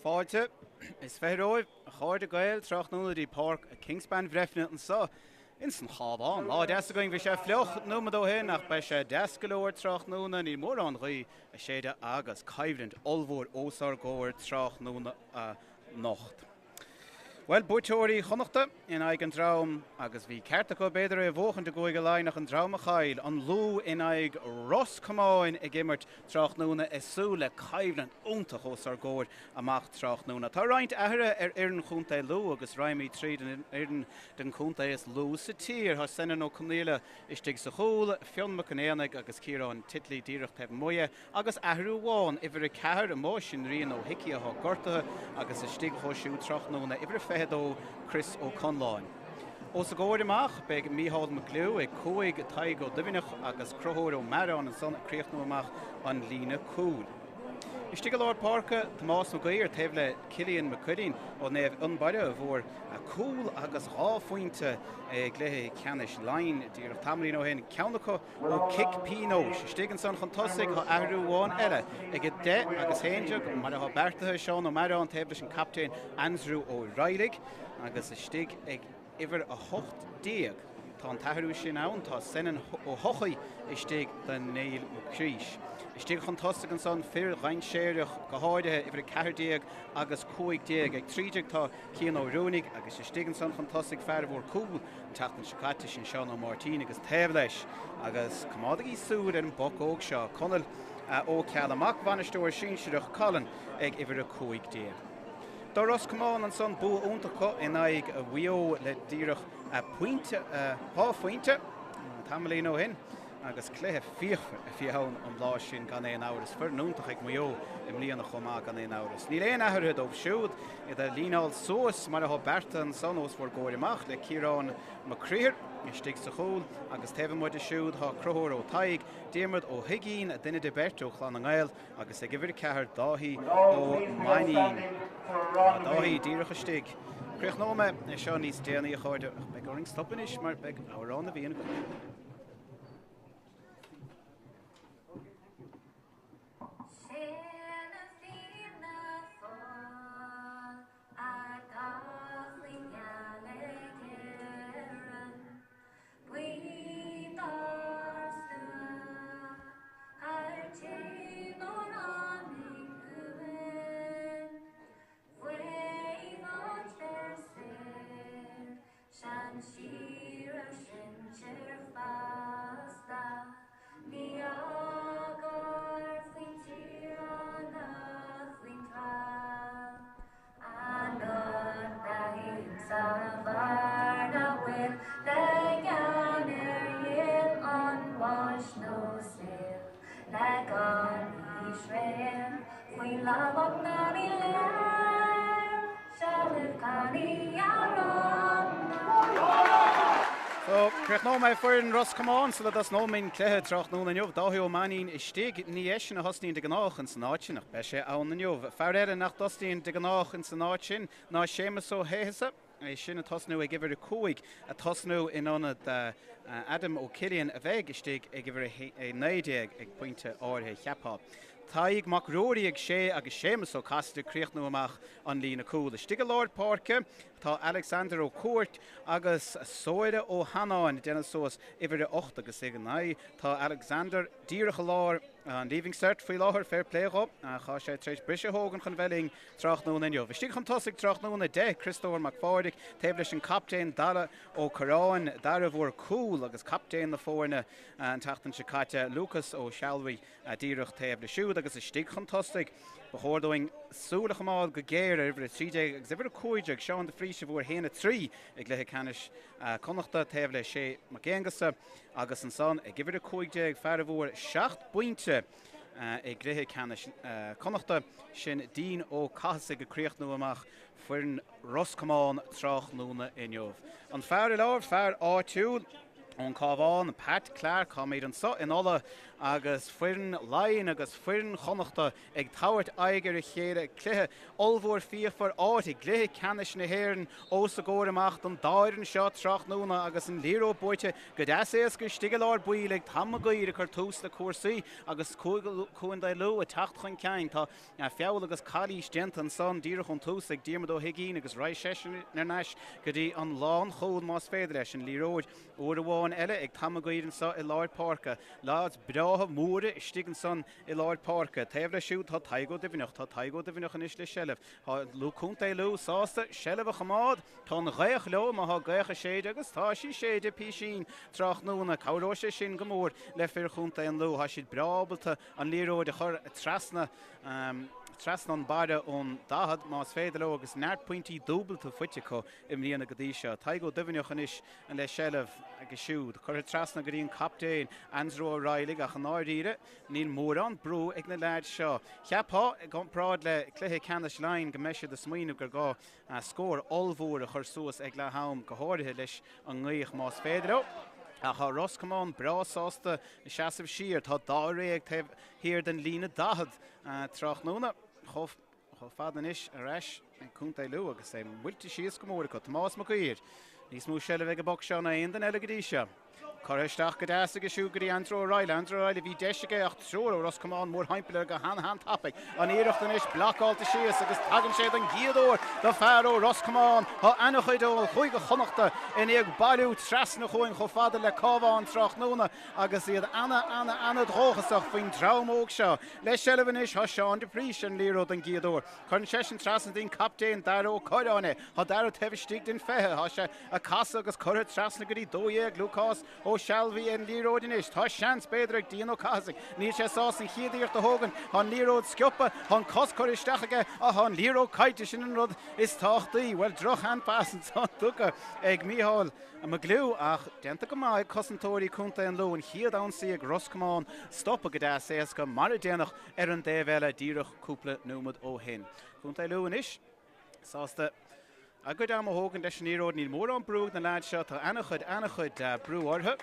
Fáilte is 20 romhaibh, a chairde Gael, tráthnóna dtí Páirc Kingspan Bhreifne anseo ins an Chabhán. Lá deas againn, bhí sé fliuch nóiméad ó shin ach beidh sé deas go leor tráthnóna, níl mórán gaoth ag séideadh agus coimhlint ollmhór os ár gcomhair tráthnóna anocht. Bhuel, buaiteoirí Chonnachta in aghaidh an dream, agus bhí ceart acu b'fhéidir é a bhuachaint i gCúige Laighean ach an dream a chaill, an Lú in aghaidh Ros Comáin ag imirt tráthnóna ag súil le coimhlint iontach os ár gcomhair amach tráthnóna. Tá roinnt athruithe ar fhoireann chontae Lú agus raghaimid tríd an fhoireann den chontae is lú sa tír. Tá Senan Ó Conaola istigh sa chúl, Fionn Mac an Éanaigh agus Ciarán Titley díreach taobh amuigh dhe, Agus athrú amháin, uimhir 4 amuigh, sin Rian Ó hIcí atá gortaithe agus istigh dhó siúd tráthnóna, uimhir 22, Chris Ó Conláin. Os a gcomhair amach, beidh Mícheál Mac Gliú ag 5, Tadhg Ó Duibhneach agus Conchúr Ó Mearáin ansan ag críochnú amach an líne cúil. Istigh i lár páirce, Tomás Mac Uidhir taobh le Cillian Mac Cuirrín ó Naomh Fhionnbarra a bhfuair cúl agus dhá phointe i gcluiche ceannais Laighean díreach tamaillín ó shin, ceann acu Ó cic pionóis. Istigh ansan chun tosaigh tá athrú amháin eile ag 10 agus 11 mar atá beartaithe, Seán Ó Mearáin taobh leis an captaen Aindriú Ó Raghallaigh agus istigh ag uimhir 18 tá an t-athrú sin ann, tá Senan Ó hEochaidh istigh do Niall Mac Craois. Istigh chun tosaigh ansan fir dhainséarach go háirithe, uimhir 14 agus 15. Ag 13 tá Cian Ó Ruanaigh agus istigh ansan chun tosaigh fear a bhfuair cúl An tseachtain seo caite, sin Seán Ó Máirtín agus taobh leis, agus coimeádaigí súil ar an bpoc óg seo, Conall Ó Ceallaigh, mac bhainisteoir sinsearach Colin ag uimhir 15. Do Ros Comáin ansan, bua iontach acu in aghaidh Mhaigh Eo le díreach pointe, dhá phointe, tamaillín ó shin. Agus cluiche fíochmhar a bhí ann an lá sin gan aon amhras. Foireann iontach ag Maigh Eo i mbliana chomh maith gan aon amhras. Níl aon athruithe dóibh siúd, iad ag líneáil suas mar atá beartaithe ansan os bhur gcomhair amach le Ciarán Mac Criomhthair istigh sa chúl agus taobh amuigh de siúd tá Conchúr Ó Tadhg, Diarmuid Ó hUigínn, duine de beirt ó Chlann na nGael agus ag uimhir 4 Dáithí Ó Mainnín. Tá Dáithí díreach istigh. Críochnóidh mé é seo níos déanaí a chairde ach beidh orainn stop anois mar beidh Amhrán na bhFiann againn. Sean-siar ar sinsir feasta, ní fhágáil faoin tír ná faoin tráth. Anocht a sa bheár ná fuil le gean ar dhíol an bháis nó saol le gan ní sréan faoi lámhach ná ní léir. So, críochnóidh mé foireann Ros Comáin sula dtosnóimid an cluiche tráthnóna inniu. Dáithí Ó Mainnín istigh, ní eisean a thosnaíonn de gnách ins an áit sin ach beidh sé ann inniu. Fear eile nach dtosnaíonn de gnách ins an áit sin ná Séamus Ó hÉithisa. É sin ag tosnú ag uimhir 5, ag tosnú in ionad Adam Ó Cillian a bheidh istigh ag uimhir 19 ag pointe áirithe, cheapfá. Tadhg Mac Ruairí ag 6 agus Séamus Ó Casaide ag críochnú amach an líne cúil. Istigh i lár páirce tá Alexander Ó Cuairt agus Somhairle Ó hAnnáin ag déanamh suas uimhir 8 agus ag 9 tá Alexander díreach i lár an Leaving Cert faoi láthair, fair play dhó, ach tá sé tar éis briseadh a thógaint chun bheith linn tráthnóna inniu. Istigh chun tosaigh tráthnóna 10, Criostóir Mac Phádraig taobh leis an captaen Dara Ó Corráin, Dara a bhfuair cúl agus captaen na foirne an tseachtain seo caite, Lucas Ó Sealbhaigh díreach taobh leis siúd agus istigh chun tosaigh. Ba chóir dúinn súil a choimeád go géar ar uimhir 13 agus uimhir 15, Seán de Frís a bhfuair 1-3 i gcluiche ceannais Connachta taobh le Shay Mac Aonghusa agus ansan ag uimhir 15 fear a bhfuair 7 bpointe i gcluiche ceannais Connachta, sin Dean Ó Cathasaigh ag críochnú amach foireann Ros Comáin tráthnóna inniu. An fear i lár, fear áitiúil. Ón Cabhán, Pat Clarke, Táimid anseo in Ulaidh agus foireann Laighean agus foireann Chonnachta ag tabhairt aghaidh ar a chéile. Cluiche ollmhór fíochmhar, áit i gcluiche ceannais na hÉireann os a gcomhair amach don dá fhoireann seo tráthnóna agus an liathróid buaite go deas éasca istigh i lár baill ag Tom Mac Uidhir ag cur tús le cúrsaí agus Contae Lú ag teacht chun cinn. Tá Feall agus calaois déanta ansan díreach ón tús ag Diarmuid Ó hUiginn agus raghaidh seisean thar n-ais go dtí an lánchúl más féidir leis. An liathróid uair amháin eile ag Tom Mag Uidhir anso i lár páirce. Leaids breátha móra istigh ansan i lár páirce. Taobh leis siúd tá Tadhg Ó Duibhneach. Tá Tadhg Ó Duibhneach anois le seilbh. Tá Lú Contae Lú sásta seilbh a choimeád. Tá an ghaoth leo má thá gaoth ag séideadh agus tá sí ag séideadh písín tráthnóna. Cabhróidh sé sin go mór le fir Chontae an Lú. Tá siad breá ábalta an liathróid a chur trasna trasna an barra ón 40 más féidir leo agus neart pointí dúbalta faighte acu i mbliana go dtí seo. Tadhg Ó Duibhneach anois le seilbh aige siúd. Curtha trasna go dtí an captaen, Andrew Ó Raghallaigh ach i ndáiríre níl mórán brú ag na leaids seo. Cheapfá, i gcomparáid le cluiche ceannais Laighean, go mbeidh siad ag smaoineamh gur gá scór ollmhór a chur suas ag leath am, go háirithe leis an ngaoth más féidir leo. Ach tá Ros Comáin breá sásta seasamh siar. Tá dáréag taobh thiar den líne 40 tráthnóna. Chomh fada anois ar ais ag Contae Lú agus é buailte síos go mór acu. Tomás Mac Uidhir. Níos mó seilbhe ag an bpoc seo ná aon duine eile go dtí seo. Curtha isteach go deas aige siúd go dtí Andrew O'Reilly. Andrew O'Reilly, bhí deis aige ach triúr ó Ros Comáin mórthimpeall air go han-han-tapaidh. An iarracht anois blocáilte síos agus tagann sé don gcéad uair do fear ó Ros Comáin. Tá ana-chuid ó Chúige Chonnachta i ndiaidh bailiú trasna chugainn chomh fada le Cabhán tráthnóna agus iad ana-ana-ana-dhóchasach faoin dream óg seo. Le seilbh anois tá Seán de Prís ar an liathróid don gcéad uair. Cuireann seisean trasna go dtí an captaen Dara Ó Corráin é. Tá Dara taobh istigh den 20. Tá sé ag casadh agus curtha trasna go dtí 12, Lúcás Ó Sealbhaí ar an liathróid anois. Tá seans, b'fhéidir, ag Dean Ó Cathasaigh. Níl sé sásta an chéad iarracht a thógaint. Tá an liathróid sciobtha, tá an cos curtha isteach aige ach tá an liathróid caillte, sin an rud is tábhachtaí. Bhuel, droch-hand-pass ansan tugtha ag Mícheál McGlew ach déanta go maith ag cosantóirí Contae an Lú. An chéad ionsaí ag Ros Comáin stoptha go deas éasca mar a déanadh ar an dtaobh eile díreach cúpla nóiméad ó shin. Contae Lú anois. Sásta a gcuid ama a thógaint leis an liathróid. Níl mórán brú ag na leaids seo. Tá ana-chuid, ana-chuid brú orthu.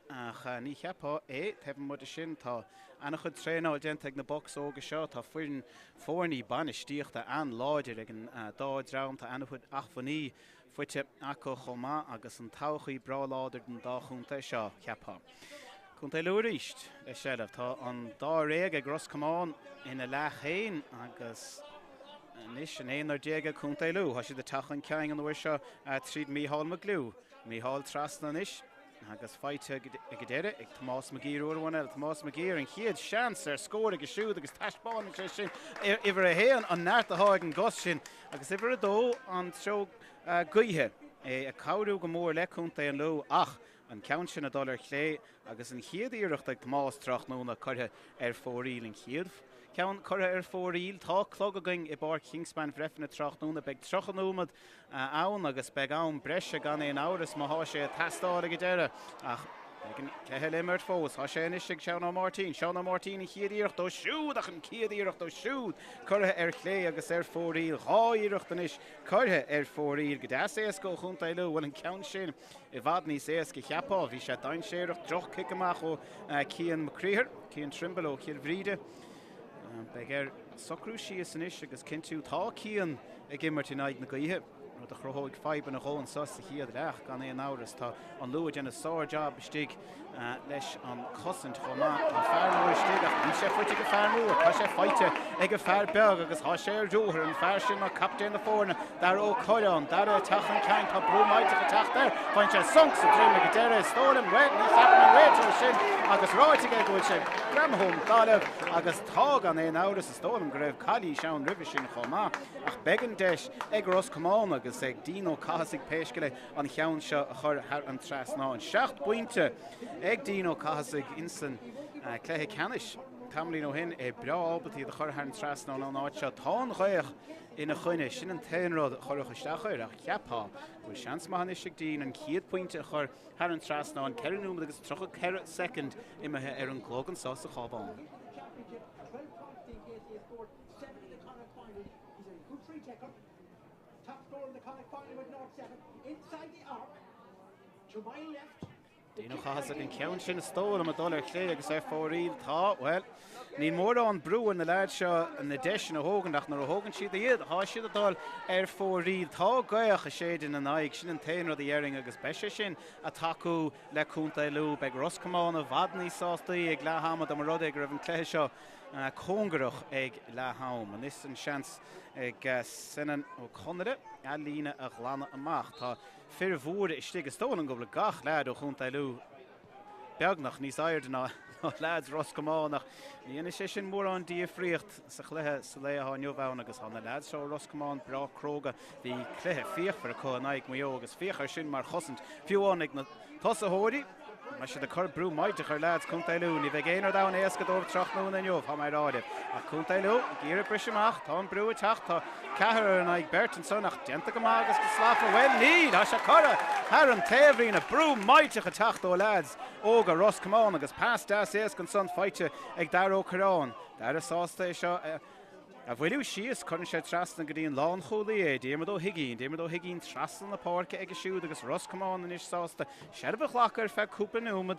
Ach ní cheapfá é. Taobh amuigh de sin, tá ana-chuid traenáil déanta ag na Boks óga seo. Tá foireann, foirní bainistíochta an-láidir ag an dá dream. Tá ana-chuid acmhainní faighte acu chomh maith agus an todhchaí breá láidir don dá chontae seo, cheapfá. Contae Lú arís le seilbh. Tá an dáréag ag Ros Comáin ina leath féin agus anois an aonar déag ag Contae Lú. Tá siad ag teacht chun cinn an uair seo tríd Mícheál McGlew. Mícheál trasna anois agus faighte ag an deireadh ag Tomás McGeer uair amháin eile. Tomás McGeer an chéad seans ar scór aige siúd agus taispeánann sé sin uimhir a haon an neart atá ag an gcos sin agus uimhir a dó an treo gaoithe é ag cabhrú go mór le Contae an Lú ach an ceann sin ag dul ar chlé agus an chéad iarracht ag Tomás tráthnóna curtha ar fóraoil. An chéad ceann curtha ar fóraoil. Tá clog againn i bPáirc Kingspan Bhreifne tráthnóna. Beidh 30 nóiméad ann agus beidh am breise gan aon amhras má thá sé ag teastáil ag an deireadh. Ach beidh an cluiche le imirt fós. Tá sé anois ag Seán Ó Máirtín. Seán Ó Máirtín an chéad iarracht dó siúd ach an chéad iarracht dó siúd curtha ar chlé agus ar fóraoil. Dhá iarracht anois curtha ar fóraoil. Go deas éasca ó Chontae Lú. Bhuel an ceann sin i bhfad níos éasca cheapfá. Bhí sé dainséarach, droch-chic amach ó Cian McCreeher, Cian Trimble ó Chill Bhríde. Beidh air socrú síos anois agus cinntiú tá Cian ag imirt in aghaidh na gaoithe, rud a chruthóidh fadhbanna dhó anseo sa chéad leath, gan aon amhras. Tá an Lú ag déanamh sár-jab istigh leis an chosaint chomh maith. Tá fear mór istigh ach níl sé faighte ag an fear mór. Tá sé faighte ag an fear beag agus tá sé ar ruathar. An fear sin ná captaen na foirne, Dara Ó Corráin. Dara ag teacht chun cinn. Tá brú millteach ag teacht air. Faigheann sé sonc sa droim ag an deireadh. Is dóigh liom, bhuel, ní cheapann an réiteoir sin agus ráite aige go bhfuil sé greamaithe ón dtalamh agus tá gan aon amhras. Is dóigh liom go raibh calaois ann roimhe sin chomh maith ach beidh an deis ag Ros Comáin agus ag Dean Ó Cathasaigh pé scéal é an cheann seo a chur thar an trasnán. Seacht bpointe ag Dean Ó Cathasaigh insan cluiche ceannais tamaillín ó shin. É breá ábalta iad a chur thar an trasnán ón áit seo. Tá an ghaoth ina choinne, sin an t-aon rud a chuirfeadh isteach air ach cheapfá go bhfuil seans maith anois ag Dean an chéad phointe a chur thar an trasnán. 4 nóiméad agus 34 soicind imithe ar an gclog anseo sa Chabhán. Top scorer in the Connacht final with North Seven inside the arc to my left. Dean Ó Cathasaigh an ceann sin is dóigh liom ag dul ar chlé agus ar fóraoil. Tá, bhuel, níl mórán brú ar na leaids seo na deiseanna a thógaint ach nuair a thógann siad iad, tá siad ag dul ar fóraoil. Tá gaoth ag séideadh ina n-aghaidh, sin an t-aon rud a dhéarfainn agus beidh sé sin ag tacú le Contae Lú. Beidh Ros Comáin i bhfad níos sástaí ag leath ama dá mba rud é go raibh an cluiche seo cóngarach ag leath am. Anois an seans ag Senan Ó Conaire a líne a ghlanadh amach. Tá Fir mhóra istigh, is dóigh liom go bhfuil gach leaid ó Chontae Lú beagnach níos airde ná leaids Ros Comáin ach ní dhéanfaidh sé sin mórán dífríocht sa chluiche sa lae atá inniu ann agus tá na leaids seo ó Ros Comáin breá cróga. Bhí cluiche fíochmhar acu in aghaidh Mhaigh Eo agus féach air sin mar chosaint fiú amháin ag na tosaitheoirí. Tá siad ag cur brú maidhdeach ar leaids Contae Lú. Ní bheidh aon rud ann éasca dóibh tráthnóna inniu, tá mé ag rá libh. Ach Contae Lú ag iarraidh briseadh amach, tá an brú ag teacht, tá ceathrar in aghaidh beirt ansan ach déanta go maith agus go slachtmhar. Bhuel, níl, tá sé curtha thar an taobhlíne. Brú maidhdeach ag teacht ó leaids óga Ros Comáin agus pas deas éasca ansan faighte ag Dara Ó Cuirreáin. Dara sásta é seo a. A bhualadh síos, cuireann sé trasna go dtí an lánchúlaí é, Diarmuid Ó hUigínn. Diarmuid Ó hUigínn trasna na páirce aige siúd agus Ros Comáin anois sásta seilbh a ghlacadh ar feadh cúpla nóiméad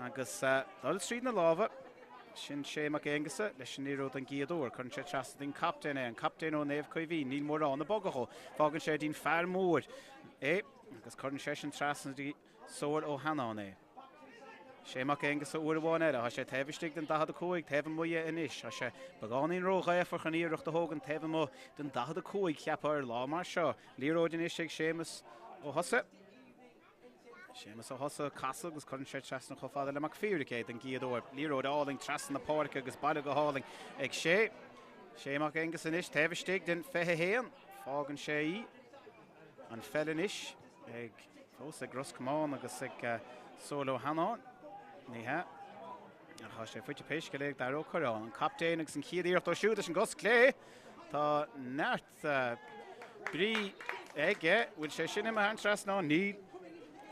agus dul tríd na lámha. Sin Shay Mac Aonghusa leis an liathróid don gcéad uair. Cuireann sé trasna dtí'n captaen é, an captaen ó Naomh Caoimhín. Níl mórán ag bogadh dhó. Fágann sé dtí'n fear mór é agus cuireann seisean trasna dtí Somhairle Ó hAnnáin é. Shay Mac Aonghusa uair amháin eile. Tá sé taobh istigh den 45, taobh amuigh dhe anois. Tá sé beagáinín ró-ghaofar chun iarracht a thógaint taobh amuigh den 45, cheapfá, ar lá mar seo. Liathróid anois ag Séamus Ó hEosa. Séamus Ó hEosa casadh agus cuireann sé trasna chomh fada le Mac Phiaráin é den gcéad uair. Liathróid álainn trasna na páirce agus baile go hálainn ag Shay. Shay Mac Aonghusa anois taobh istigh den 21. Fágann sé í. An pheil anois ag fós ag Ros Comáin agus ag Somhairle Ó hAnnáin. Ní hea. Ach tá sé faighte pé scéal é ag Dara Ó Cuirreáin, an captaen agus an chéad iarracht ó siúd leis an gcos clé. Tá neart brí aige. Bhfuil sé sin imithe thar an trasnán? Níl.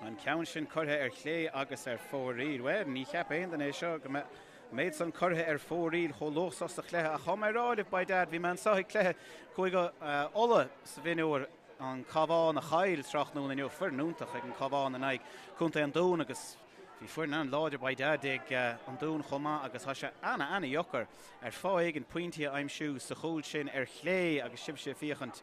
An ceann sin curtha ar chlé agus ar fóraoil. Bhuel, ní cheap aon duine é seo go mbeadh an méid san curtha ar fóraoil chomh luath so sa chluiche ach tá mé ag rá libh, by dad, bhí mé anseo ag cluiche Cúige Uladh sa mhionúr, an Cabhán a chaill tráthnóna inniu, foireann iontach ag an Cabhán in aghaidh Contae an Dúin agus bhí foireann an-láidir by dad ag an Dún chomh maith agus tá sé ana-ana-dheacair ar fáth éigin pointí a aimsiú sa chúl sin ar chlé agus sibhse ag féachaint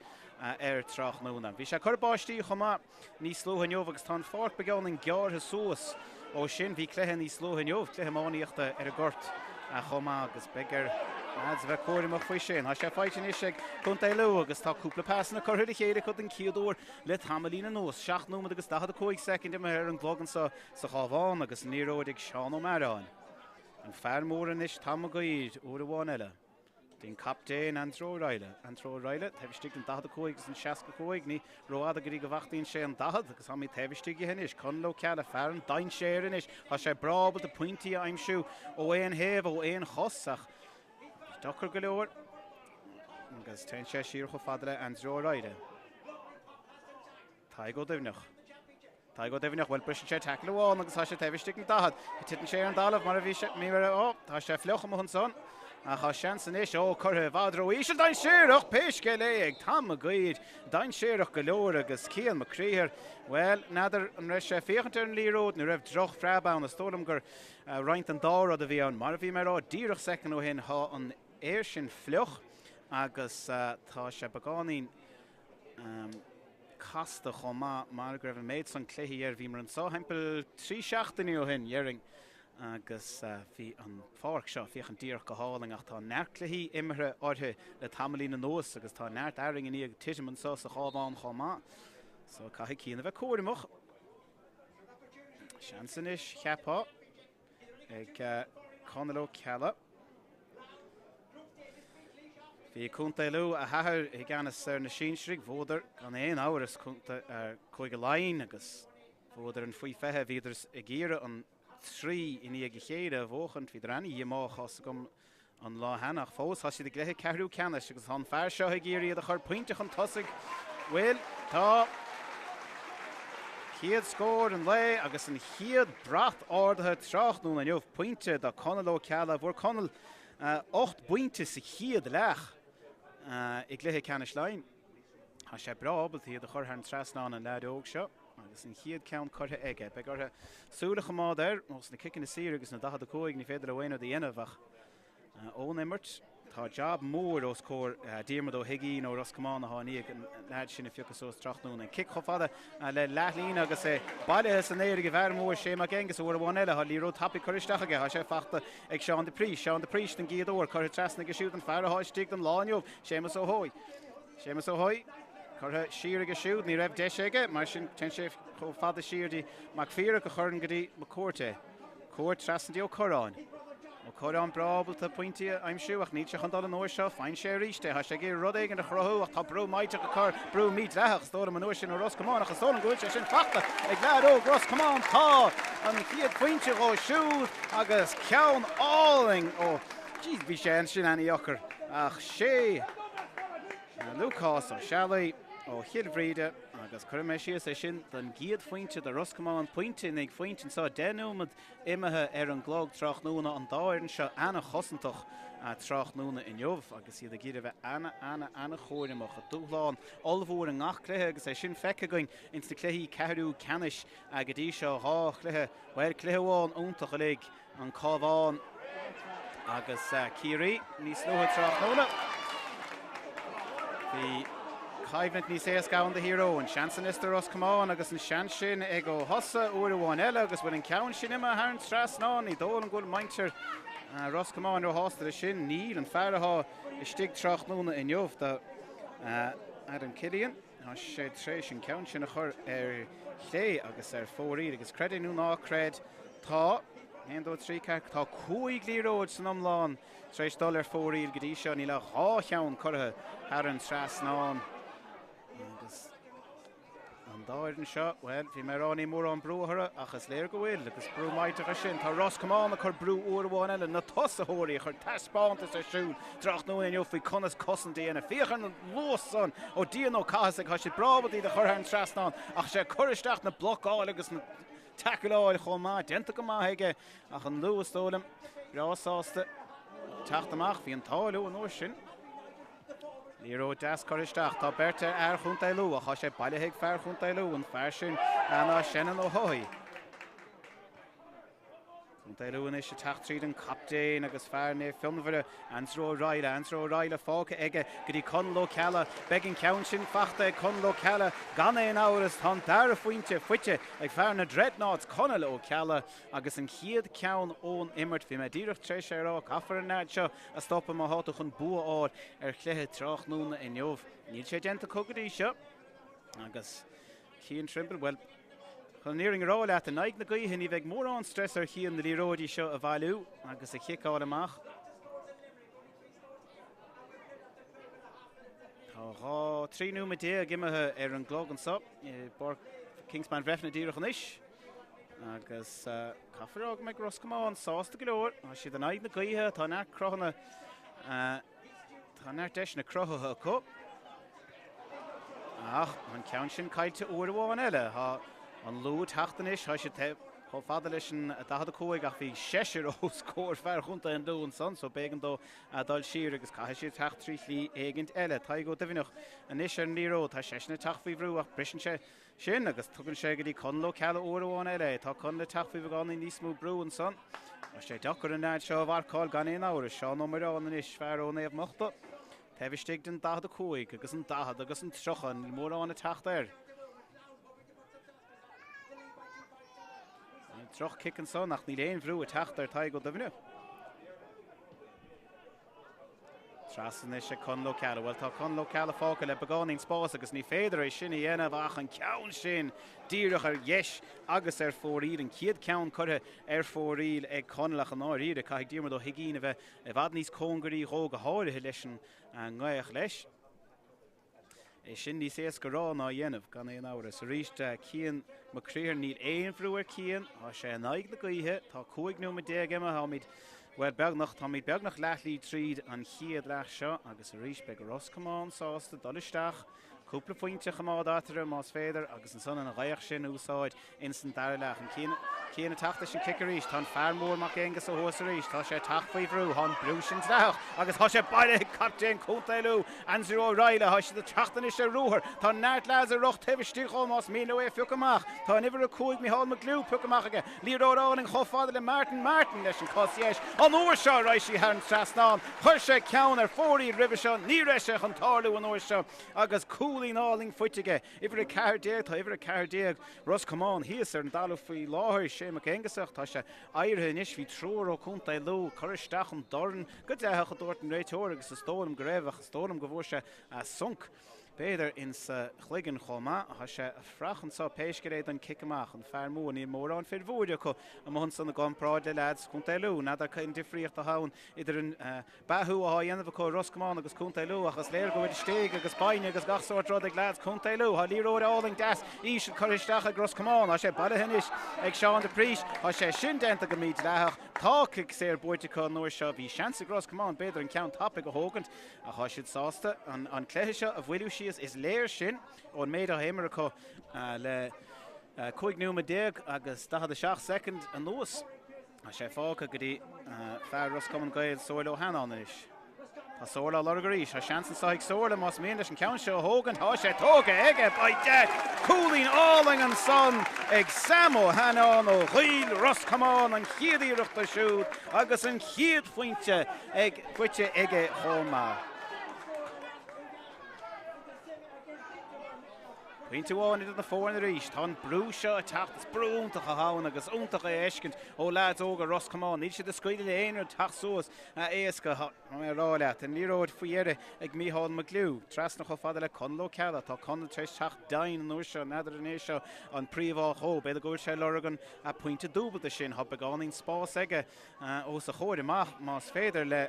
air tráthnóna. Bhí sé ag cur báistí chomh maith. níos luaithe inniu agus tá an pháirc beagáinín gearrtha suas ó sin. Bhí cluiche níos luaithe inniu, cluiche iománaíochta ar an ngort chomh maith agus beidh ar lads a bheith cúramach faoi sin. Tá sé faighte anois ag Contae Lú agus tá cúpla pasanna curtha le chéile acu den chéad uair le tamaillín anuas. 7 nóiméad agus 45 soicind imithe ar an gclog anseo sa Chabhán agus an liathróid ag Seán Ó Mearáin. An fear mór anois, Tom Mac Uidhir, uair amháin eile. Dtí'n captaen Andrew O'Reilly. Andrew O'Reilly, taobh istigh den 45 agus an 65, ní rófhada go dtí go bhfachtaíonn sé an 40 agus táimid taobh istigh dhe anois. Conall Ó Ceallaigh, fear an dainséir anois. Tá sé breá ábalta pointí a aimsiú ó aon thaobh, ó aon chos ach deacair go leor agus téann sé siar chomh fada le Andrew O'Reilly. Tadhg Ó Duibhneach. Tadhg Ó Duibhneach, bhuel, briseann sé tackle amháin agus tá sé taobh istigh den 40. Titeann sé ar an dtalamh mar a bhí sé, mí mar a, ó, tá sé fliuch amuigh ansan. Ach tá seans anois, ó, curtha i bhfad ró-íseal, dainséarach, pé scéal é, ag Tom Mac Uidhir, dainséarach go leor agus Cian Mac Criomhthair, bhuel, n'fheadar an raibh sé ag féachaint ar an liathróid nó raibh drochphreab ann, is dóigh liom gur roinnt den dá rud a bhí ann. Mar a bhí mé a rá díreach soicind ó shin, tá an aer sin fliuch agus tá sé beagáinín, casta chomh maith mar go raibh an méid san cluichí air. Bhíomar anseo thimpeall 3 seachtainí ó shin, dhéarfainn, agus bhí an pháirc seo ag féachaint díreach go hálainn ach tá neart cluichí imeartha uirthi le tamaillín anuas agus tá neart arraing i ndiaidh titim anseo sa Chabhán chomh maith. So caithfidh Cian a bheith cúramach. Seans anois, cheapfá. ag Conall Ó Ceallaigh. Bhí Contae Lú, a hathair i gceannas ar na sinsearaigh, bhuadar gan aon amhras Cúige Laighean agus bhuadar an faoi 20, bhíodar ag iarraidh an 3 i ndiaidh a chéile a bhuachaint, bhíodar ana-dhíomách tá 's agam an lá cheana ach fós tá siad i gcluiche ceathrú ceannais agus tá an fear seo ag iarraidh iad a chur pointe chun tosaigh. Bhuel, tá chéad scór an lae agus an chéad brat ardaithe tráthnóna inniu, pointe do Conall Ó Ceallaigh. Fuair Conall 8 bpointe sa chéad leath i gcluiche ceannais Laighean. Tá sé breá ábalta iad a chur thar an trasnán an leaid óg seo. Agus an chéad ceann curtha aige. Beidh orthu súil a choimeád air ós na ciceanna saora agus na 45 ní féidir leo aon rud a dhéanamh ach ón imirt. Tá jab mór os comhair Diarmuid Ó hUiginn ó Ros Comáin atá i ndiaidh an leaid sin a phiocadh suas tráthnóna. An cic chomh fada le leathlíne agus é bailithe san aer ag an bhfear mór Shane Mac Aonghus uair amháin eile. Tá liathróid tapaidh curtha isteach aige. Tá sé fachta ag Seán de Prís. Seán de Prís den gcéad uair curtha trasna aige siúd an fear atá istigh don lá inniu, Séamus Ó hÓigh. Séamus Ó hÓigh curtha siar aige siúd. Ní raibh deis aige, mar sin téann sé chomh fada siar dtí Mac Piarais a chuireann go dtí Mac Cuairt é. Cuairt trasna dtí Ó Curráin. Ó Curráin breá ábalta pointí a aimsiú ach níl sé chun dul an uair seo. Faigheann sé arís é. Tá sé ag iarraidh rud éigin a chruthú ach tá brú maidhmeach á chur, brú mídhleathach is dóigh liom an uair sin ó Ros Comáin ach is dóigh liom go bhfuil sé sin fachta ag leaid óg Ros Comáin. Tá an chéad phointe dhó siúd agus ceann álainn ó Jeez bhí sé ansin ana-dheacair ach sé Lúcás Ó Sealaigh ó Chill Bhríde agus cuirfidh mé síos é sin don gcéad phointe do Ros Comáin, pointe i ndiaidh phointe anseo, 10 nóiméad imithe ar an gclog tráthnóna, an dá fhoireann seo ana-chosantach tráthnóna inniu agus iad ag iarraidh a bheith ana-ana-ana-chúramach. Dúshlán ollmhór i ngach cluiche agus é sin feicthe againn ins na cluichí ceathrú ceannais go dtí seo, dhá chluiche, bhuel cluiche amháin iontach uilig. An Cabhán agus Ciarraí níos luaithe tráthnóna. Bhí coimhlint níos éasca ann do Thír Eoghain. Seans anois do Ros Comáin agus an seans sin ag Ó hEosa uair amháin eile agus bhfuil an ceann sin imithe thar an trasnán. Ní dóigh liom go bhfuil muintir Ros Comáin róshásta leis sin. Níl an fear atá istigh tráthnóna inniu do Adam Killian. Tá sé tar éis an ceann sin a chur ar chlé agus ar fóraoil agus creid é nó ná creid, tá, 1, 2, 3, 4, tá 5 liathróid san iomlán tar éis dul ar fóraoil go dtí seo. Níl ach dhá cheann curtha thar an trasnán. Agus an dá fhoireann seo, bhuel, bhí mé ag rá níl mórán brú orthu ach is léir go bhfuil agus brú maidhmeach air sin. Tá Ros Comáin ag cur brú uair amháin eile, na tosaitheoirí a chuir taispeántas ar siúl tráthnóna inniu faoi conas cosaint a dhéanamh. Féach ar an luas san ó Dian Ó Cathasaigh, tá siad breá ábalta iad a chur thar an trasnán ach sé cur isteach na blocáil agus na taicleáil chomh maith, déanta go maith aige ach an Lú is dóigh liom breá sásta teacht amach. Bhí an t-ádh leo an uair sin. Liathróid deas curtha isteach. Tá beirt ar fhear Chontae Lú ach tá sé bailithe ag fear Chontae Lú, an fear sin ná Senan Ó hEochaidh. Contae Lú anois ag teacht tríd an captaen agus fear Naomh Fionnmhaire, Anser Ó Raghallaigh. Anser Ó Raghallaigh fágtha aige go dtí Conall Ó Ceallaigh. Beidh an ceann sin fachta ag Conall Ó Ceallaigh gan aon amhras. Tá an dara phointe faighte ag fear na Dreadnoughts, Conall Ó Ceallaigh, agus an chéad ceann ón imirt. Bhí mé díreach tar éis é a rá, caithfear an leaid seo a stopadh má tá tú chun bua a fháil ar chluiche tráthnóna inniu. Níl sé déanta acu go dtí seo agus Cian Trimble, bhuel, Chun an fhírinne a rá leat, in aghaidh na gaoithe ní bheidh mórán stress ar Chian na liathróidí seo a bhailiú agus a chiceáil amach. Tá 12 13 nóiméad imithe ar an gclog anseo i bPáirc Kingspan Bhreifne díreach anois agus caithfear a rá go mbeidh Ros Comáin sásta go leor. Tá siad in aghaidh na gaoithe, tá neart cruthanna Tá neart deiseanna cruthaithe acu. Ach an ceann sin caillte uair amháin eile. Tá an Lú ag teacht anois, tá siad chomh fada leis an 45 ach bhí seisear os comhair fear chontae an Lú ansan so b'éigean dó dul siar agus caithfidh siad teacht trí shlí éigint eile. Tadhg Ó Duibhneach anois ar an liathróid. Tá seisean ag teacht faoi bhrú ach briseann sé sin agus tugann sé go dtí Conall Ó Ceallaigh uair amháin eile é. Tá Conall ag teacht faoi bheagáinín níos mó brú ansan. Tá sé deacair an leaid seo a mharcáil gan aon amhras. Seán Ó Muireáin anois, fear ó Naomh Mochta, taobh istigh den 45 agus an 40 agus an 30, níl mórán ag teacht air. Droch-chic ansan ach níl aon bhrú ag teacht ar Tadhg Ó Duibhne. Trasna anois ag Conall Ó Ceallaigh. Bhuel, tá Conall Ó Ceallaigh fágtha le beagáinín spáis agus ní féidir é sin a dhéanamh ach an ceann sin díreach ar dheis agus ar fóraoil. An chéad ceann curtha ar fóraoil ag Conall ach i ndáiríre caithfidh Diarmuid Ó hUigínn a bheith i bhfad níos cóngaraí dhó, go háirithe leis an ngaoth leis. É sin níos éasca a rá ná a dhéanamh, gan aon amhras. Arís, Cian Mac Criomhthain, níl aon bhrú ar Cian, tá sé in aghaidh na gaoithe, tá 15 nóiméad imithe, táimid, bhuel, beagnach, táimid beagnach leathshlí tríd an chéad leath seo agus arís beidh Ros Comáin sásta dul isteach, cúpla pointe a choimeád eatarthu más féidir agus ansan an ghaoth sin a úsáid ins an dara leath. An. Cian ag teacht leis an cic arís. Tá an fear mór Mac Aonghusa thuas arís. Tá sé ag teacht faoi bhrú. Tá an brú sin dleathach agus tá sé bailithe ag captaen Chontae Lú, Andrew O'Reilly. Tá siad ag teacht anois ar ruathar. Tá neart leaids ag rith taobh istigh dhó más mian leo é a phiocadh amach. Tá an uimhir 5 Micheál McGlew pioctha amach aige. Liathróid álainn chomh fada le Martin Martin leis an cos dheis. An uair seo raghaidh sí thar an trasnán. Chuir sé ceann ar fóraoil roimhe seo. Ní raibh sé chun tarlú an uair seo agus cúilín álainn faighte aige. Uimhir 14, Tá uimhir 14 Ros Comáin thíos ar an dtalamh faoi láthair. Sé Mac Aonghusa, tá sé éirithe anois. Bhí triúr ó Chontae Lú ag cur isteach an dorn go dleathach, a dúirt an réiteoir, agus is dóigh liom go raibh, ach is dóigh liom go bhfuair sé sonc, b'fhéidir, insa chloigeann chomh maith. Tá sé ag fuireach anso pé scéal é don cic amach. An fear mór, níl mórán fir mhóra acu amuigh ansan i gcomparáid le leaids Chontae Lú. N'fheadar cén difríocht atá ann idir an beathú atá á dhéanamh acu i Ros Comáin agus Contae Lú ach is léir go bhfuil stéig agus bainne agus gach sórt rud ag leaids Chontae Lú. Tá liathróid álainn deas íseal curtha isteach ag Ros Comáin. Tá sé bailithe anois ag Seán de Prís. Tá sé sin déanta go mídhleathach. Tá cic saor buaite acu an uair seo. Bhí seans ag Ros Comáin b'fhéidir an ceann tapaidh a thógaint ach tá siad sásta an cluiche seo a bhailiú síos. Is léir sin ón méid atá imeartha acu le 15 nóiméad agus 47 soicind anuas. Tá sé fágtha go dtí fear Ros Comáin Gael, Somhairle Ó hEanáin anois. Tá Somhairle á lorg arís. Tá seans anseo ag Somhairle más mian leis an ceann seo a thógaint. Tá sé tógtha aige by dad! Cúilín álainn ansan ag Sam Ó hEanáin ó Ghaeil Ros Comáin, an chéad iarracht dó siúd agus an chéad phointe ag faighte aige chomh maith. Pointe amháin idir na foirne arís. Tá an brú seo ag teacht. Is brú iontach atá ann agus iontach é a fheiscint ó leaids óga Ros Comáin. Níl siad ag scaoileadh le haon rud teacht suas éasca. Tá mé ag rá leat, an liathróid faoi dheireadh ag Mícheál McGlew. Trasna chomh fada le Conall Ó Ceallaigh. Tá Conall tar éis teacht doimhin an uair seo. N'fheadar an é seo an príomhfháth dhó. B'fhéidir go bhfuil sé ag lorg an pointe dúbalta sin. Tá beagáinín spás aige os a chomhair amach más féidir le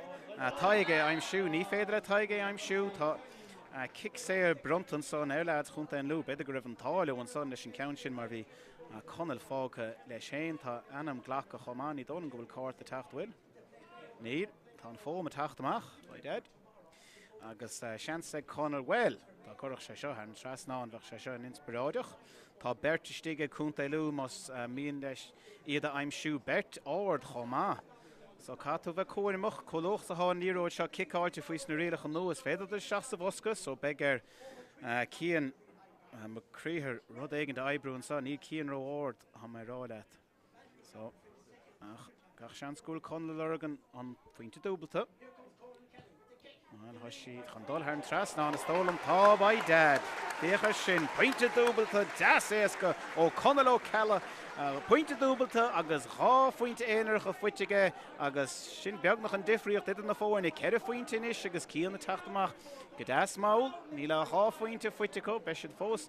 Tadhg é a aimsiú. Ní féidir le Tadhg é a aimsiú. Tá Cic saor bronnta ansan ar leaids Chontae an Lú. B'fhéidir go raibh an t-ádh leo ansan leis an ceann sin mar bhí Conall fágtha leis féin. Tá ainm glactha chomh maith. Ní dóigh liom go bhfuil cárta ag teacht, bhfuil? Níl. Tá an fóm ag teacht amach. By dad. Agus seans ag Conall, bhuel, dá gcuirfeadh sé seo thar an trasnán bheadh sé seo an-inspioráideach. Tá beirt istigh ag Contae Lú más mian leis iad a aimsiú. Beirt ard chomh maith. So caithfidh tú bheith cúramach, chomh luath is atá an liathróid seo ciceáilte faoi sna rialacha nua, is féidir dul isteach sa bhosca, so beidh ar Cian Mac Criomhthain rud éigin a oibriú anseo. Níl Cian ró-ard, tá mé ag rá leat. So, ach gach seans go bhfuil Conall ag lorg an phointe dúbalta. Bhuel, tá sí chun dul thar an trasnán, is dóigh liom. Tá, by dad! Féach air sin, pointe dúbalta deas éasca ó Conall Ó Ceallaigh. Pointe dúbalta agus 2 phointe aonaracha faighte aige agus sin beagnach an difríocht idir na foirne. Ceithre phointe anois agus Cian ag teacht amach go deas mall. Níl ach 2 phointe faighte acu, beidh siad fós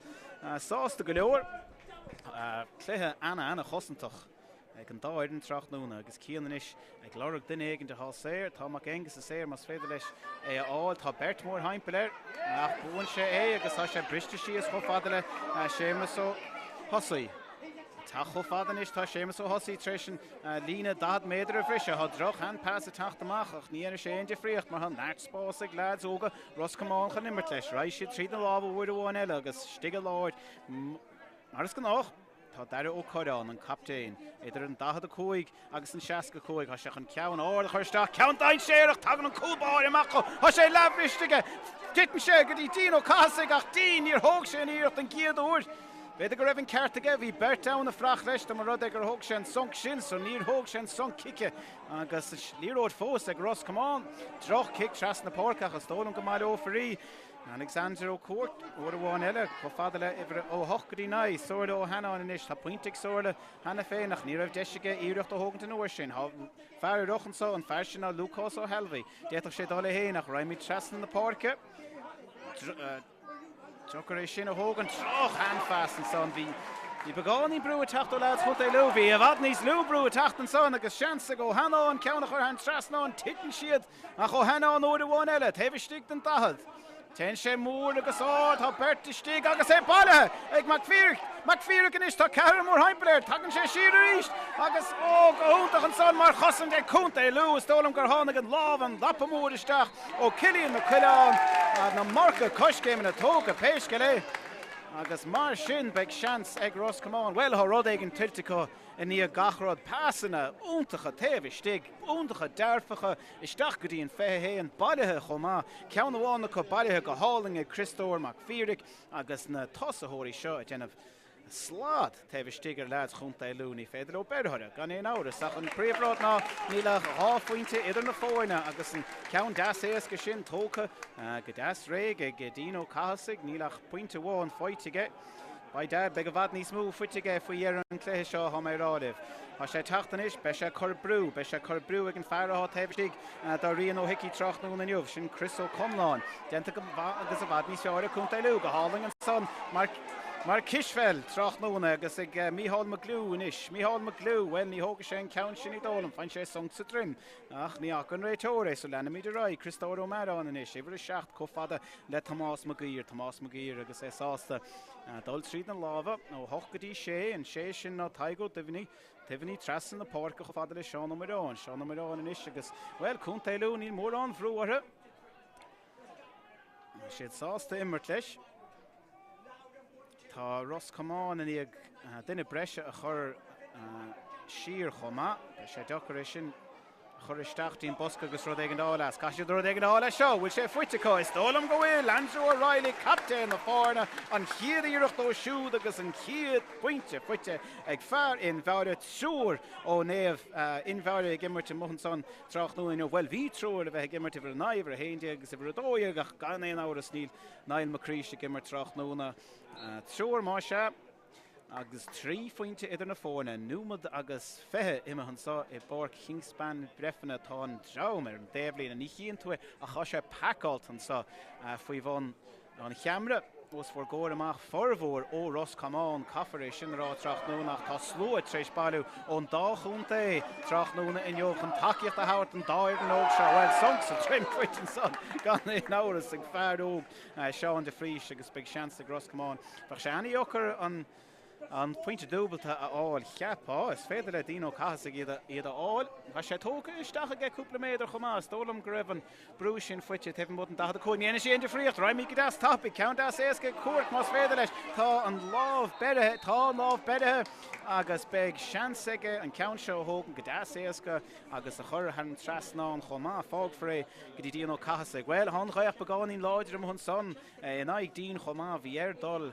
sásta go leor. Cluiche ana-ana-chosantach. ag an dá fhoireann tráthnóna agus Cian anois ag lorg duine éigin atá saor. Tá Mac Aonghusa saor más féidir leis é a fháil. Tá beirt mórthimpeall air ach buann sé é agus tá sé briste síos chomh fada le Séamus Ó hOsaigh. Teacht chomh fada anois tá Séamus Ó hOsaigh tar éis an líne 40 méadar a bhriseadh. Tá droch hand pass ag teacht amach ach ní dhéanfaidh sé aon difríocht mar tá neart spás ag leaids óga Ros Comáin chun imirt leis. Raghaidh siad tríd na lámha uair amháin eile agus istigh i lár mar is gnách. Tá Daire Ó Corráin, an captaen, idir an 45 agus an 65. Tá sé chun ceann ard a chur isteach, ceann dainséarach! Tagann an cúl báire amach dhó. Tá sé leathbhriste aige. Titeann sé go dtí Dean Ó Cathasaigh ach Dean, níor thóg sé an iarracht an gcéad uair. B'fhéidir go raibh an ceart aige, bhí beirt ann ag fuireach leis dá mba rud é gur thóg sé an sonc sin, so níor thóg sé an sonc cice agus liathróid fós ag Ros Comáin. Droch-chic trasna páirce ach is dóigh liom go mbaileofar í. Alexander Ó Cuairc, uair amháin eile, chomh fada le uimhir ó 8 go dtí 9. Somhairle Ó hEanáin anois. Tá pointe ag Somhairle cheana féin ach ní raibh deis aige iarracht a thógaint an uair sin. Tá fear ag rith anso, an fear sin ná Lúcás Ó hAilbhí. D'fhéadfadh sé dul é féin ach raghaimid trasna na páirce. Deacair é sin a thógaint. Droch hand-pass ansan. Bhí Bhí beagáinín brú ag teacht ó leaids Chontae Lú. Bhí i bhfad níos lú brú ag teacht ansan agus seans ag Ó hEanáin ceann a chur thar an trasnán. Titeann siad Ach Ó hEanáin uair amháin eile, taobh istigh den 40. Téann sé mór agus ard, tá beirt istigh agus é bailithe ag Mac Phiarais. Mac Phiarais anois, tá ceathrar mórthimpeall air, tagann sé siar arís agus, ó, go hiontach ansan mar chosaint ag Contae Lú. Is dóigh liom gur tháinig an lámh, an lapa mór isteach ó Cillian Mac Coileáin. Na marca coiscéimeanna tógtha, pé scéal é. Agus mar sin beidh seans ag Ros Comáin, bhuel tá rud éigin tuillte acu i ndiaidh gach rud, pasanna iontacha taobh istigh, iontacha dearfacha isteach go dtí an 21, bailithe chomh maith, ceann amháin acu bailithe go hálainn ag Criostóir Mac Piaraigh agus na tosaitheoirí seo ag déanamh slad taobh istigh ar leaids Chontae Lú. Ní féidir leo beir orthu, gan aon amhras, ach an príomhrud ná níl ach 2 phointe idir na foirne agus an ceann deas éasca sin tógtha go deas réidh ag Dean Ó Cathasaigh. Níl ach pointe amháin faighte aige. By dad, beidh i bhfad níos mó faighte aige faoi dheireadh an chluiche seo, tá mé ag rá libh. Tá sé ag teacht anois, beidh sé ag cur brú, beidh sé ag cur brú ag an fear atá taobh istigh do Rian Ó hIcí tráthnóna inniu, sin Chris Ó Conláin. Déanta go maith agus i bhfad níos fearr ag Contae Lú, go hálainn ansan mar mar cispheil tráthnóna agus ag Mícheál McGlew anois. Mícheál McGlew, bhuel ní thógfaidh sé an ceann sin ní dóigh liom, faigheann sé sonc sa droim ach ní fhaca an réiteoir é so leanfaimid ar aghaidh. Criostóir Ó Mearáin anois, uimhir a 7 chomh fada le Tomás Mac Uidhir, Tomás Mac Uidhir agus é sásta dul tríd na lámha ó 8 go dtí 6, an 6 sin ná Tadhg Ó Duibhní, Duibhní trasna na páirce chomh fada le Seán Ó Meireáin, Seán Ó Meireáin anois agus, bhuel, Contae Lú, níl mórán bhrú orthu. Tá siad sásta imirt leis. Tá Ros Comáin i ndiaidh duine breise a chur siar chomh maith. Beidh sé deacair é sin a chur isteach dtí'n bosca agus rud éigin a fháil as. Caithfidh siad rud éigin a fháil as seo. Bhfuil sé faighte acu? Is dóigh liom go bhfuil! Andrew O'Reilly, captaen na foirne, an chéad iarracht ó siúd agus an chéad phointe faighte ag fear Inbhear, triúr ó Naomh Inbhear ag imirt amuigh ansan tráthnóna inniu. Bhuel, bhí triúr le bheith ag imirt, uimhir 9, uimhir 11 agus uimhir 12 ach gan aon amhras níl Niall McCreesh ag imirt tráthnóna. Triúr más ea. Agus 3 phointe idir na foirne, nóiméad agus 20 imithe anseo i bPáirc Kingspan Bhreifne. Tá an dream ar an dtaobhlíne, ní chíonn tú é ach tá sé pacáilte anseo faoi bhun an cheamara os bhur gcomhair amach. Formhór ó Ros Comáin, caithfear é sin a rá tráthnóna ach tá slua tar éis bailiú ón dá chontae tráthnóna inniu chun tacaíocht a thabhairt don dá fhoireann óg seo. Bhuel, sonc sa droim faighte ansan gan aon amhras ag fear óg Seán de Frís agus beidh seans ag Ros Comáin. Bheadh sé an-dheacair an an pointe dúbalta a fháil, cheapfá. Is féidir le Dean Ó Cathasaigh iad iad a fháil. Tá sé tógtha isteach aige cúpla méadar chomh maith. Is dóigh liom go raibh an brú sin faighte taobh amuigh den 45. Ní dhéanfaidh sé aon difríocht. Raghaimid go deas tapaidh. Ceann deas éasca ag Quirke más féidir leis. Tá an lámh beirithe, tá an lámh beirithe agus beidh seans aige an ceann seo a thógaint go deas éasca agus a chur thar an trasnán chomh maith. Fágfar é go dtí Dean Ó Cathasaigh. Bhuel, tá an ghaoth beagáinín láidir amuigh ansan in aghaidh Dean chomh maith. Bhí air dul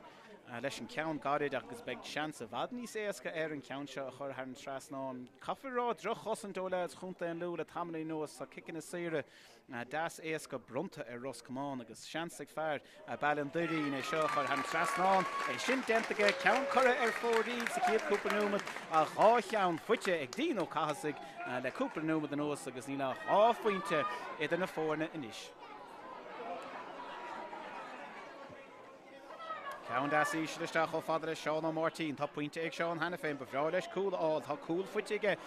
leis an ceann gairid agus beidh seans i bhfad níos éasca air an ceann seo a chur thar an trasnán. Caithfear a rá, droch-chosaint ó leaids Chontae an Lú le tamall anuas. Tá ciceanna saora deas éasca bronnta ar Ros Comáin agus seans ag fear Baile an Doirín é seo a chur thar an trasnán. É sin déanta aige, ceann curtha ar fóraoil sa chéad cúpla nóiméad ach 2 cheann faighte ag Dean Ó Cathasaigh le cúpla nóiméad anuas agus níl ach 2 phointe idir na foirne anois. Ceann deas íseal isteach chomh fada le Seán Ó Máirtín. Tá pointe ag Seán cheana féin. Ba bhreá leis cúl a fháil. Tá cúl faighte aige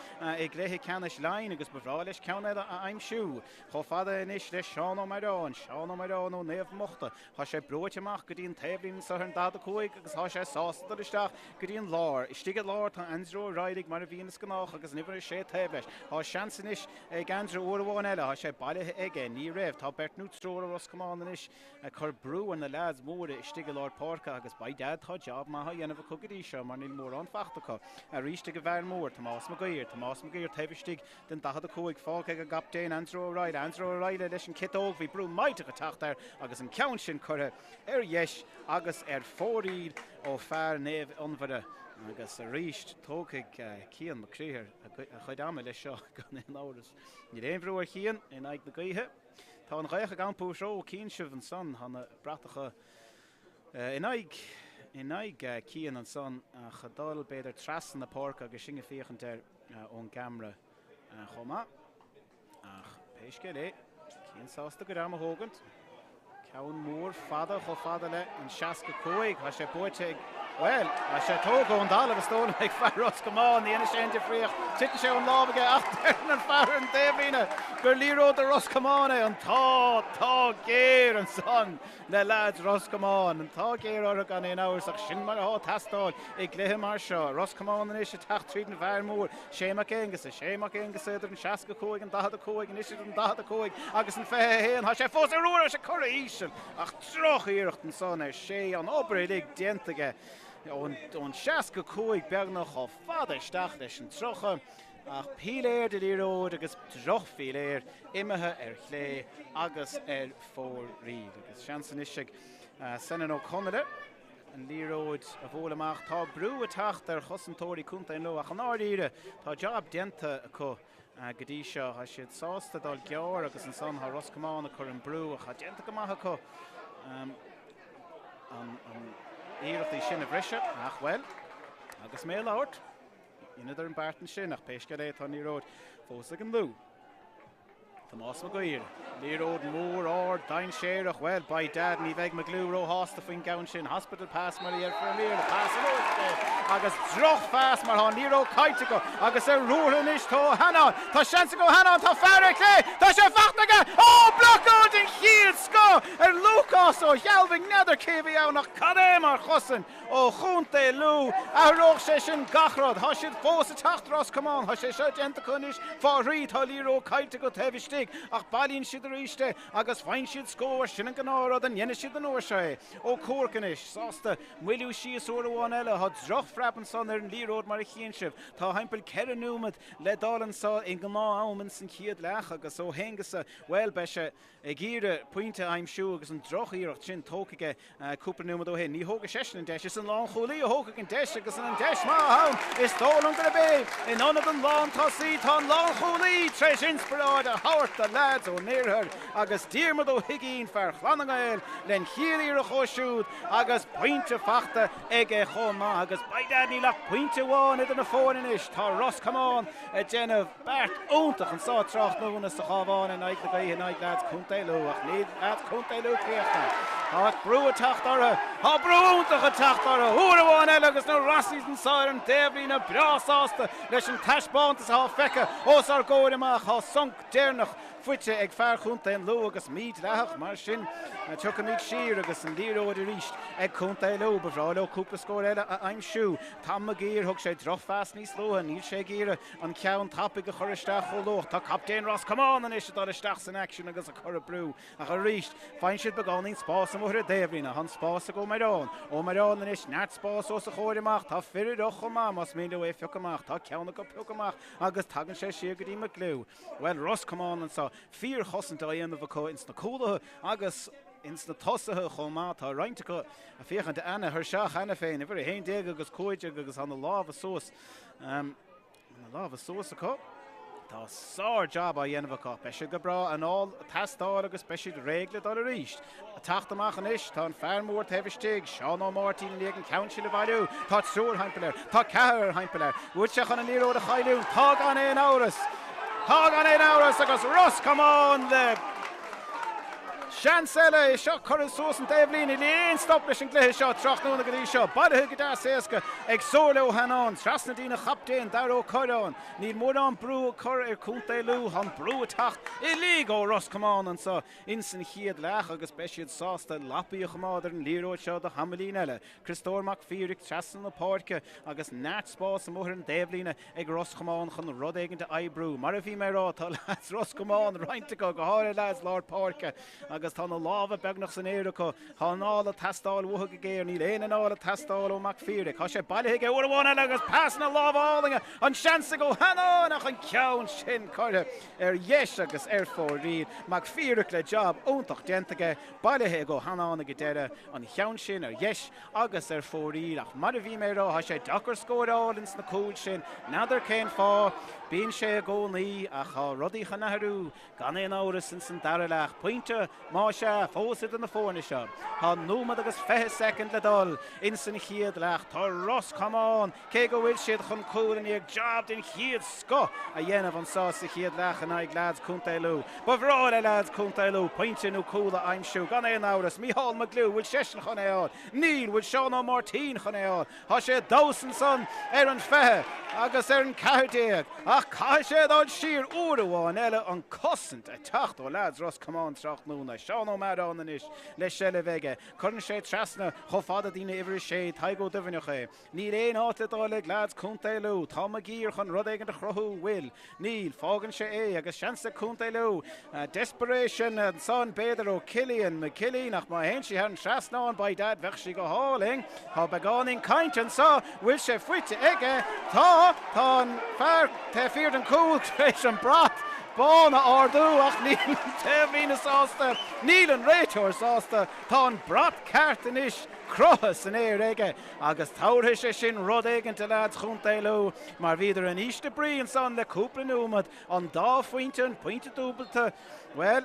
i gcluiche ceannais Laighean agus ba bhreá leis ceann eile a aimsiú. Chomh fada anois le Seán Ó Meireáin. Seán Ó Meireáin ó Naomh Mochta. Tá sé brúite amach go dtí an taobhlíne anseo ar an 45 agus tá sé sásta dul isteach go dtí an lár. Istigh i lár tá Andrew Ó Raghallaigh mar a bhíonn is gnách agus an uimhir 6 taobh leis. Tá seans anois ag Andrew uair amháin eile. Tá sé bailithe aige. Ní raibh. Tá beirt nó triúr ó Ros Comáin anois ag cur brú ar na leaids móra istigh i lár páirce agus by dad tá job maith á dhéanamh acu go dtí seo mar níl mórán fachta acu. Arís ag an bhfear mór, Tomás Mac Uidhir, Tomás Mac Uidhir taobh istigh den 45 fágtha ag an gcaptaen Andrew O'Reilly, Andrew O'Reilly leis an ciotóg, bhí brú maidhmeach ag teacht air agus an ceann sin curtha ar dheis agus ar fóraoil ó fear Naomh Fhionnmhaire agus arís tógfaidh Cian Mac Criomhthair a chuid ama leis seo gan aon amhras. Níl aon bhrú ar Chian in aghaidh na gaoithe. Tá an ghaoth ag iompú threo Cian sibh ansan, tá na bratacha in aghaidh in aghaidh Cian ansan ach ag dul b'fhéidir trasna na páirce agus sinn ag féachaint air ón gceamara chomh maith. Ach pé scéal é, Cian sásta a chuid ama a thógaint. Ceann mór fada chomh fada le an 65. Tá sé buaite ag Bhuel, tá sé tógtha ón dtalamh is dóigh liom ag fear Ros Comáin, ní dhéanfaidh sé aon difríocht. Titeann sé ón lámh aige ach deireann an fear ar an taobhlíne gur liathróid do Ros Comáin é. An t-ádh, t-ádh géar ansan le leaids Ros Comáin. An t-ádh géar orthu gan aon amhras ach sin mar atá ag teastáil i gcluiche mar seo. Ros Comáin anois ag teacht tríd an bhfear mór, Shay Mac Aonghusa. Shay Mac Aonghusa idir an 65, an 45, anois idir an 45 agus an 21. Tá sé fós ar uair, tá sé curtha íseal ach Droch-iarracht ansan ar Shay, an obair uilig déanta aige ón 65 beagnach chomh fada isteach leis an 30, ach píléar de liathróid agus drochphíléar imithe ar chlé agus ar fóraoil. Agus seans anois ag Senan Ó Conaire an liathróid a bhualadh amach. Tá brú ag teacht ar chosantóirí Contae an Lú ach i ndáiríre tá jab déanta acu. Go dtí seo, tá siad sásta dul gearr agus ansan tá Ros Comáin ag cur an brú ach tá déanta go maith acu an iarrachtaí sin a bhriseadh. Ach bhuel, agus mé ag labhairt, dheineadar an beart ansin ach pé scéal é tá an liathróid fós ag an Lú. Tomás Mac Uidhir, liathróid mór ard dainséarach, bhuel, by dad, ní bheidh McGlew róshásta faoin gceann sin. Hospital pass mar a dhéarfar i mBéarla, pas in airde agus drochphas mar tá an liathróid caillte acu agus ar ruathar anois tá Ó hAnnáin, tá seans ag Ó hAnnáin, tá fear ar chlé, tá sé fachta aige, ó, blocáil den chéad scoth ar Lúcás Ó hEalbhaigh, n'fheadar cé a bhí ann ach cad é mar chosaint ó Chontae Lú. Athródh sé sin gach rud. Tá siad fós ag teacht Ros Comáin. Tá sé seo déanta acu anois fá thrí. Tá liathróid caillte acu taobh istigh ach bailíonn siad arís é agus faigheann siad scór. Sin an gnáthrud. An ndéanfaidh siad an uair seo é? Ó Cuairc anois, sásta moilliú síos uair amháin eile. Tá drochphreab ansan ar an liathróid mar a chíonn sibh. Tá thimpeall 4 nóiméad le dul anso i ngnáth-am ins an chéad leath agus Ó hAonghusa, bhuel, beidh sé ag iarraidh pointe a aimsiú agus an droch-iarracht sin tógtha aige cúpla nóiméad ó shin. Ní thógfaidh seisean an deis, is an lánchúlaí a thógfaidh an deis agus an deis maith ann, is dóigh liom gurb é. In ionad an lántosaí tá an lánchúlaí tar éis inspioráid a thabhairt do leaids ón iarthar agus Diarmuid Ó hUigínn, fear Chlanna nGael, len chéad iarracht ó siúd agus pointe fachta aige chomh maith agus by dad níl ach pointe amháin idir na foirne anois. Tá Ros Comáin ag déanamh Beart iontach anso tráthnóna sa Chabhán in aghaidh na gaoithe in aghaidh leaids Contae Lú ach níl leaids Contae Lú críochnaithe. Tá brú ag teacht orthu. Tá brú iontach ag teacht orthu uair amháin eile agus na Rossies anso ar an dtaobhlíne breá sásta leis an taispeántas atá feicthe os ár gcomhair amach. Tá sonc deireanach faighte ag fear Chontae an Lú agus mídhleathach, mar sin tiocfaimid siar agus an liathróid arís ag Contae Lú. Ba bhreá leo cúpla scór eile a aimsiú. Tom McGeer, thug sé drochphas níos luaithe, níl sé ag iarraidh an ceann tapaidh a chur isteach chomh luath. Tá captaen Ros Comáin anois ag dul isteach san aicsean agus ag cur brú ach arís faigheann siad beagáinín spás amuigh ar an dtaobhlíne. Tá an spás ag Ó Meireáin. Ó Meireáin anois, neart spás os a chomhair amach. Tá fir ar chomh maith más mian leo é a phiocadh amach. Tá ceann acu pioctha amach agus tagann sé siar go dtí McGlew. Bhuel, Ros Comáin anso, fíorchosaint á dhéanamh acu ins na cúlaithe agus ins na tosaithe chomh maith. Tá roinnt acu ag féachaint ana-thuirseach cheana féin, uimhir 11 agus 15 agus tá na lámha suas. Na lámha suas acu. Tá sár-jab á dhéanamh acu. Beidh siad go breá anáil ag teastáil agus beidh siad réidh le dul arís. Ag teacht amach anois, tá an fear mór taobh istigh, Seán Ó Máirtín i ndiaidh an ceann sin a bhailiú. Tá triúr thimpeall air. Tá ceathrar thimpeall air. Bhfuil sé chun an liathróid a chailliúint? Tá gan aon amhras. Tá gan aon amhras agus Ros Comáin le seans eile é seo curtha suas an taobhlíne. Níl aon stop leis an gcluiche seo tráthnóna go dtí seo. Bailithe go deas éasca ag Somhairle Ó hAnnáin trasna dtína chaptaen Darragh Ó Corráin. Níl mórán brú ag cur ar Chontae Lú. Tá an brú ag teacht uilig ó Ros Comáin anso ins an chéad leath agus beidh siad sásta lapaí a choimeád ar an liathróid seo do thamaillín eile. Criostóir Mac Piaric trasna na páirce agus neart spás amuigh ar an dtaobhlíne ag Ros Comáin chun rud éigin a oibriú. Mar a bhí mé ag rá, tá leaids Ros Comáin roinnt acu, go háirithe leaids lár páirce, agus tá na lámha beagnach san aer acu. Tá anáil ag teastáil uathu go géar. Níl aon anáil ag teastáil ó Mac Piaric. Tá sé bailithe aige uair amháin eile agus pas na lámha álainne, an seans ag Ó hAnnáin ach an ceann sin curtha ar dheis agus ar fóraoil. Mac Piaric le jab iontach déanta aige, bailithe ag Ó hAnnáin ag an deireadh, an cheann sin ar dheis agus ar fóraoil ach mar a bhí mé ag rá, tá sé deacair scóráil ins na cúil sin, n'fheadar cén fáth. Bíonn sé i gcónaí ach tá rudaí chun athrú gan aon amhras ins an dara leath. Pointe, más ea, fós idir na foirne seo. Tá nóiméad agus 20 soicind le dul ins an chéad leath. Tá Ros Comáin, cé go bhfuil siad chun cúil i ndiaidh jab den chéad scoth a dhéanamh anso sa chéad leath in aghaidh leaids Contae Lú. Ba bhreá le leaids Contae Lú pointe nó cúl a aimsiú, gan aon amhras. Mícheál McGlew, bhfuil seisean chun é a fháil? Níl. Bhfuil Seán Ó Máirtín chun é a fháil? Tá sé ag damhsa ansan ar an 20 agus ar an 14 ach caithfidh sé dul siar uair amháin eile an cosaint ag teacht ó leaids Ros Comáin tráthnóna. Seán Ó Mearáin anois le seilbh aige. Cuireann sé trasna chomh fada dtína uimhir a sé, Tadhg Ó Duibhneach é. Níl aon áit le dul ag leaids Contae Lú. Tá McGeer chun rud éigin a chruthú. Bhfuil? Níl. Fágann sé é agus seans ag Contae Lú. Desperation ansan b'fhéidir ó Cillian McKilleen ach má théann sí thar an trasnán by dad bheadh sí go hálainn. Tá beagáinín cainte anso. Bhfuil sé faighte aige? Tá! Tá an fear taobh thiar den chúl tar éis an brat bán a ardú ach níl an taobhlíne sásta. Níl an réiteoir sásta. Tá an brat ceart anois crochta san aer aige. Agus tabharfaidh sé sin rud éigin do leaids Chontae Lú, mar bhíodar in ísle brí ansan le cúpla nóiméad, an dá phointe, an pointe dúbailte, bhuel,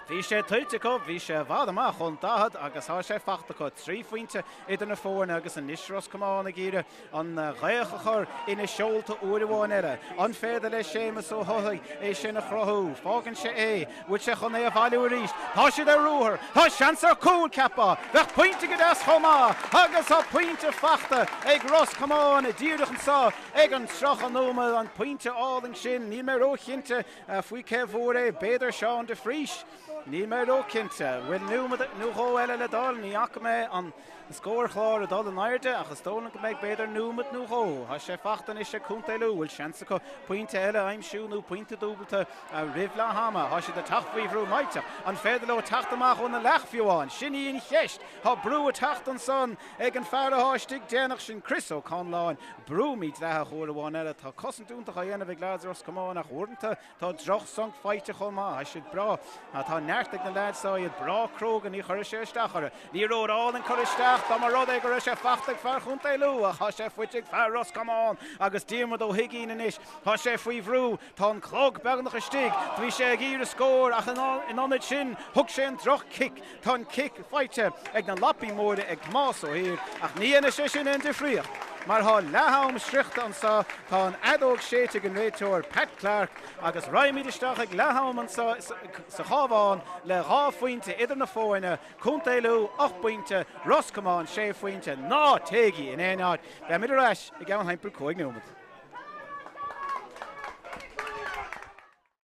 bhí sé tuillte acu, bhí sé i bhfad amach ón 40 agus tá sé fachta acu, 3 phointe idir na foirne agus anois Ros Comáin ag iarraidh an ghaoth a chur ina seolta uair amháin eile. An féidir le Séamus Ó hEochaidh é sin a chruthú? Fágann sé é. Bhfuil sé chun é a bhailiú arís? Tá siad ar ruathar! Tá seans ar chúl, cheapfá! Bheadh pointe go deas chomh maith! Agus tá pointe fachta ag Ros Comáin díreach anseo ag an 30 nóiméad. An pointe álainn sin, níl mé róchinnte faoi cé bhfuair é, b'fhéidir Seán de Frís? Níl mé róchinnte. Bhfuil nóiméad nó dhó eile le dul? Ní fhaca mé an scórchlár ag dul in airde ach is dóigh liom go mbeidh b'fhéidir nóiméad nó dhó. Tá sé fachta anois ag Contae Lú. Bhfuil seans acu pointe eile a aimsiú nó pointe dúbailte roimh leath ama? Tá siad ag teacht faoi bhrú millteach. An féidir leo teacht amach óna leath fiú amháin? Sin í an cheist. Tá brú ag teacht ansan ag an fear atá istigh déanach sin Chris Ó Conláin. Brú mídhleathach uair amháin eile. Tá cosaint iontach á dhéanamh ag leaids Ros Comáin ach uaireanta Tá droch-sonc faighte chomh maith. Tá siad breá. Tá neart ag na leaids seo, iad breá cróga, ní chuirfidh sé isteach orthu. Liathróid álainn curtha isteach, dá mba rud é go raibh sé fachta ag fear Chontae Lú, ach tá sé faighte ag fear Ros Comáin agus Diarmuid Ó hUigínn anois. Tá sé faoi bhrú, tá an clog beagnach istigh, bhí sé ag iarraidh scór ach in ionad sin thug sé an droch-chic. Tá an cic faighte ag na lapaí móra ag Tomás Ó hÍr ach ní dhéanfaidh sé sin aon difríocht mar tá leath-am sroichte anseo, tá an fheadóg séidte ag an réiteoir Pat Clarke agus raghaimid isteach ag leath-am anseo sa Chabhán le 2 phointe idir na foirne, Contae Lú 8 bpointe, Ros Comáin 6 phointe. Ná téigí in aon áit, beimid ar ais i gceann thimpeall 5 nóiméad.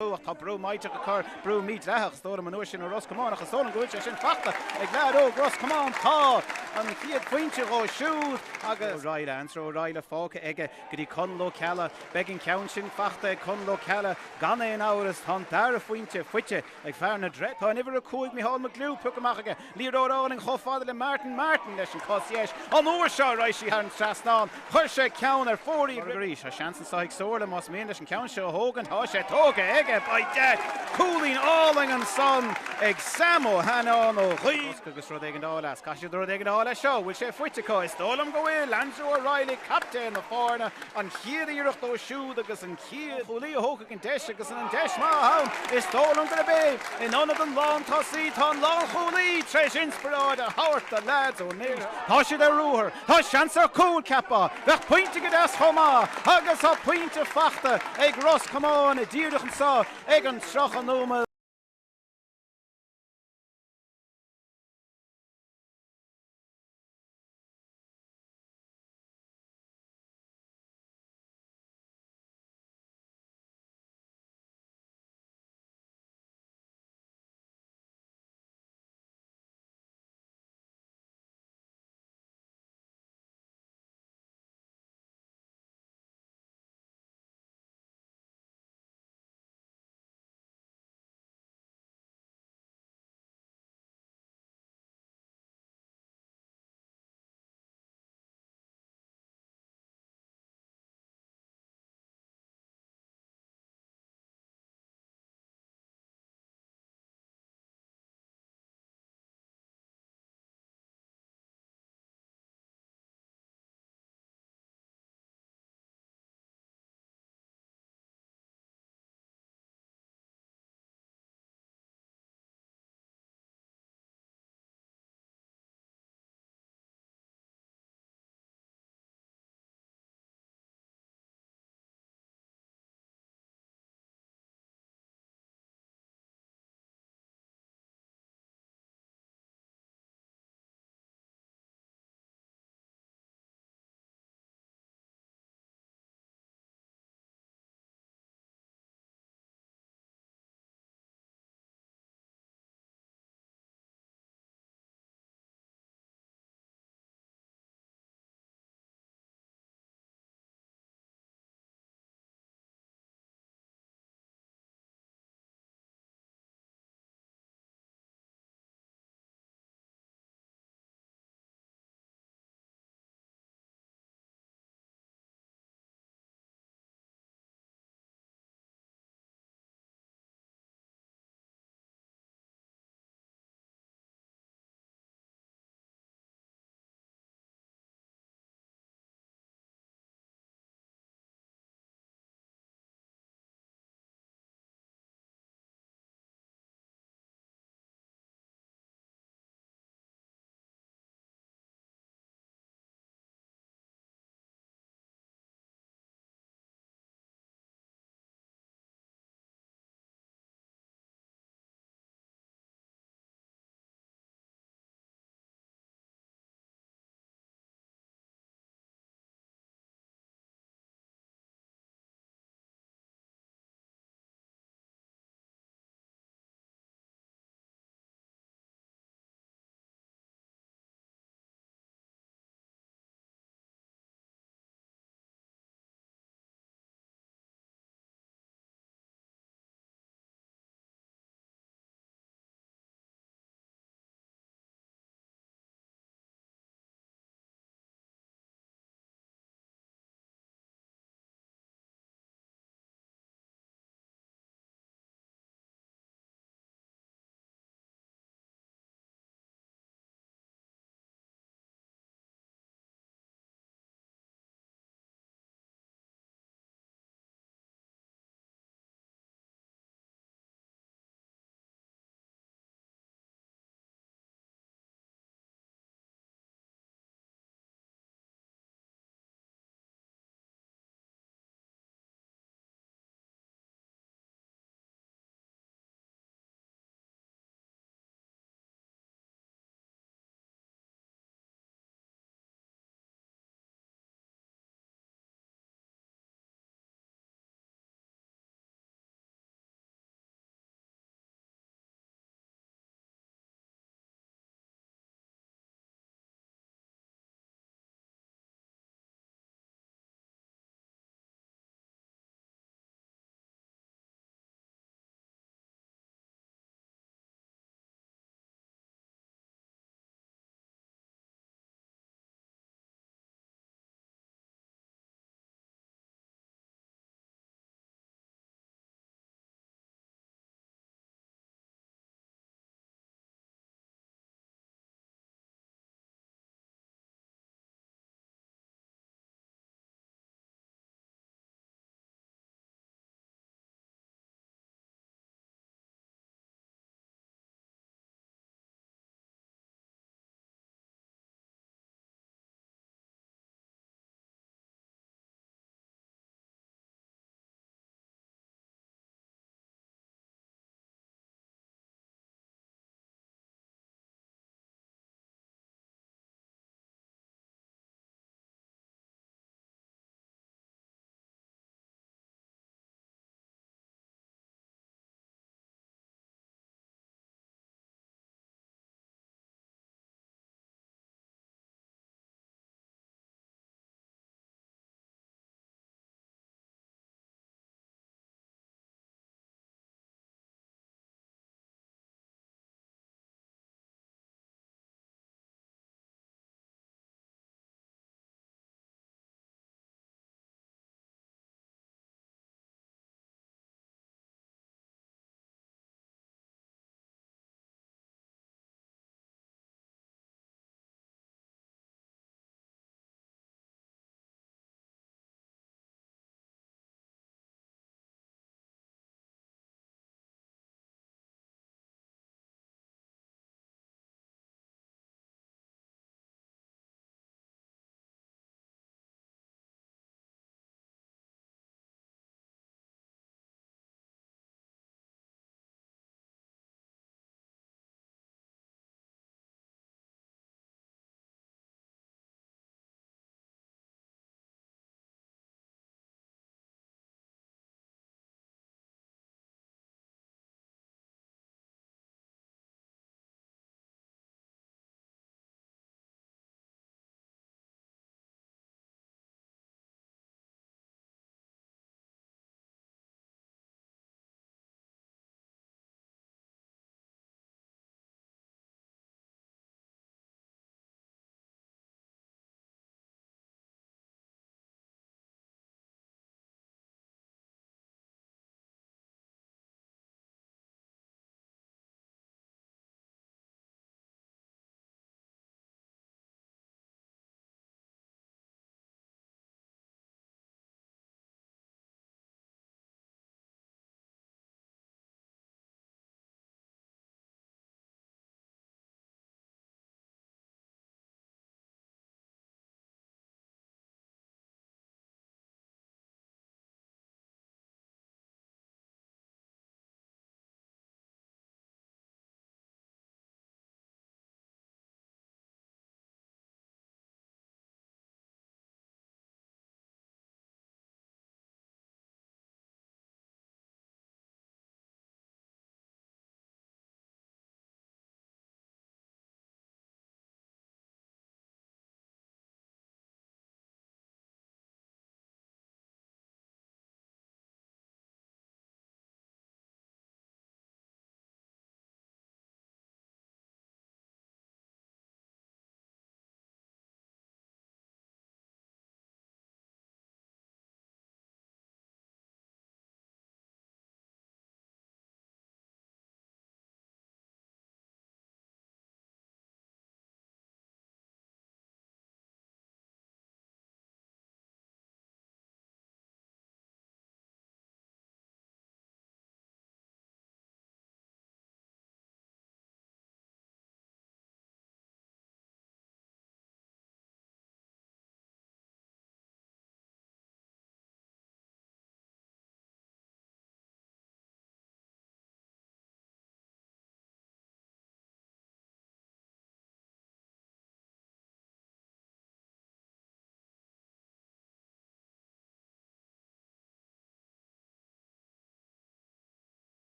Ach tá brú maidhmeach á chur, brú mídhleathach, is dóigh liom an uair sin ó Ros Comáin ach is dóigh liom go bhfuil sé sin fachta ag leaid óg Ros Comáin. Tá an chéad phointe dhó siúd agus. O'Reilly, Andrew O'Reilly fágtha aige go dtí Conall Ó Ceallaigh. Beidh an ceann sin fachta ag Conall Ó Ceallaigh gan aon amhras. Tá an dara phointe faighte Ag fear na dTre, tá an uimhir 5 Micheál McGlew pioctha amach aige. Liathróid álainn chomh fada le Martin Martin leis an cos dheis. An uair seo raghaidh sí thar an trasnán. Chuir sé ceann ar fóraoil arís. Tá seans anseo ag Somhairle más mian leis an ceann seo a thógaint. Tá sé tógtha aige by dad. Cúilín álainn ansan ag Sam Ó hAnnáin ó Ghaoth. Agus rud éigin a fháil as. Caithfidh siad rud éigin a fháil as seo. Bhfuil sé faighte acu? Is dóigh liom go bhfuil. Andrew O'Reilly, captaen na foirne, an chéad iarracht ó siúd agus an. Chéad chúlaí a thógfaidh an deis agus an deis maith ann, is dóigh liom gurb é. In ionad an lántosaí, tá an lánchúlaí tar éis inspioráid a thabhairt do leaids ón Iarthar. Tá siad ar ruathar, tá seans ar chúl, cheapfá. Bheadh pointe go deas chomh maith agus tá pointe fachta ag Ros Comáin díreach anseo ag an 30 nóiméad.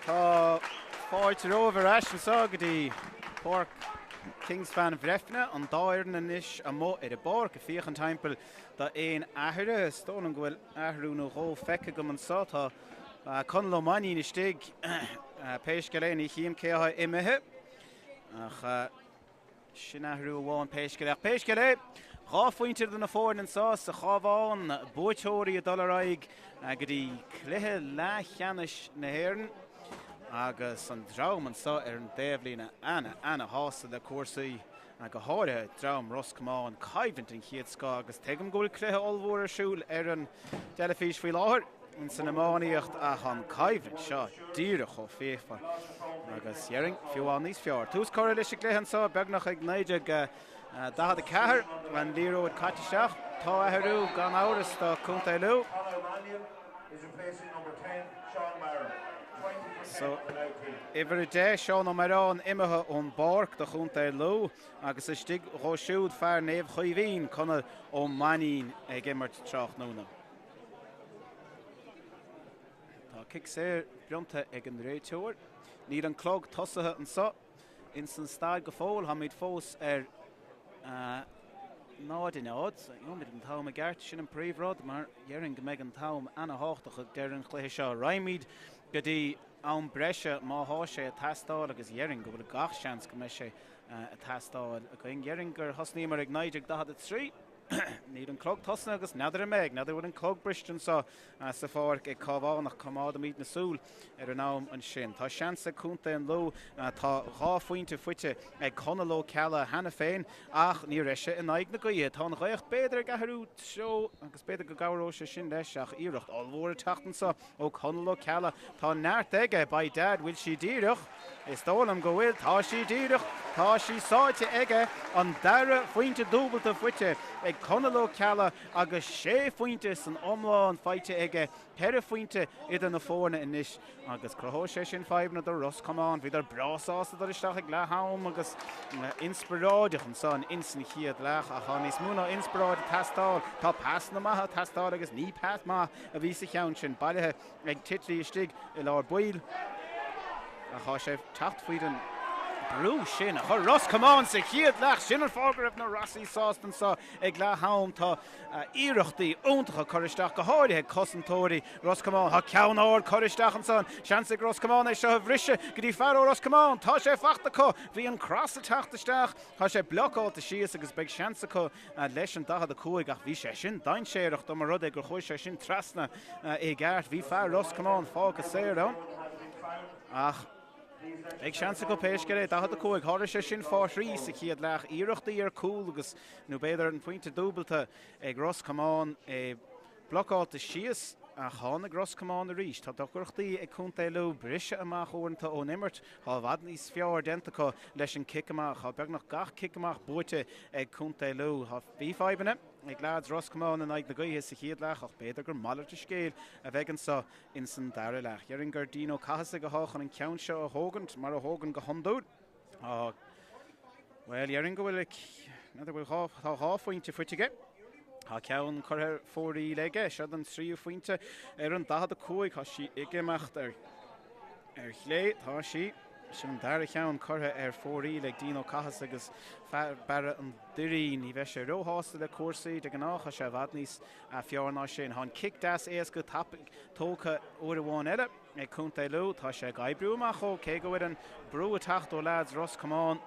Tá fáilte romhaibh ar ais anseo go dtí Páirc Kingspan Bhreifne, an dá fhoireann anois amuigh ar an bpáirc ag féachaint timpeall d'aon athruithe. Is dóigh liom go bhfuil athrú nó dhó feicthe agam anseo. Tá Conall Ó Mainnín istigh, pé scéal é, ní chím cé atá imithe ach Sin athrú amháin pé scéal é. Ach pé scéal é, 2 phointe idir na foirne anseo sa Chabhán, buaiteoirí ag dul ar aghaidh go dtí cluiche leathcheannais na hÉireann agus an dream anseo ar an dtaobhlíne ana, ana shásta le cúrsaí, go háirithe dream Ros Comáin, coimhlint den chéad scoth agus tuigim go bhfuil cluiche ollmhór ar siúl ar an dteilifís faoi láthair. ins an iománaíocht ach an coimhlint seo díreach chomh fíochmhar agus déarfainn fiú amháin níos fearr. Tús curtha leis an gcluiche anseo beagnach ag 1944, an liathróid caite isteach. Tá athrú gan amhras do Chontae Lú. So, uimhir 10, Seán Ó Meireáin imithe ón bpáirc do Chontae Lú agus istigh dhó siúd fear Naomh Chaoimhín, Conall Ó Mainnín ag imirt tráthnóna. Tá cic saor bronnta ag an réiteoir. Níl an clog tosaithe anseo ins an staid go fóill. Táimid fós ar 0, 0. Gheobhaimid an t-am i gceart. Sin an príomhrud mar déarfainn go mbeidh an t-am ana-thábhachtach ag deireadh an chluiche seo. Raghaimid go dtí am breise má thá sé ag teastáil agus déarfainn go bhfuil gach seans go mbeidh sé ag teastáil againn. Déarfainn gur thosnaíomar ag 1943. Níl an clog tosaithe agus n'fheadar an mbeidh, n'fheadar an bhfuil an clog briste anseo sa pháirc ag Cabhán ach coimeádaimid na súil ar an am ansin. Tá seans ag Contae an Lú, tá 2 phointe faighte ag Conall Ó Ceallaigh cheana féin ach ní raibh sé in aghaidh na gaoithe. Tá an ghaoth b'fhéidir ag athrú treo agus b'fhéidir go gcabhróidh sé sin leis ach iarracht ollmhór ag teacht anseo Ó Conall Ó Ceallaigh, tá neart aige, by dad, bhfuil sí díreach? Is dóigh liom go bhfuil, tá sí díreach, tá sí sáite aige, an dara phointe dúbalta faighte ag Conall Ó Ceallaigh agus sé phointe san iomlán faighte aige, ceithre phointe idir na foirne anois agus cruthóidh sé sin fadhbanna do Ros Comáin. Bhíodar breá sásta dul isteach ag leath am agus inspioráideach ansan ins an chéad leath ach tá níos mó ná inspioráid ag teastáil, tá pasanna maithe ag teastáil agus ní pas maith a bhí sa cheann sin, bailithe ag Titley istigh i lár baill ach tá sé ag teacht faoin an brú sin a chuir Ros Comáin sa chéad leath. Sin an fáth go raibh na Rosaigh sásta anseo ag leath am. Tá iarrachtaí iontacha curtha isteach, go háirithe ag cosantóirí Ros Comáin. Tá ceann ard curtha isteach ansan. Seans ag Ros Comáin é seo a bhriseadh go dtí fear ó Ros Comáin. Tá sé fachta acu. Bhí an cros ag teacht isteach. Tá sé blocáilte síos agus beidh seans acu leis an 45 ach bhí sé sin dainséarach dá mba rud é gur chuaigh sé sin trasna i gceart. Bhí fear Ros Comáin fágtha saor ann ach beidh seans acu pé scéal é. 45, tharla sé sin fá thrí sa chéad leath. Iarrachtaí ar cúl agus nó b'fhéidir an pointe dúbalta ag Ros Comáin é Blocáilte síos ach tháinig Ros Comáin arís. Tá deacrachtaí ag Contae Lú briseadh amach uaireanta ón imirt. Tá i bhfad níos fearr déanta acu leis an cic amach. Tá beagnach gach cic amach buaite ag Contae Lú. Bhí fadhbanna ag leaids Ros Comáin in aghaidh na gaoithe sa chéad leath ach b'fhéidir gur malairt an scéil a bheidh anseo ins an dara leath. Déarfainn gur Dean Ó Cathasaigh atá chun an ceann seo a thógaint mar a thógann go hiondúil. Á, bhuel, déarfainn go bhfuil, n'fheadar bhfuil dhá, tá dhá phointe faighte aige. Tá ceann curtha ar fóraoil aige, seo an tríú phointe ar an 45, tá sí ag imeacht ar, ar chlé, tá sí, sin an dara cheann curtha ar fóraoil ag Dean Ó Cathasaigh agus fear Barra an Doirín. Ní bheidh sé róshásta le cúrsaí, de ghnáth tá sé i bhfad níos fearr ná sin. Tá an cic deas éasca tapaidh tógtha uair amháin eile. Ag Contae Lú, tá sé ag oibriú amach dhó, cé go bhfuil an brú ag teacht ó leaids Ros Comáin.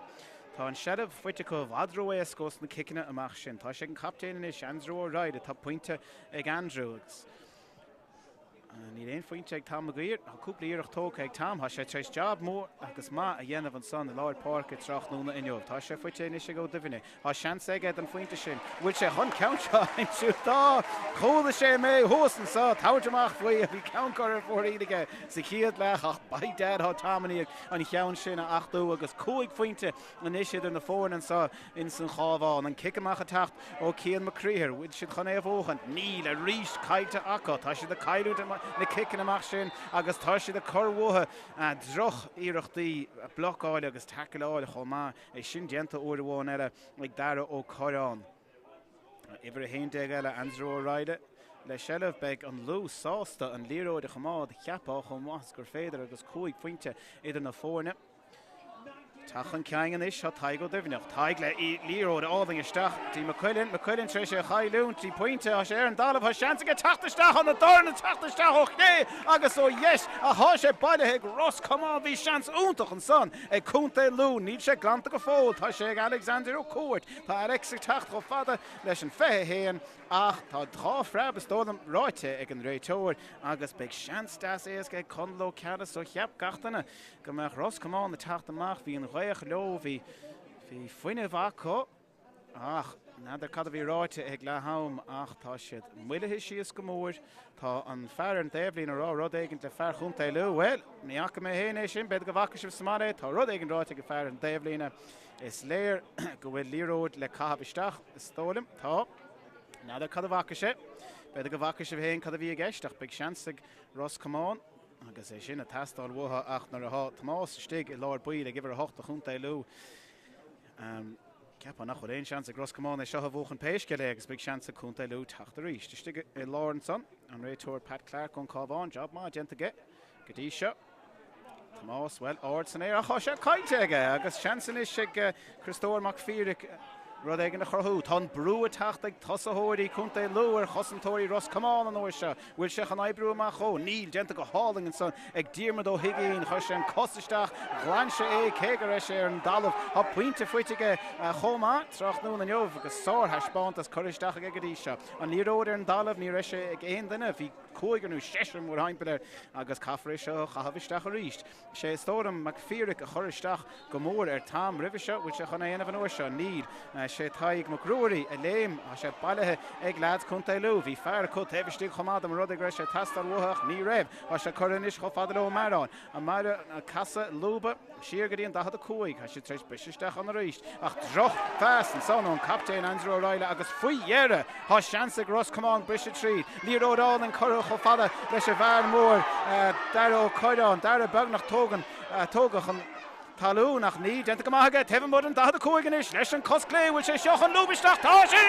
Tá an seilbh faighte acu i bhfad ró-éasca ós na ciceanna amach sin. Tá sé ag an captaen anois, Andrew O'Reilly. Tá pointe ag Andrew agus níl aon phointe ag Tom Maguire. Tá cúpla iarracht tógtha ag Tom. Tá sé tar éis jab mór agus maith a dhéanamh ansan i lár páirce tráthnóna inniu. Tá sé faighte anois ag Ó Duibhne. Tá seans aige don phointe sin. Bhfuil sé chun ceann seo a aimsiú? Tá! Chuala sé mé thuas anseo ag tabhairt amach faoi. Bhí ceann curtha ar fóraoil aige sa chéad leath ach by dad tá Tom i ndiaidh an cheann sin a achtú agus cúig phointe anois idir na foirne anseo ins an Chabhán. An cic amach ag teacht ó Cian Mac Criomhthain. Bhfuil siad chun é a bhuachan? Níl arís caillte acu. Tá siad ag cailliúint na ciceanna amach sin agus tá siad ag cur uathu droch iarrachtaí blocáile agus tacleáil chomh maith. É sin déanta uair amháin eile ag Dara Ó Corráin. Uimhir 11 eile, Andrew O'Reilly. le seilbh. Beidh an Lú sásta an liathróid a choimeád, cheapfá, chomh maith is gur féidir agus 5 phointe idir na foirne. Teacht chun cinn anois tá Tadhg Ó Duibhneach. Tadhg le liathróid álainn isteach dtí Mac Uilinn. Mac Uilinn tar éis é a chailliúint dtí pointe. Tá sé ar an dtalamh. Tá seans aige teacht isteach. Tá na dorn ag teacht isteach ó chlé agus ó dheis ach tá sé bailithe ag Ros Comáin. Bhí seans iontach ansan ag Contae Lú. Níl sé glanta go fóill. Tá sé ag Alexander Ó Cuairt. Tá Alex ag teacht chomh fada leis an 21 ach tá 2 phreab is dóigh liom ráite ag an réiteoir agus beidh seans deas éasca ag Conall Ó Ceallaigh so cheap gach duine go mbeadh Ros Comáin ag teacht amach, bhí an ghaoth leo, bhí, bhí fuinneamh acu ach n'fheadar cad a bhí ráite ag leath am ach tá siad moillithe síos go mór. Tá an fear ar an taobhlíne ag rá rud éigin le fear Chontae Lú. Bhuel, ní fhaca mé féin é sin, b'fhéidir go bhfaca sibh sa mbaile é, tá rud éigin ráite ag an fear ar an taobhlíne. Is léir go bhfuil liathróid le caitheamh isteach, is dóigh liom. Tá. N'fheadar cad a bhfaca sé. B'fhéidir go bhfaca sibh féin cad a bhí i gceist ach beidh seans ag Ros Comáin. Agus é sin ag teastáil uathu ach nuair atá Tomás istigh i lár baill ag uimhir 8 do chontae Lú, ceapfá nach bhfuil aon seans ag Ros Comáin é seo a bhuachan pé scéal é agus beidh seans ag contae Lú teacht arís. Istigh i lár ansan, an réiteoir Pat Clarke ón Cabhán, job maith déanta aige go dtí seo. Tomás, bhuel, ard san aer ach tá sé caillte aige agus seans anois ag Criostóir Mac Piarais rud éigin a chruthú. Tá an brú ag teacht ag tosaitheoirí Chontae Lú ar chosantóirí Ros Comáin an uair seo. Bhfuil sé chun oibriú amach dhó? Níl. Déanta go hálainn ansan ag Diarmuid Ó hUiginn. Chuir sé an cos isteach, ghlan sé é cé go raibh sé ar an dtalamh. Tá pointe faighte aige chomh maith tráthnóna inniu agus sárthaispeántas curtha isteach aige go dtí seo. An liathróid ar an dtalamh, ní raibh sé ag aon duine. Bhí cúigear nó seisear mórthimpeall air agus caithfear é seo a chaitheamh isteach arís. Sé is dóigh liom Mac Piarais a chuir isteach go mór ar Tom roimhe seo. Bhfuil sé chun é a dhéanamh an uair seo? Níl. Sé Tadhg Mac Ruairí a léim. Tá sé bailithe ag leaids Contae Lú. Bhí fear acu taobh istigh chomh maith dá mba rud é go raibh sé ag teastáil uathu ach ní raibh. Tá sé curtha anois chomh fada le Ó Mearáin. Ó Mearáin ag casadh lúba siar go dtí an 45. Tá siad tar éis briseadh isteach ann arís ach droch phas ansan ón captaen Andrew O'Reilly agus faoi dheireadh tá seans ag Ros Comáin briseadh tríd. Liathróid álainn curtha chomh fada leis an bhfear mór Dara Ó Cuirreáin. Dara beagnach tógann, tógtha chun talún ach níl déanta go maith aige. Taobh amuigh den 45 anois leis an cos clé. Bhfuil sé seo chun lúb isteach? Tá sí!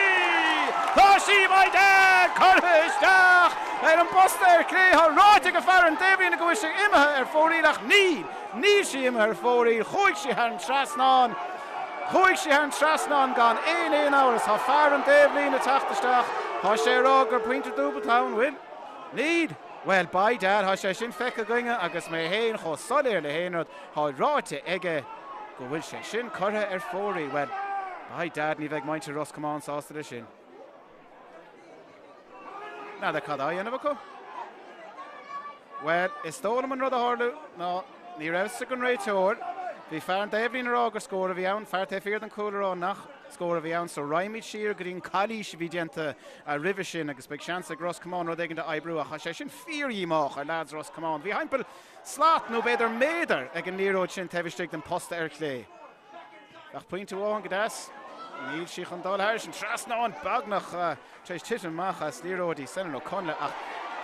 Tá sí, by dad! Curtha isteach ar an bposta ar chlé. Tá ráite ag fear an taobhlíne go bhfuil sé imithe ar fóraoil ach níl! Níl sí imithe ar fóraoil. Chuaigh sí thar an trasnán. Chuaigh sí thar an trasnán gan aon aon amhras. Tá fear an taobhlíne ag teacht isteach. Tá sé ag rá gur pointe dúbailte atá ann. Bhfuil? Níl? Bhuel, by dad, tá sé sin feicthe againne agus mé féin chomh soiléir le haon rud. Tá ráite aige go bhfuil sé sin curtha ar fóraoil. Bhuel, by dad, ní bheidh muintir Ros Comáin sásta leis sin. N'fheadar cad á dhéanamh acu? Bhuel, is dóigh liom an rud a tharla ná ní raibh fhios ag an réiteoir. Bhí fear an taobhlíne ag rá gur scór a bhí ann, fear taobh thiar den chúl ag rá nach scór a bhí ann, so raghaimid siar go dtí an calaois a bhí déanta roimhe sin agus beidh seans ag Ros Comáin rud éigin a oibriú ach tá sé sin fíordhíomách ar leaids Ros Comáin. Bhí thimpeall slat nó b'fhéidir méadar ag an liathróid sin taobh istigh den posta ar chlé. Bheadh pointe amháin go deas. Níl sí chun dul thairis an trasnán beagnach tar éis titim amach as liathróidí Senan Ó Conghaile ach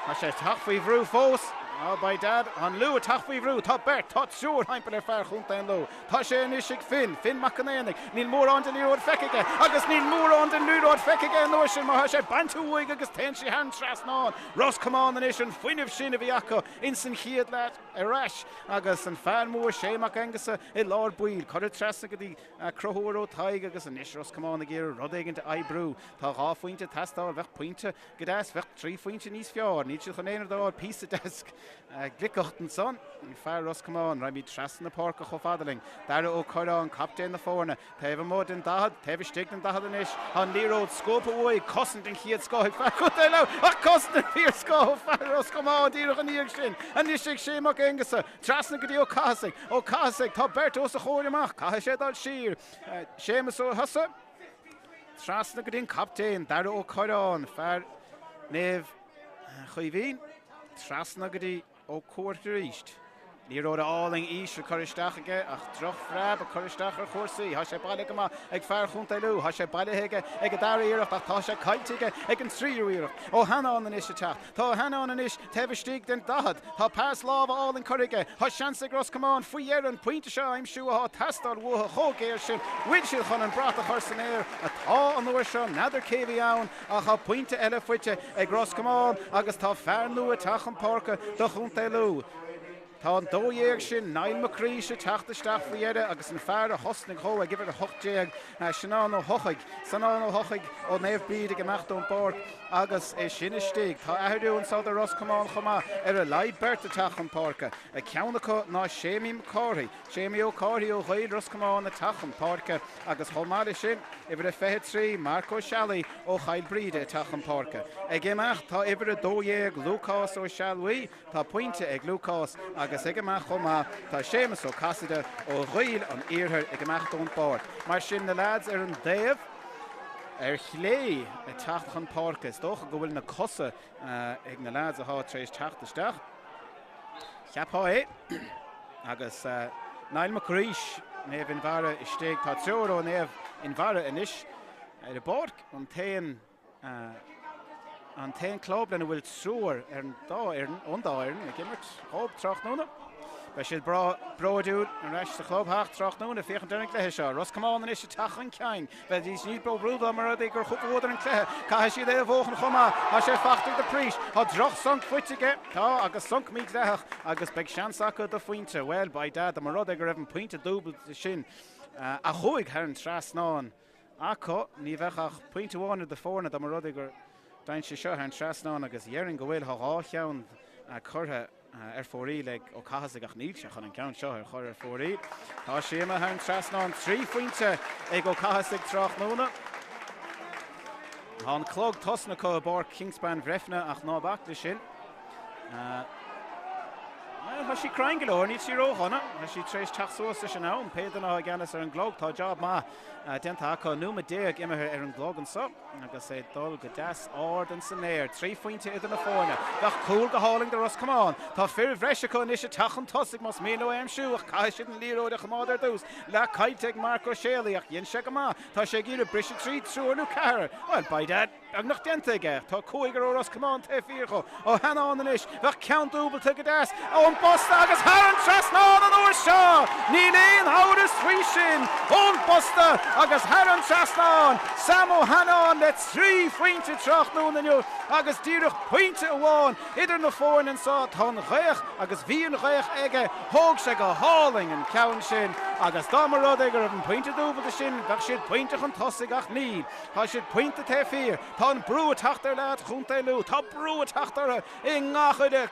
tá sé ag teacht faoi bhrú fós. Oh, by dad, an Lú ag teacht faoi bhrú. Tá beirt, tá triúr thimpeall ar fear Chontae an Lú. Tá sé anois ag Finn, Finn Mac an Aonaigh. Níl mórán den liathróid feicthe aige agus níl mórán den liathróid feicthe aige an uair sin mar tá sé bainte uaidh agus téann sí thar an trasnán. Ros Comáin anois an fuinneamh sin a bhí acu ins an chéad leath ar ais agus an fear mór Shay Mac Aonghusa i lár baill, curtha trasna go dtí Conchúr Ó Tadhg agus anois Ros Comáin ag iarraidh rud éigin a oibriú. Tá 2 phointe ag teastáil, bheadh pointe go deas, bheadh 3 phointe níos fearr. Níl siad chun aon rud a fháil, píosa deas gliceacht ansan. Fear Ros Comáin, raghaimid trasna na páirce chomh fada linn. Dara Ó Cuirreáin, captaen na foirne, Taobh amuigh den 40, taobh istigh den 40 anois, tá an liathróid scuabtha uaidh, cosaint den chéad scoth ag fear Chontae Lú, ach cosaint den fíor scoth ó fear Ros Comáin díreach ina dhiaidh sin. Anois ag Shay Mac Aonghusa, trasna go dtí Ó Cathasaigh, Ó Cathasaigh, tá beirt os a chomhair amach, caithfidh sé dul siar. Séamus Ó hEosa, trasna go dtí an captaen, Dara Ó Cuirreáin, fear Naomh Caoimhín, trasna go dtí Ó Cuairc arís. Liathróid álainn íseal curtha isteach aige ach drochphreab ag cur isteach ar chúrsaí. Tá sé bailithe go maith ag fear Chontae Lú. Tá sé bailithe aige ag an dara iarracht ach tá sé caillte aige ag an tríú iarracht. Ó hAnnáin anois ag teacht. Tá Ó hAnnáin anois taobh istigh den 40. Tá pas láimhe álainn curtha aige. Tá seans ag Ros Comáin faoi dheireadh an pointe seo a aimsiú atá ag teastáil uathu chomh géar sin. Bhfuil siad chun an brat a chur san aer? Atá an uair seo. N'fheadar cé a bhí ann ach tá pointe eile faighte ag Ros Comáin agus tá fear nua ag teacht chun páirce do Chontae Lú. Tá an 12 sin, Niall Mac Craois, ag teacht isteach faoi dheireadh agus an fear a thosnaigh dhó ag uimhir 18, Seanán Ó hEochaidh, Seanán Ó hEochaidh ó Naomh Bríd ag imeacht ón bpáirc agus é sin istigh. Tá athrú anso do Ros Comáin chomh maith, ar a laghad beirt ag teacht chun páirce. Ceann acu ná Séimí Mac Cárthaigh. Séimí Ó Cárthaigh ó Ghaeil Ros Comáin ag teacht chun páirce agus chomh maith leis sin, uimhir a 23, Marc Ó Sealaigh ó Chill Bríde ag teacht chun páirce. Ag imeacht tá uimhir a 12, Lúcás Ó Sealbhaí. Tá pointe ag Lúcás agus ag imeacht chomh maith tá Séamus Ó Casaide ó Ghaeil an Iarthair ag imeacht ón bpáirc. Mar sin na leaids ar an dtaobh ar chlé ag teacht chun páirce. Is dócha go bhfuil na cosa ag na leaids atá tar éis teacht isteach. Cheapfá é. Agus Niall Mac Raois, Naomh Fhionnbharra istigh. Tá triúr ó Naomh Fhionnbharra anois ar an bpáirc. An t-aon An t-aon club lena bhfuil triúr ar an dá fhoireann, ón dá fhoireann ag imirt dhóibh tráthnóna. Beidh siad breá bródúil ar ais sa chlubtheach tráthnóna féachaint ar an gcluiche seo. Ros Comáin anois ag teacht chun cinn. Bheidís níos mó bródúil dá mba rud é gur bhuadar an cluiche. Caithfidh siad é a bhuachan chomh maith. Tá sé faighte ag de Prís. Tá droch-sonc faighte aige. Tá, agus sonc mídhleathach agus beidh seans acu do phointe. Bhuel, by dad, dá mba rud é go raibh an pointe dúbailte sin a chuaigh thar an trasnán acu. Ní bheadh ach pointe amháin idir na foirne dá mba rud é gur dhein sé seo thar an trasnán agus dhéarfainn go bhfuil. Tá 2 cheann curtha ar fóraoil ag Ó Cathasaigh ach níl sé chun an ceann seo a chur ar fóraoil. Tá sé imithe thar an trasnán. 3 phointe ag Ó Cathasaigh tráthnóna. Tá an clog tosnaithe acu i bPáirc Kingspan Bhreifne ach ná bac leis sin. Tá sí cruinn go leor, níl sí ródhona. Tá sí tar éis teacht suas leis an am. Pé duine atá i gceannas ar an gclog, tá job maith déanta acu. Nóiméad imithe ar an gclog anso agus é ag dul go deas ard ins an aer. 3 phointe idir na foirne. Bheadh cúl go hálainn do Ros Comáin. Tá fir bhreise acu anois ag teacht chun tosaigh más mian leo é a aimsiú ach caithfidh siad an liathróid a choimeád ar dtús. Leath caillte ag Marc Ó Séalaigh ach dhein sé go maith. Tá sé ag iarraidh briseadh tríd triúr nó ceathrar. Bhuel, by dad. Beagnach déanta aige. Tá cúigear ó Ros Comáin taobh thiar dhó. Ó hAnnáin anois. Bheadh ceann dúbailte go deas ón bposta agus thar an trasnán an uair seo! Níl aon amhras faoi sin! Ón bposta agus thar an trasnán! Sam Ó hAnnáin le 3 phointe tráthnóna inniu agus díreach pointe amháin idir na foirne anseo. Tá an ghaoth agus bhí an ghaoth aige. Thóg sé go hálainn an ceann sin agus dá mba rud é go raibh an pointe dúbailte sin bheadh siad pointe chun tosaigh ach níl. Tá siad pointe taobh thiar. Tá an brú ag teacht ar leaids Chontae Lú. Tá brú ag teacht orthu i ngach uile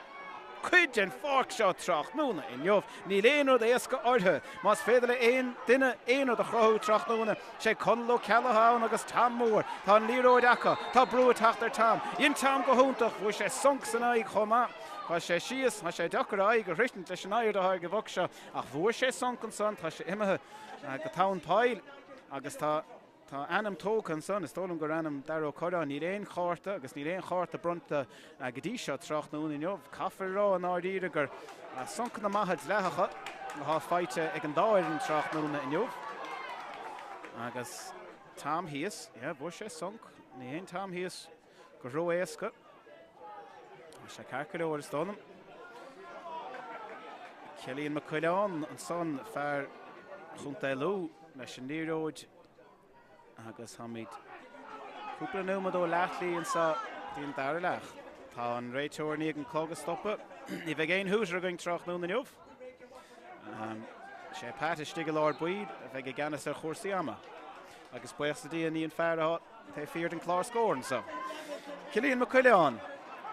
cuid den pháirc seo tráthnóna inniu. Níl aon rud éasca orthu. Más féidir le aon duine aon rud a chruthú tráthnóna, sé Conall Ó Ceallaigh atá ann agus Tom Moore. Tá an liathróid acu. Tá brú ag teacht ar Tom. Dhein Tom go hiontach. Bhuaigh sé sonc san aghaidh chomh maith. Tá sé síos. Tá sé deacair a aghaidh a shroichint leis an airde atá ag an bhoc seo. Ach bhuaigh sé sonc ansan. Tá sé imithe go tóin poill agus tá. Tá ainm tógtha ansan, is dóigh liom gur ainm Darragh Ó Corráin. Níl aon chárta agus níl aon chárta bronnta go dtí seo tráthnóna inniu. Caithfear a rá i ndáiríre gur soncanna maithe dleathacha atá faighte ag an dá fhoireann tráthnóna inniu. Agus Tom thíos, yeah, bhuaigh sé sonc. Ní théann Tom thíos go ró-éasca. Tá sé ceart go leor, is dóigh liom. Cillian Mac Coileáin ansan, fear Chontae Lú leis an liathróid agus táimid cúpla nóiméad ó leathshlí anseo dtí an dara leath. Tá an réiteoir i ndiaidh an clog a stopadh. Ní bheidh aon hooter againn tráthnóna inniu. Sé Pat istigh i lár baill a bheidh i gceannas ar chúrsaí ama. Agus buíochas le Dia ní an fear atá taobh thiar den chlár scór anseo. Cillian Mac Coileáin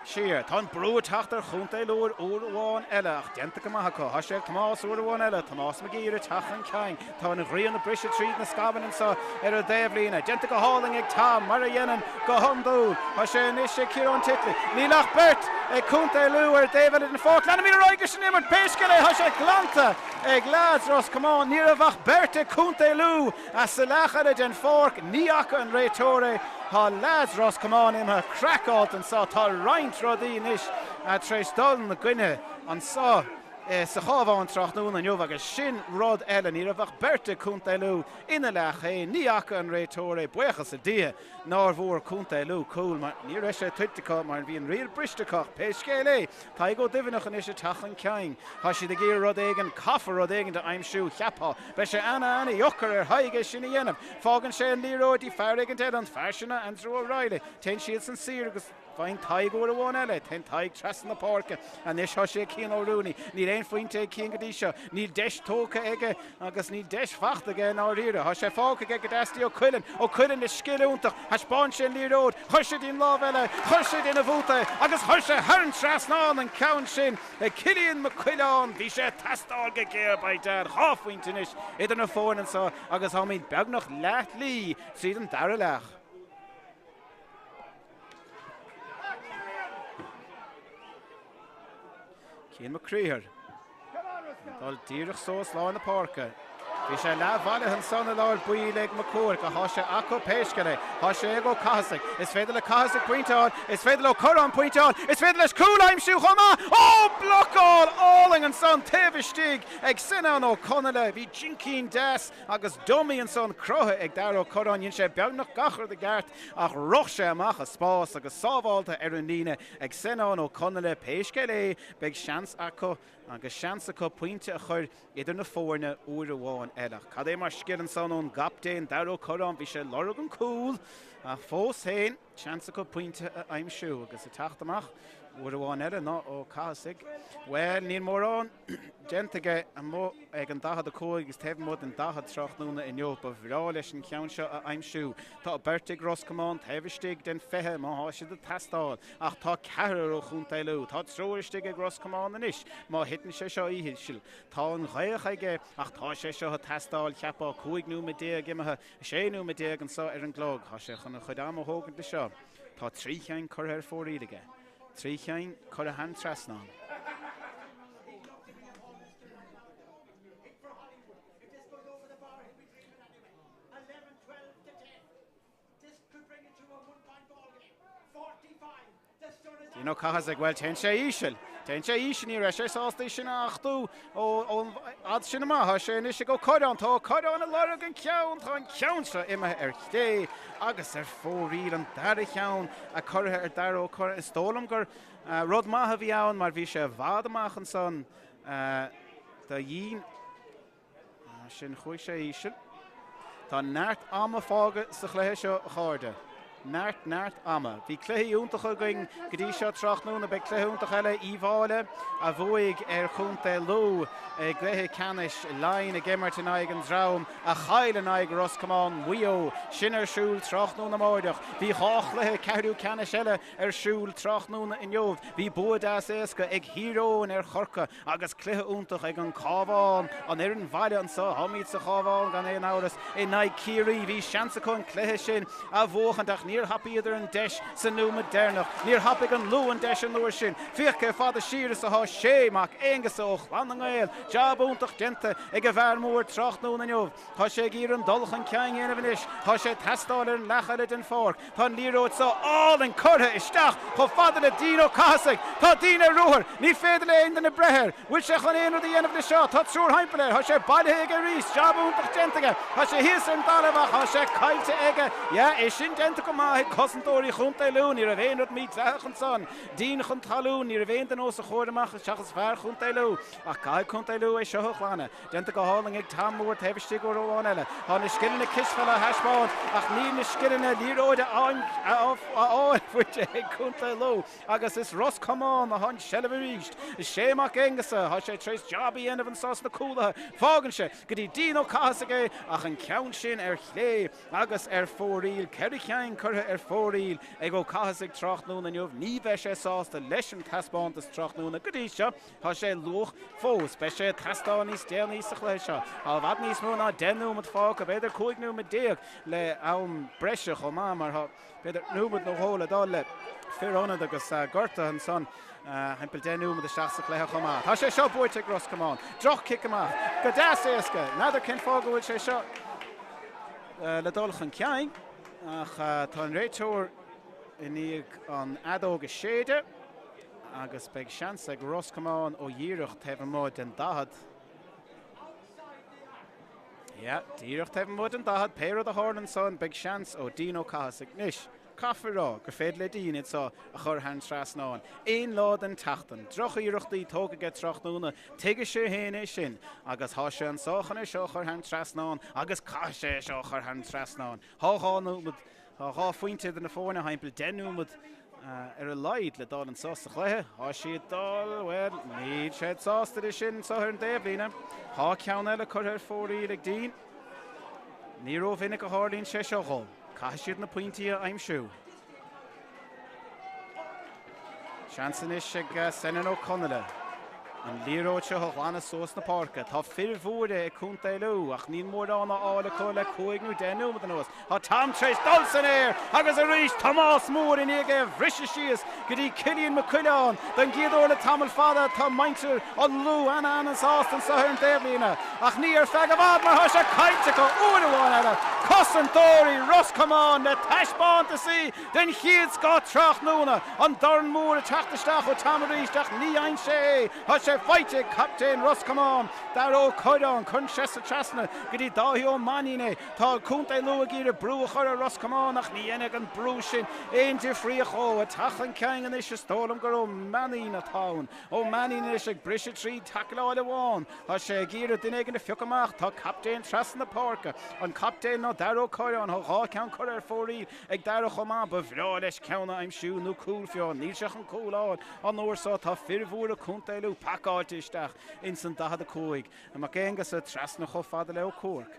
siar. Tá an brú ag teacht ar Chontae Lú uair amháin eile ach déanta go maith acu. Tá sé ag Tomás uair amháin eile. Tomás Mac Íre ag teacht chun cinn. Tá an ghrian ag briseadh tríd na scamaill anseo ar an dtaobhlíne. Déanta go hálainn ag Tom mar a dhéanann go hiondúil. Tá sé anois ag Ciarán Titley. Níl ach beirt ag Contae Lú ar an dtaobh eile den pháirc. Leanaimid ar aghaidh leis an imirt. Pé scéal é tá sé glanta ag leaids Ros Comáin. Ní raibh ach beirt ag Contae Lú. Sa leath eile den pháirc, ní fhaca an réiteoir é. Tá leaids Ros Comáin imithe craiceáilte anseo. Tá roinnt rudaí anois tar éis dul ina gcoinne anseo sa Chabhán tráthnóna inniu agus sin rud eile, ní raibh ach beirt ag Contae Lú ina leath féin, ní fhaca an réiteoir é, buíochas le Dia nár bhfuair Contae Lú cúl mar ní raibh sé tuillte acu mar bhí an riail briste acu ach pé scéal é, Tadhg Ó Duibhneach anois ag teacht chun cinn, tá siad ag iarraidh rud éigin, caithfear rud éigin a aimsiú, cheapfá. Beidh sé ana-ana-dheocair ar Thadhg é sin a dhéanamh. Fágann sé an liathróid dtí fear éigin eile, an fear sin ná Andrew O'Reilly. Téann siadsan siar agus faigheann Tadhg uair amháin eile. Téann Tadhg trasna na páirce. Anois tá sé ag Cian Ó Rúnaí. Níl aon phointe ag Cian go dtí seo. Níl deis tógtha aige agus níl deis fachta aige i ndáiríre. Tá sé fágtha aige go deas dtí Ó Cuilinn. Ó Cuilinn le scil iontach. Thaispeáin sé an liathróid. Chuir sé dtí'n lámh eile. Chuir sé dtína bhúta é agus chuir sé thar an trasnán an ceann sin. Ag Cillian Mac Coileáin, bhí sé ag teastáil go géar by dad. 2 phointe anois idir na foirne anseo agus táimid beagnach leath shlí tríd an dara leath. Cian Mac Criomhthair. Dul díreach suas lár na páirce. Bhí sé leathbhailithe ansan i lár baill ag Mac Cumhaill, ach tá sé acu pé scéal é. Tá sé ag Ó Cathasaigh. Is féidir le Cathasaigh pointe a fháil. Is féidir le Ó Curráin pointe a fháil. Is féidir leis cúl a aimsiú chomh maith! Ó! Blocáil álainn ansan taobh istigh ag Senan Ó Conaile. Bhí jincín deas agus dummy ansan cruthaithe ag Darragh Ó Curráin. Dhein sé beagnach gach rud i gceart ach rith sé amach as spás agus sábhálta ar an líne ag Senan Ó Conaile. Pé scéal é, beidh seans acu agus seans acu pointe a chur idir na foirne uair amháin eile. Ach cad é mar scil ansan ón gcaptaen Darragh Ó Curráin, bhí sé ag lorg an cúl ach fós féin, seans acu pointe a aimsiú agus ag teacht amach uair amháin eile ná Ó Cathasaigh. Bhuel, níl mórán déanta aige amuigh ag an 45 agus taobh amuigh den 40 tráthnóna inniu. Ba bhreá leis an cheann seo a aimsiú. Tá beirt ag Ros Comáin taobh istigh den 20 má thá siad ag teastáil. Ach tá ceathrar ó Chontae Lú. Tá triúr istigh ag Ros Comáin anois. Má thiteann sé seo íseal, tá an ghaoth aige ach tá sé seo ag teastáil, cheapfá, 15 nóiméad imithe, 16 nóiméad anseo ar an gclog. Tá sé chun a chuid ama a thógaint leis seo. Tá trí cheann curtha ar fóraoil aige. Trí cheann curtha thar an trasnán. Dean Ó Cathasaigh, bhuel, téann sé íseal. Téann sé íseal, ní raibh sé sásta é sin a achtú ón fhad sin amach. Tá sé anois ag Ó Curráin. Tá Ó Curráin ag lorg an ceann. Tá an ceann seo imithe ar chlé agus ar fóraoil. An dara cheann a curtha ar Darragh Ó Curráin. Is dóigh liom gur rud maith a bhí ann mar bhí sé i bhfad amach ansan do Dhean. Sin chuaigh sé íseal. Tá neart ama fágtha sa chluiche seo, a chairde. Neart, neart ama. Bhí cluichí iontacha againn go dtí seo tráthnóna. Beidh cluiche iontach eile, Uíbh Fhailí a bhuaigh ar Chontae Lú i gcluiche ceannais Laighean ag imirt in aghaidh an dream a chaill in aghaidh Ros Comáin, Maigh Eo. Sin ar siúl tráthnóna amáireach. Bhí dhá chluiche ceathrú ceannais eile ar siúl tráthnóna inniu. Bhí bua deas éasca ag Thír Eoghain ar Chorcaigh Agus cluiche iontach ag an Cabhán, an fhoireann bhaile anseo, táimid sa Chabhán gan aon amhras, in aghaidh Ciarraí. Bhí seans acu an cluiche sin a bhuachaint ach níor thapaíodar an deis sa nóiméad deireanach. Níor thapaigh an Lú an deis an uair sin. Féach cé fada siar is atá Shay Mac Aonghusa ó Chlann na nGael. Jab iontach déanta ag an bhfear mór tráthnóna inniu. Tá sé ag iarraidh an dul chun cinn a dhéanamh anois. Tá sé ag teastáil ar an leath eile den pháirc. Tá an liathróid seo álainn curtha isteach chomh fada le Dean Ó Cathasaigh. Tá Dean ar ruathar. Ní féidir le aon duine breith air. Bhfuil sé chun aon rud a dhéanamh leis seo? Tá triúr thimpeall air. Tá sé bailithe aige arís. Jab iontach déanta aige. Tá sé thíos ar an dtalamh ach tá sé caillte aige. Yeah, é sin déanta go maith ag cosantóirí Chontae Lú. Ní raibh aon rud mídhleathach ansan. Dean chun talún. Ní raibh aon duine os a chomhair amach seachas fear Chontae Lú. Ach caithfidh Contae Lú é seo a ghlanadh. Déanta go hálainn ag Tom Moore taobh istigh uair amháin eile. Tá na scileanna cispheile á thaispeáint ach níl na scileanna liathróide á fháil faighte ag Contae Lú agus is Ros Comáin atá an tseilbh arís. Shay Mac Aonghusa, tá sé tar éis jab a dhéanamh anseo sna cúlaithe. Fágann sé go dtí Dean Ó Cathasaigh é ach an ceann sin ar chlé agus ar fóraoil. Ceithre cheann curtha ar fóraoil ag Ó Cathasaigh tráthnóna inniu. Ní bheidh sé sásta leis an taispeántas tráthnóna go dtí seo. Tá sé luath fós. Beidh sé ag teastáil níos déanaí sa chluiche seo. Tá i bhfad níos mó ná 10 nóiméad fágtha, b'fhéidir 15 nóiméad le am breise chomh maith mar tá b'fhéidir nóiméad nó dhó le dul le fir ionaid agus gortuithe ansan thimpeall 10 nóiméad isteach sa chluiche chomh maith. Tá sé seo buaite ag Ros Comáin. Droch chic amach. Go deas éasca. N'fheadar cén fáth go bhfuil sé seo le dul chun cinn ach tá an réiteoir i ndiaidh an fheadóg a séideadh. agus beidh seans ag Ros Comáin ó dhíreach taobh amuigh den 40. Yeah, díreach taobh amuigh den 40, pé rud a tharla ansan, beidh seans ó Dean Ó Cathasaigh. Anois, caithfear a rá gur féidir le Dean iad seo a chur thar an trasnán aon lá den tseachtain. Drochiarrachtaí tógtha aige tráthnóna, tuigfidh sé féin é sin agus tá sé anso chun é seo a chur thar an trasnán agus caithfidh sé é seo a chur thar an trasnán. Tá 2 nóiméad, tá 2 phointe idir na foirne thimpeall 10 nóiméad ar a laghad le dul anso sa chluiche. Tá siad dul, bhuel, níl siad sásta de sin anso ar an dtaobhlíne. Tá ceann eile curtha ar fóraoil ag Dean. Ní rómhinic a tharlaíonn sé seo dhó. Caithfidh siad na pointí a aimsiú. Seans anois ag Senan Ó Conaola an liathróid seo a ghlanadh suas na páirce. Tá fir mhóra ag Contae Lú ach níl mórán á fháil acu le 5 nó 10 nóiméad anuas. Tá Tom tar éis dul san aer agus arís Tomás Mór i ndiaidh é a bhriseadh síos go dtí Cillian Mac Coileáin don gcéad uair le tamall fada. Tá muintir an Lú ana-ana-sásta anseo ar an dtaobhlíne ach ní ar feadh i bhfad mar tá sé caillte acu uair amháin eile. Cosantóirí Ros Comáin le taispeántasaí den chéad scoth tráthnóna. An dorn mór ag teacht isteach ó Tom arís ach ní fhaigheann sé é. Tá sé faighte ag captaen Ros Comáin, Darragh Ó Cuirreáin. Cuireann sé sa trasna go dtí Dáithí Ó Mainnín é. Tá Contae Lú ag iarraidh brú a chur ar Ros Comáin ach ní dhéanfaidh an brú sin aon difríocht dhó. Ag teacht chun cinn anois is dóigh liom gur Ó Mainnín atá ann. Ó Mainnín anois ag briseadh tríd tacláil amháin. Tá sé ag iarraidh duine éigin a phiocadh amach. Tá captaen trasna na páirce. An captaen ná Darragh Ó Cuirreáin. Tá 2 ceann curtha ar fóraoil ag Darragh chomh maith. Ba bhreá leis ceann a aimsiú, nó cúl fiú. Níl sé chun cúl a fháil an uair seo. Tá fir mhóra Contae Lú pacáilte isteach ins an 45. Mac Aonghusa trasna chomh fada le Ó Cuairc.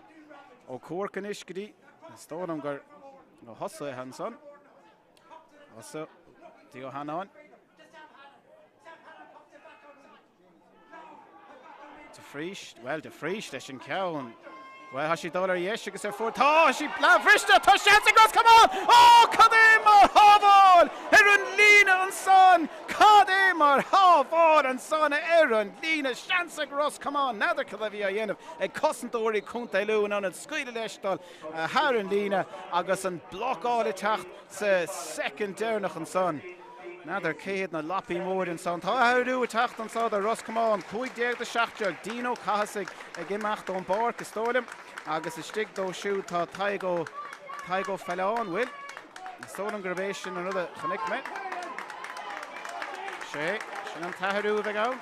Ó Cuairc anois go dtí, is dóigh liom gur ó thosaigh ansan. Thosaigh dtí Ó hAnnáin. De Fries, bhuel, De Fries leis an ceann. Bhuel, tá sí ag dul ar dheis agus ar fuaid. Tá sí leathbhriste! Tá seans ag Ros Comáin! Ó, cad é mar shábháil ar an líne ansan! Cad é mar shábháil ansan ar an líne! Seans ag Ros Comáin! N'fheadar cad a bhí á dhéanamh ag cosantóirí Chontae Lú in ionad scaoileadh leis dul thar an líne agus an blocáil ag teacht sa soicind deireanach ansan. N'fheadar cé hiad na lapaí móra ansan. Tá athrú ag teacht anso do Ros Comáin, 15 do 17, Dean Ó Cathasaigh ag imeacht ón bpáirc, is dóigh liom, agus istigh dó siúd tá Tadhg Ó, Tadhg Ó Feileáin, bhfuil? Is dóigh liom gurb é sin an rud a chonaic mé. Sé, sin an t-athrú a bheidh ann.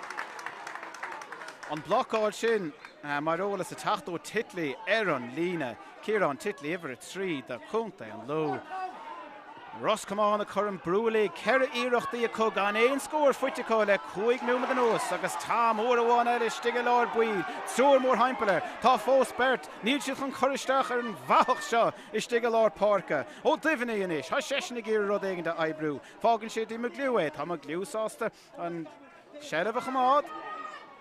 An blocáil sin, mar eolas, ag teacht ó Titley ar an líne. Ciarán Titley, uimhir 3 do Chontae an Lú. Ros Comáin ag cur an brú uilig, 4 iarrachtaí acu gan aon scór faighte acu le 5 nóiméad anuas agus Tom uair amháin eile istigh i lár baill, triúr mórthimpeall air. Tá fós beirt, níl siad chun cur isteach ar an bhfathach seo istigh i lár páirce. Ó Duibhne anois, tá seisean ag iarraidh rud éigin a oibriú. Fágann sé dtí McGlew é, tá McGlew sásta an seilbh a choimeád,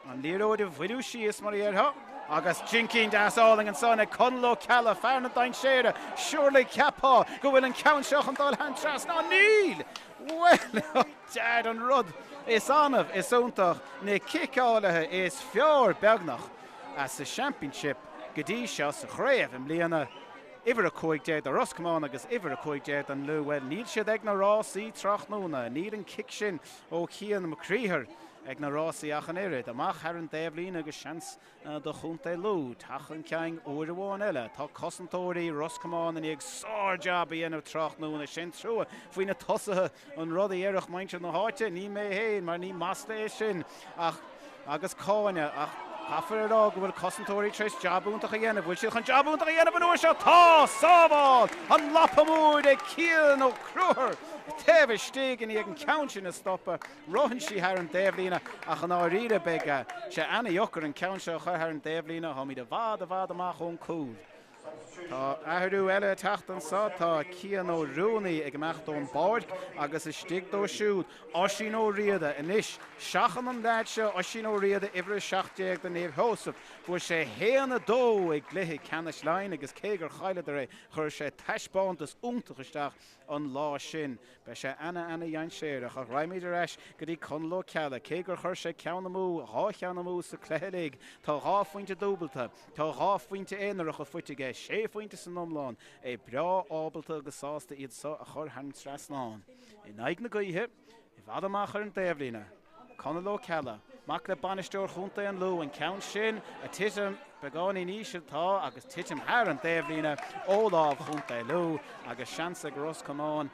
an liathróid a bhuiriú síos, mar a dhéarfá, agus jincín deas álainn ansan ag Conall Ó Ceallaigh, fear na dainséire, surely cheapfá go bhfuil an ceann seo chun dul thar an trasnán. Níl! Bhuel, oh dear, an rud is annamh is iontach, na ciceálaithe is fearr beagnach sa Championship go dtí seo sa chraobh i mbliana. Uimhir 15 do Ros Comáin agus uimhir 15 don Lú. Bhuel, níl siad ag na rásaí tráthnóna. Níl an cic sin ó Chian Mac Criomhthair ag na rásaí ach an oiread. Amach thar an dtaobhlíne agus seans do chontae Lú teacht chun cinn uair amháin eile. Tá cosantóirí Ros Comáin i ndiaidh sár-jab a dhéanamh tráthnóna. Sé'n trua faoi na tosaithe an rud a dhéarfadh muintir na háite. Ní mé féin mar ní masla é sin ach agus cáineadh ach caithfear a rá go bhfuil cosantóirí tar éis jab iontach a dhéanamh. Bhfuil siad chun jab iontach a dhéanamh an uair seo? Tá! Sábháil an lapa mór ag Cian Ó Cruadhair taobh istigh i ndiaidh an ceann sin a stopadh. Ritheann sí thar an dtaobhlíne ach i ndáiríre beidh sé ana-dheacair an ceann seo a chur thar an dtaobhlíne. Táimid i bhfad i bhfad amach ón gcúl. Tá athrú eile ag teacht anso. Tá Cian Ó Ruanaí ag imeacht ón bpáirc agus istigh dó siúd, Oisín Ó Riada. Anois, seachain an leaid seo, Oisín Ó Riada, uimhir 17 do Naomh Sheosamh. Fuair sé 1-2 i gcluiche ceannais Laighean agus cé gur chailleadar é, chuir sé taispeántas iontach isteach an lá sin. Beidh sé ana-ana-dhainséarach ach raghaimid ar ais go dtí Conall Ó Ceallaigh. Cé gur chuir sé ceann amú, 2 cheann amú sa cluiche uilig, tá 2 phointe dúbalta, tá 2 phointe aonaracha faighte aige, 6 phointe san iomlán, é breá ábalta agus sásta iad so a chur thar an trasnán. In aghaidh na gaoithe, i. bhfad amach ar an dtaobhlíne. Conall Ó Ceallaigh, mac le bainisteoir chontae an Lú, an ceann sin ag titim beagáinín íseal tá agus titim thar an dtaobhlíne ó lámh chontae Lú agus seans ag Ros Comáin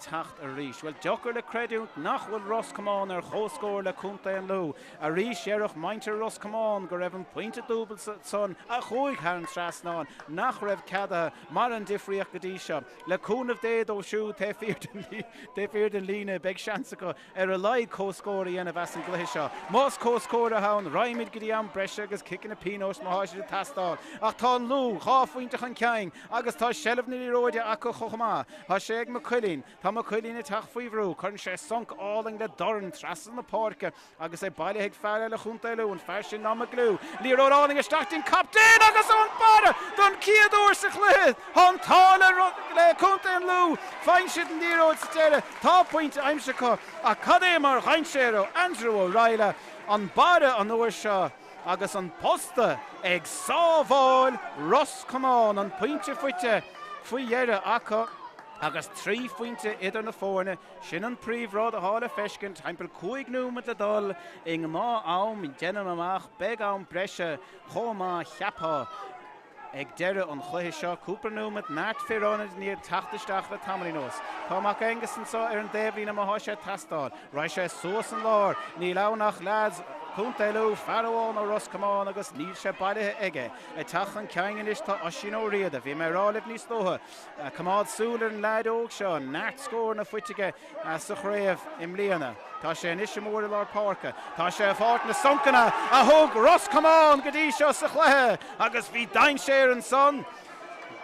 teacht arís. Bhuel, deacair le creidiúint nach bhfuil Ros Comáin ar comhscór le contae an Lú. Arís déarfadh muintir Ros Comáin go raibh an pointe dúbailte san a chuaigh thar an trasnán nach raibh ceadaithe mar an difríocht go dtí seo. Le cúnamh Dé dóibh siúd taobh thiar den líne beidh seans acu ar a laghad comhscór a dhéanamh as an gcluiche seo. Más comhscór atá ann, raghaimid go dtí am breise agus ciceanna pionóis má tá siad ag teastáil. Ach tá an Lú 2 phointe chun cinn agus tá seilbh na liathróide acu chomh maith. Tá sé ag Maigh Cuilinn. Tá Maigh Cuilinn ag teacht faoi bhrú. Cuireann sé sonc álainn le dorn trasna na páirce Agus é bailithe ag fear eile Chontae Lú, an fear sin ná McGlew. Liathróid álainn isteach dtí'n captaen agus ón barra don chéad uair sa chluiche! Tá an t-ádh le Contae an Lú! Faigheann siad an liathróid sa deireadh. Tá pointe aimsithe acu ach cad é mar dhainséar ó Andrew Ó Raghallaigh, an barra an uair seo agus an posta ag sábháil Ros Comáin, an pointe faighte faoi dheireadh acu agus 3 phointe idir na foirne. Sin an príomhrud athá le feiscint, timpeall 5 nóiméad le dul i ngnáth am, deinim amach, beidh am breise chomh maith cheapfá ag deireadh an chluiche seo, cúpla nóiméad, neart fir ionaid i ndiaidh teacht isteach le tamall anuas. Tá Mac Aonghus anso ar an dtaobhlíne má thá sé ag teastáil. Raghaidh sé suas an lár, níl ann ach leaids Chontae Lú, fear amháin ó Ros Comáin agus níl sé bailithe aige. Ag teacht chun cinn anois tá Oisín Ó Riada, bhí mé ag rá libh níos luaithe, Coimeád súil ar an leaid óg seo, neart scóranna faighte aige sa chraobh i mbliana. Tá sé anois amuigh i lár páirce. Tá sé ag fáilt na soncanna a thug Ros Comáin go dtí seo sa chluiche agus bhí dainséar ansan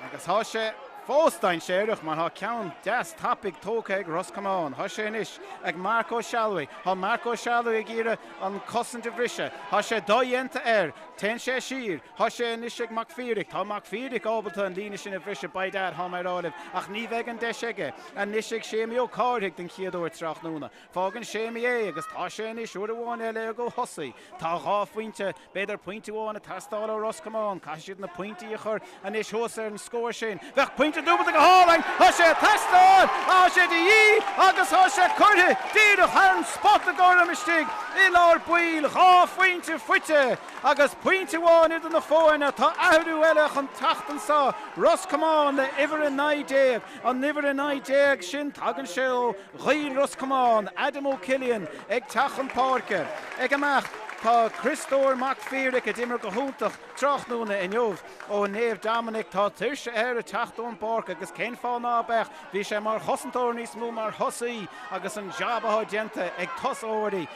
agus tá sé fós dainséarach mar tá ceann deas tapaidh tógtha ag Ros Comáin. Tá sé anois ag Marc Ó Sealbhaigh. Tá Marc Ó Sealbhaigh ag iarraidh an cosaint a bhriseadh. Tá sé dodhéanta air. Téann sé siar. Tá sé anois ag Mac Piaric. Tá Mac Piaric ábalta an líne sin a bhriseadh, by dad, thá mé ag rá libh, ach ní bheidh an deis aige. Anois ag Séimí Ó Cárthaigh den chéad uair tráthnóna. Fágann Séimí é agus tá sé anois uair amháin eile ag Ó Thosaigh. Tá 2 phointe, b'fhéidir pointe amháin ag teastáil ó Ros Comáin. Caithfidh siad na pointí a chur anois thuas ar an scór sin. Bheadh pointe dúbailte go hálainn! Tá sé ag teastáil! Tá sé de dhíth agus tá sé curtha díreach thar an spota gorm istigh i lár baill. 2 phointe faighte! Agus pointe amháin idir na foirne, tá athrú eile chun teacht anso, Ros Comáin le uimhir 19. An uimhir 19 sin, tagann sé ó Ghaeil Ros Comáin, Adam Ó Cillian ag teacht chun páirce. Ag imeacht tá Criostóir Mac Phiaric a d'imir go hiontach tráthnóna inniu ó Naomh Dominic. Tá tuirse air ag teacht ón bpáirc agus cén fáth ná beadh, bhí sé mar chosantóir níos mó mar thosaí agus an jab atá déanta ag tosóirí.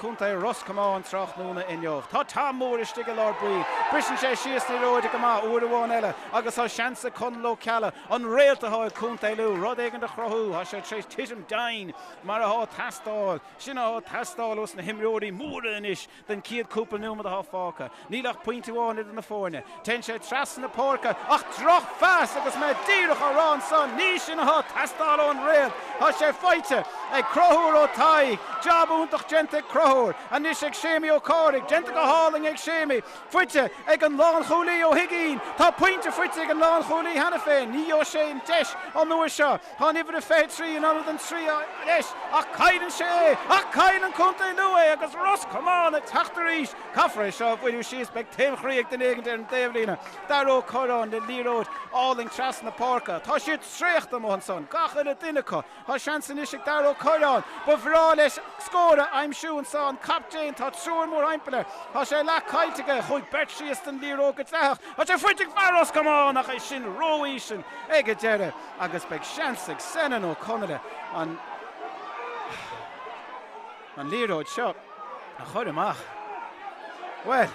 Contae Ros Comáin tráthnóna inniu. Tá Tom Moore istigh i lár baill. Briseann sé síos an liathróid go maith uair amháin eile agus tá seans ag Conall Ó Ceallaigh, an réalt atá ag Contae Lú, rud éigin a chruthú. Tá sé tar éis titim doimhin mar atá ag teastáil. Sin atá ag teastáil ós na himreoirí móra anois don chéad cúpla nóiméad atá fágtha. Níl ach pointe amháin idir na foirne. Téann sé trasna na páirce ach droch-phas agus mé díreach á rá ansan, ní sin atá ag teastáil ón réalt. Tá sé faighte ag Conchúr Ó Tadhg. Jab iontach déanta ag Conchúr. Anois ag Séimí Ó Cárthaigh. Déanta go hálainn ag Séimí. Faighte ag an lánchúlaí Ó hUigínn. Tá pointe faighte ag an lánchúlaí cheana féin. Ní gheobhaidh sé an deis an uair seo. Tá an uimhir a 23 in ionad an 3 leis ach cailleann sé é! Ach cailleann Contae Lú é agus Ros Comáin ag teacht arís! Caithfear é seo a bhuiriú síos, beidh taobhchroí ag duine éigin ar an dtaobhlíne. Darragh Ó Curráin le liathróid álainn trasna na páirce. Tá siad traochta amuigh ansan, gach uile duine acu. Tá seans anois ag Darragh Ó Curráin. Ba bhreá leis scór a aimsiú anso, an captaen, tá triúr mórthimpeall air. Tá sé leath caillte aige, chuaigh beirt síos don liathróid go dleathach. Tá sé faighte ag fear Ros Comáin ach é sin ró-íseal ag an deireadh. Agus beidh seans ag Senan Ó Conaire an an liathróid seo a chur amach. Bhuel,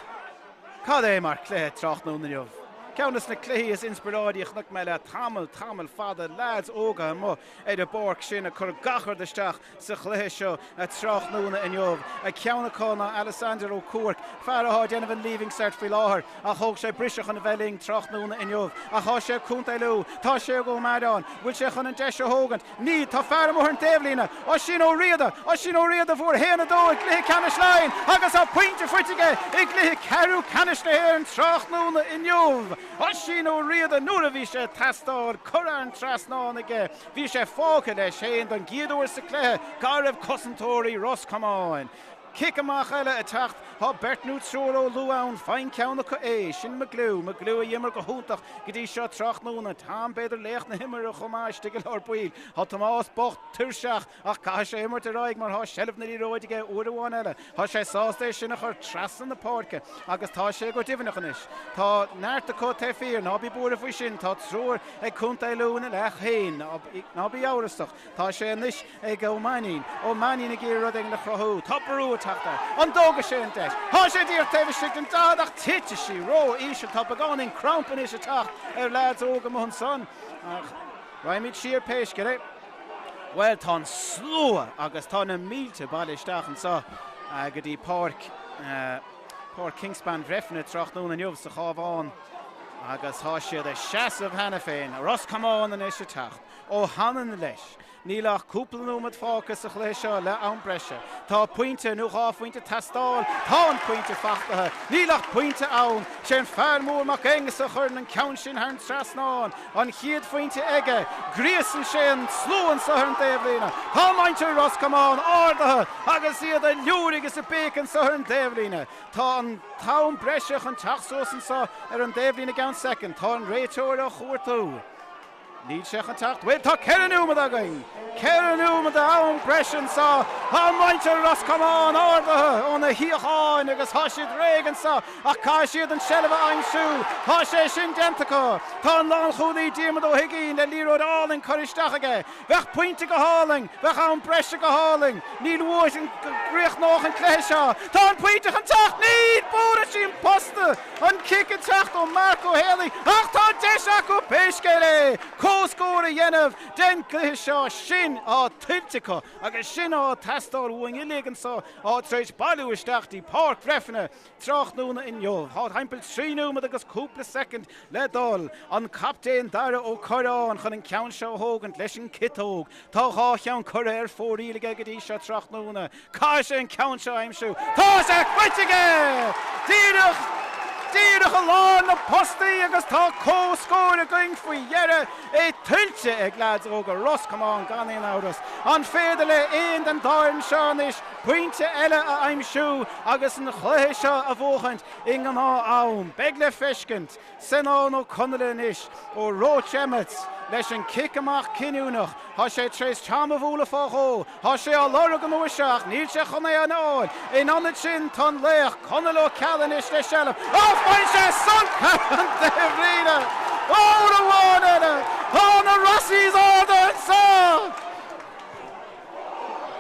cad é mar chluiche tráthnóna inniu. Ceann de na cluichí is inspioráidí a chonaic mé le tamall, tamall fada, leaids óga amuigh ar an bpáirc sin ag cur gach rud isteach sa chluiche seo tráthnóna inniu. Ceann acu ná Alessander Ó Cuairc, fear atá ag déanamh an Leaving Cert faoi láthair ach thóg sé briseadh chun a bheith linn tráthnóna inniu. Ach tá sé ag Contae Lú, tá sé ag Ó Mearáin, bhfuil sé chun an deis a thógaint? Níl, tá fear amuigh ar an taobhlíne, Oisín Ó Riada, Oisín Ó Riada a fuair 1-2 i gcluiche ceannais Laighean agus tá pointe faighte aige i gcluiche ceathrú ceannais na hÉireann tráthnóna inniu. Oisín Ó Riada nuair a bhí sé ag teastáil, curtha thar an trasnán aige. Bhí sé fágtha leis féin don gcéad uair sa chluiche ga raibh cosantóirí Ros Comáin. Cic amach eile ag teacht. Tá beirt nó triúr ó Lú ann. Faigheann ceann acu é. Sin McGlew. McGlew a d'imir go hiontach go dtí seo tráthnóna. Tom b'fhéidir laoch na himeartha chomh maith istigh i lár baill. Tá Tomás bocht tuirseach ach caithfidh sé imirt ar aghaidh mar tá seilbh na liathróide aige uair amháin eile. Tá sé sásta é sin a chur trasna na páirce agus tá sé ag Ó Duibhneach anois. Tá neart acu taobh thiar, ná bí buartha faoi sin, tá triúr ag Contae Lú ina leath féin, ná bí amhrasach. Tá sé anois ag Ó Mainnín. Ó Mainnín ag iarraidh rud éigin a chruthú. Tá brú ag teacht air. An dtógfaidh sé an deis? Tá sé díreach taobh istigh den 40 ach titfidh sí ró-íseal. Tá beagáinín cramp anois ag teacht ar leaids óga amuigh ansan. Ach raghaimid siar pé scéal é. Bhuel, tá an slua agus tá na mílte bailithe isteach anseo go dtí páirc, Páirc Kingspan Bhreifne tráthnóna inniu sa Chabhán agus tá siad ag seasamh cheana féin. Ros Comáin anois ag teacht. Ó hAnnain leis. Níl ach cúpla nóiméad fágtha sa chluiche seo le am breise. Tá pointe nó dhá phointe ag teastáil. Tá an pointe fachtaithe. Níl ach pointe ann. Sé an fear mór Mac Aonghusa a chuireann an ceann sin thar an trasnán. An chéad phointe aige. Gríosann sé an slua anseo ar an dtaobhlíne. Tá muintir Ros Comáin ardaithe agus iad ag liúirigh is ag béiceadh anseo ar an dtaobhlíne. Tá an t-am breise chun teacht suas anseo ar an dtaobhlíne i gceann soicind. Tá an réiteoir á chuartú. Níl sé chun teacht. Bhuel, tá 4 nóiméad againn! 4 nóiméad d'am breise anseo. Tá muintir Ros Comáin ardaithe óna shuíocháin agus tá siad réidh anseo ach caithfidh siad an tseilbh a aimsiú. Tá sé sin déanta acu. Tá an lánchúlaí Diarmuid Ó hUiginn le liathróid álainn curtha isteach aige. Bheadh pointe go hálainn, bheadh am breise go hálainn. Níl uainn go gcríochnódh an cluiche seo. Tá an pointe chun teacht! Níl! Buaileann sí an posta! An cic ag teacht ó Marc Ó Héalaí ach tá deis acu pé scéal é comhscór a dhéanamh den gcluiche seo. Sin atá tuillte acu agus sin atá ag teastáil uainn uilig anseo atá tar éis bailiú isteach dtí Páirc Bhreifne tráthnóna inniu. Tá timpeall 3 nóiméad agus cúpla soicind le dul. An captaen Dara Ó Corráin chun an ceann seo a thógaint leis an ciotóg. Tá dhá cheann curtha ar fóraoil aige go dtí seo tráthnóna. Caithfidh sé an ceann seo a aimsiú. Tá sé faighte aige! Díreach, díreach i lár na postaí agus tá comhscór againn faoi dheireadh. É tuillte ag leaids óga Ros Comáin gan aon amhras. An féidir le aon den dá fhoireann seo anois pointe eile a aimsiú agus an chluiche seo a bhuachaint i ngnáth am? Beidh le feiscint. Seanán Ó Conaola anois ó Roche Emmets leis an cic amach cinniúnach. Tá sé tar éis Tom a bhualadh fá dhó. Tá sé á lorg an uair seo ach níl sé chun é a fháil. In ionad sin tá an laoch Conall Ó Ceallaigh anois le seilbh. Á faigheann sé sonc thar an taobhlíne! Uair amháin eile! Tá na Rossies ardaithe anseo!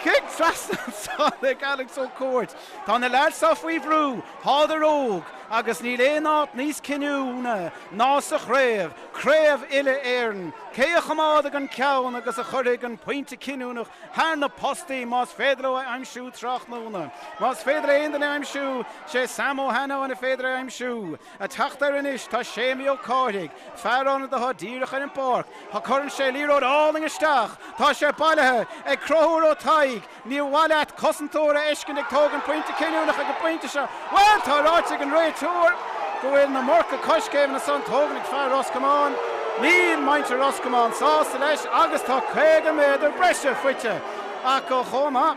Cic trasna ansan ag Alex Ó Cuaird. Tá na leaids seo faoi bhrú. Tádar óg agus níl aon áit níos cinniúna ná sa chraobh, craobh uile-Éireann. Cé a choimeádfaidh an ceann agus a chuirfidh an pointe cinniúnach thar na postaí más féidir leo é a aimsiú tráthnóna? Más féidir le aon duine é a aimsiú, sé Sam Ó hAnnáin a féidir é a aimsiú. Ag teacht air anois tá Séimí Ó Cárthaigh, fear ionaid atá díreach ar an bpáirc. Cuireann sé liathróid álainn isteach. Tá sé bailithe ag Conchúr Ó Tadhg. Níor mhaith leat cosantóir a fheiscint ag tógaint pointe cinniúnach ag an bpointe seo. Bhuel, tá ráite ag an réiteoir go bhfuil an iomarca coiscéimeanna ansan tógtha ag fear Ros Comáin. Níl muintir Ros Comáin sásta leis agus tá 50 méadar breise faighte acu chomh maith.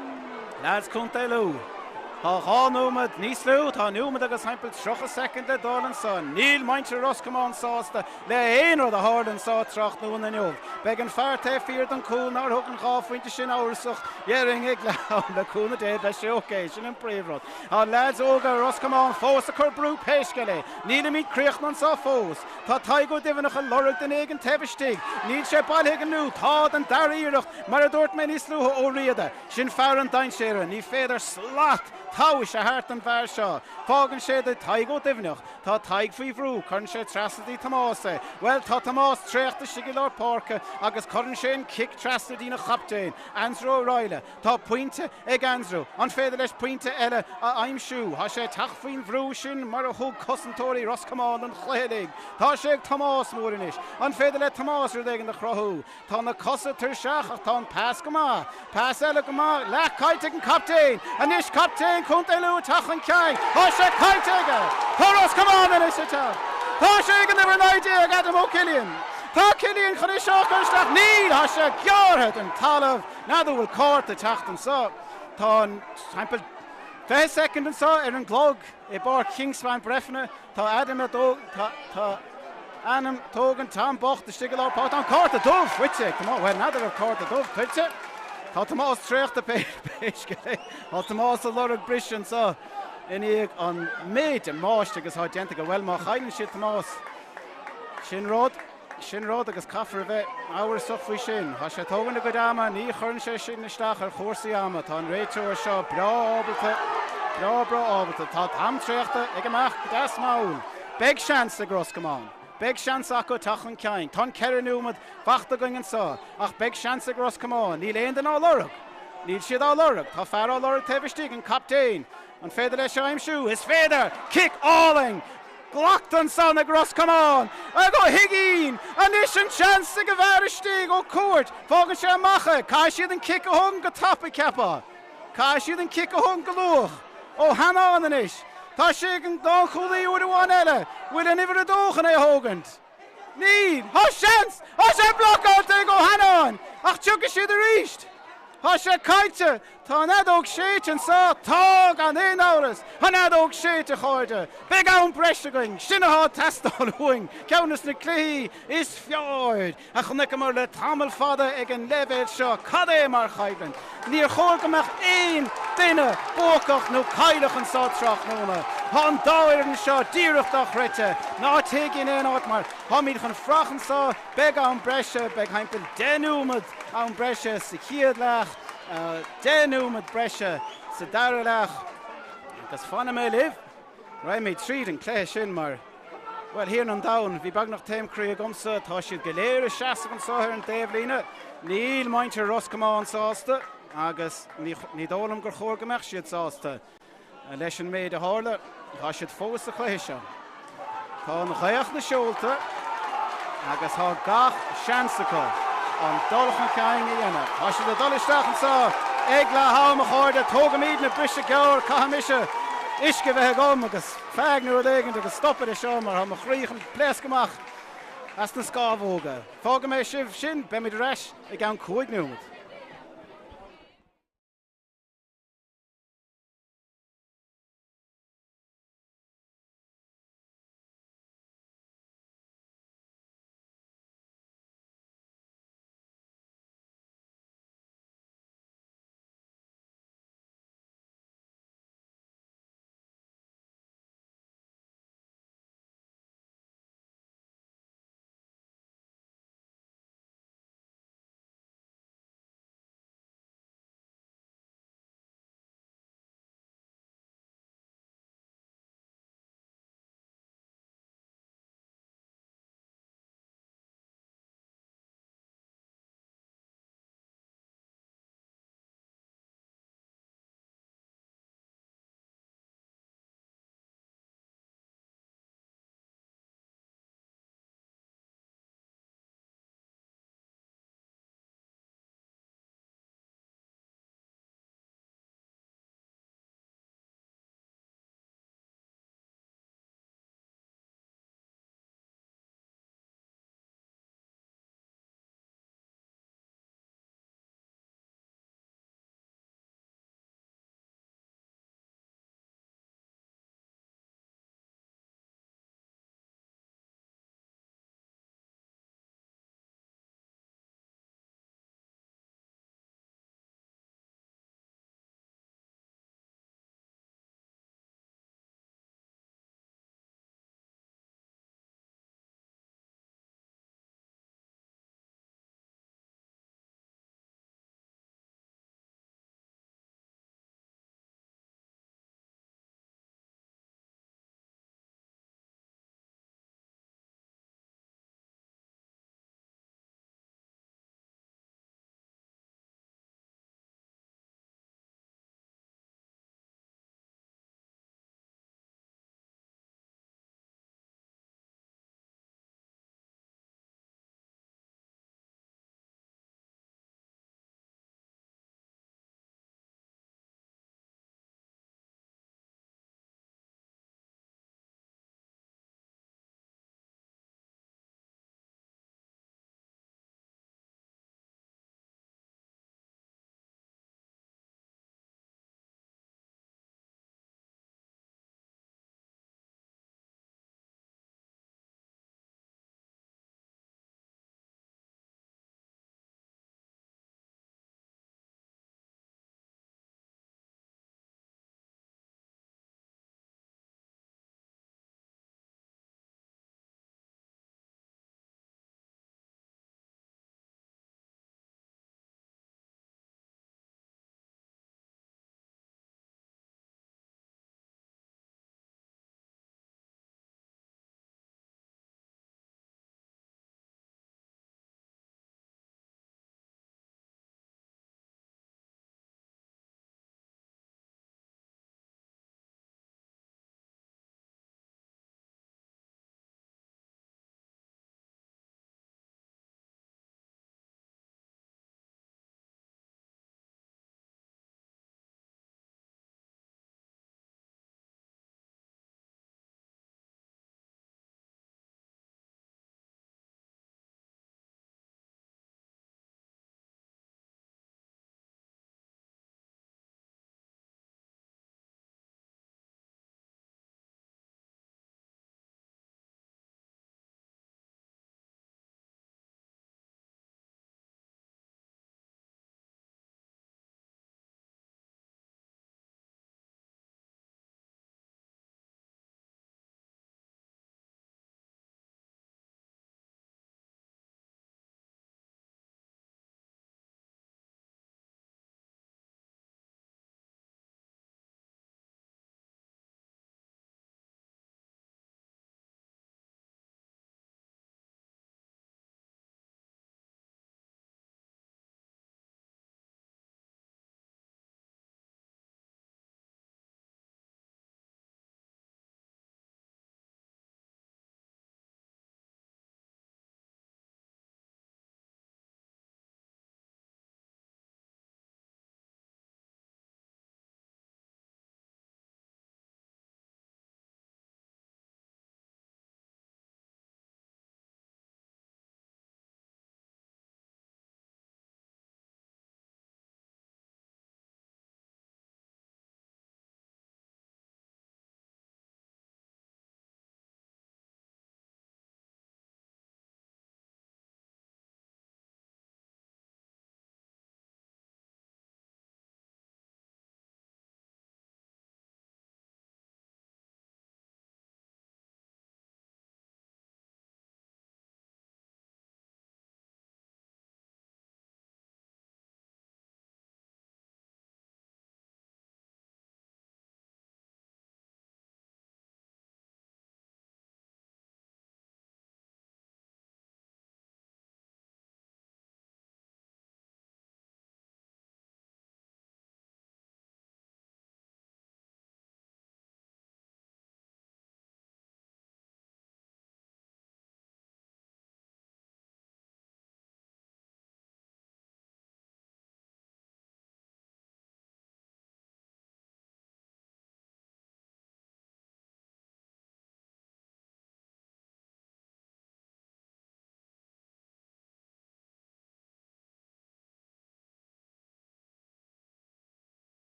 Leaids Chontae Lú. Tá dhá nóiméad, níos lú, tá nóiméad agus timpeall 30 soicind le dul ansan. Níl muintir Ros Comáin sásta le haon rud a tharla anso tráthnóna inniu. Beidh an fear taobh thiar den chúl nár thug an dhá phointe sin amhrasach, déarfainn ag leath-am. Le cúnamh Dé beidh sé ok, sin an príomhrud. Tá leaids óga Ros Comáin fós ag cur brú pé scéal é. Nílimid críochnaithe anso fós. Tá Tadhg Ó Duibhneach ag lorg duine éigin taobh istigh. Níl sé bailithe ag an Lú. Tá don dara iarracht, mar a dúirt mé níos luaithe, Ó Riada. Sin fear an dainséara. Ní féidir slat tomhais a thabhairt don bhfear seo. Fágann sé do Tadhg Ó Duibhneach. Tá Tadhg faoi bhrú. Cuireann sé trasna dtí Tomás é. Bhuel, tá Tomás traochta istigh i lár páirce agus cuireann sé an cic trasna dtína chaptaen, Andrew Ó Raghallaigh. Tá pointe ag Andrew. An féidir leis pointe eile a aimsiú? Tá sé ag teacht faoin bhrú sin mar a thug cosantóirí Ros Comáin an chluiche uilig. Tá sé ag Tomás Mór anois. An féidir le Tomás rud éigin a chruthú? Tá na cosa tuirseach ach tá an pas go maith. Pas eile go maith. Leath caillte ag an captaen. Anois captaen Chontae Lú ag teacht chun cinn. Tá sé caillte aige! Tá Ros Comáin anois ag teacht. Tá sé ag an uimhir 19, Adam Ó Cillian. Tá Cillian chun é seo a chur isteach. Níl! Tá sé gearrtha den talamh. N'fheadar an bhfuil cárta ag teacht anseo. Tá timpeall 20 soicind anseo ar an gclog i bPáirc Kingspan Breifne. Tá Adam ag tá Adam ag tógaint Tom bocht istigh i lár páirce. Tá an cárta dubh faighte ag Tomás. Bhuel, n'fheadar raibh cárta dubh tuillte. Tá Tomás traochta pé scéal é. Tá Tomás ag lorg briseadh anseo i ndiaidh an méid damáiste agus atá déanta aige. Bhuel, má chailleann siad Tomás, sin rud. Sin rud agus caithfear a bheith amhrasach faoi sin. Tá sé ag tógaint a gcuid ama, ní chuireann sé sin isteach ar chúrsaí ama. Tá an réiteoir seo breá ábalta, breá breá ábalta. Tá an t-am traochta ag imeacht go deas mall. Beidh seans ag Ros Comáin. Beidh seans acu teacht chun cinn. Tá an 4 nóiméad fachta againn anseo ach beidh seans ag Ros Comáin. Níl aon duine á lorg. Níl siad á lorg. Tá fear á lorg taobh istigh, an captaen. An féidir leis é a aimsiú? Is féidir! Cic álainn! Glactha ansan ag Ros Comáin ag Ó hUiginn! Anois an seans ag an bhfear istigh, Ó Cuairt. Fágann sé amach é. Caithfidh siad an cic a thógaint go tapaidh, cheapfá. Caithfidh siad an cic a thógaint go luath. Ó hAnnáin anois. Tá sé ag an lánchúlaí uair amháin eile. Bhfuil an uimhir a dó chun é a thógaint? Níl! Tá seans! Tá sé blocáilte ag Ó hAnnáin! Ach tiocfaidh siad arís! Tá sé caillte! Tá an fheadóg séidte anseo! Tá, gan aon amhras! An fheadóg séidte, a chairde! Beidh am breise againn! Sin atá ag teastáil uainn! Ceann des na cluichí is fearr a chonaiceamar le tamall fada ag an leibhéal seo. Cad é mar choimhlint! Níor chóir go mbeadh aon duine buacach nó cailleach anseo tráthnóna. Tá an dá fhoireann seo díreach dochreidte. Ná téigí in aon áit mar táimid chun fuireach anseo. Beidh am breise, beidh timpeall 10 nóiméad am breise sa chéad leath, 10 nóiméad breise sa dara leath agus fanfaidh mé libh. Raghaimid tríd an cluiche sin mar, bhuel, a Thiarna an domhain, bhí beagnach taom croí agamsa. Tá siad go léir ag seasamh anseo ar an dtaobhlíne. Níl muintir Ros Comáin sásta agus ní dóigh liom gur chóir go mbeadh siad sásta leis an méid a tharla. Tá siad fós sa chluiche seo. Tá an ghaoth na seolta agus tá gach seans acu an dul chun cinn a dhéanamh. Tá siad ag dul isteach anseo ag leath am, a chairde. Tógaimidne briseadh gearr, caithfidh mise uisce a bheith agam agus feadh nó rud éigin agus stopadh de seo mar tá mo chroí chun pléascadh amach as na scámhóga. Fágfaidh mé sibh sin, beimid ar ais i gceann 5 nóiméad.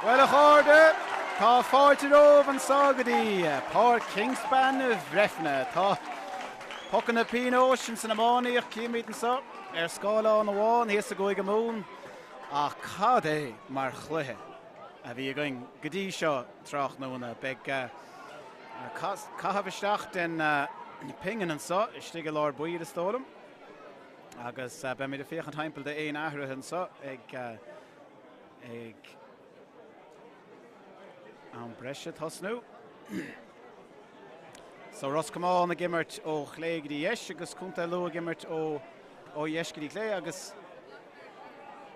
Bhuel a chairde, tá fáilte romhaibh anseo go dtí Páirc Kingspan Bhreifne. Tá pocanna pionóis ins an iománaíocht, címid anseo ar scáileán amháin thíos i gCúige Mumhan. Ach cad é mar chluiche a bhí againn go dtí seo tráthnóna. Beidh caitheamh isteach den phingin anseo istigh i lár baill is dóigh liom. Agus beimid ag féachaint thimpeall d'aon athruithe anseo ag ag am breise tosnú. So Ros Comáin ag imirt ó chlé go dtí dheis agus Contae Lú ag imirt ó ó dheis go dtí clé agus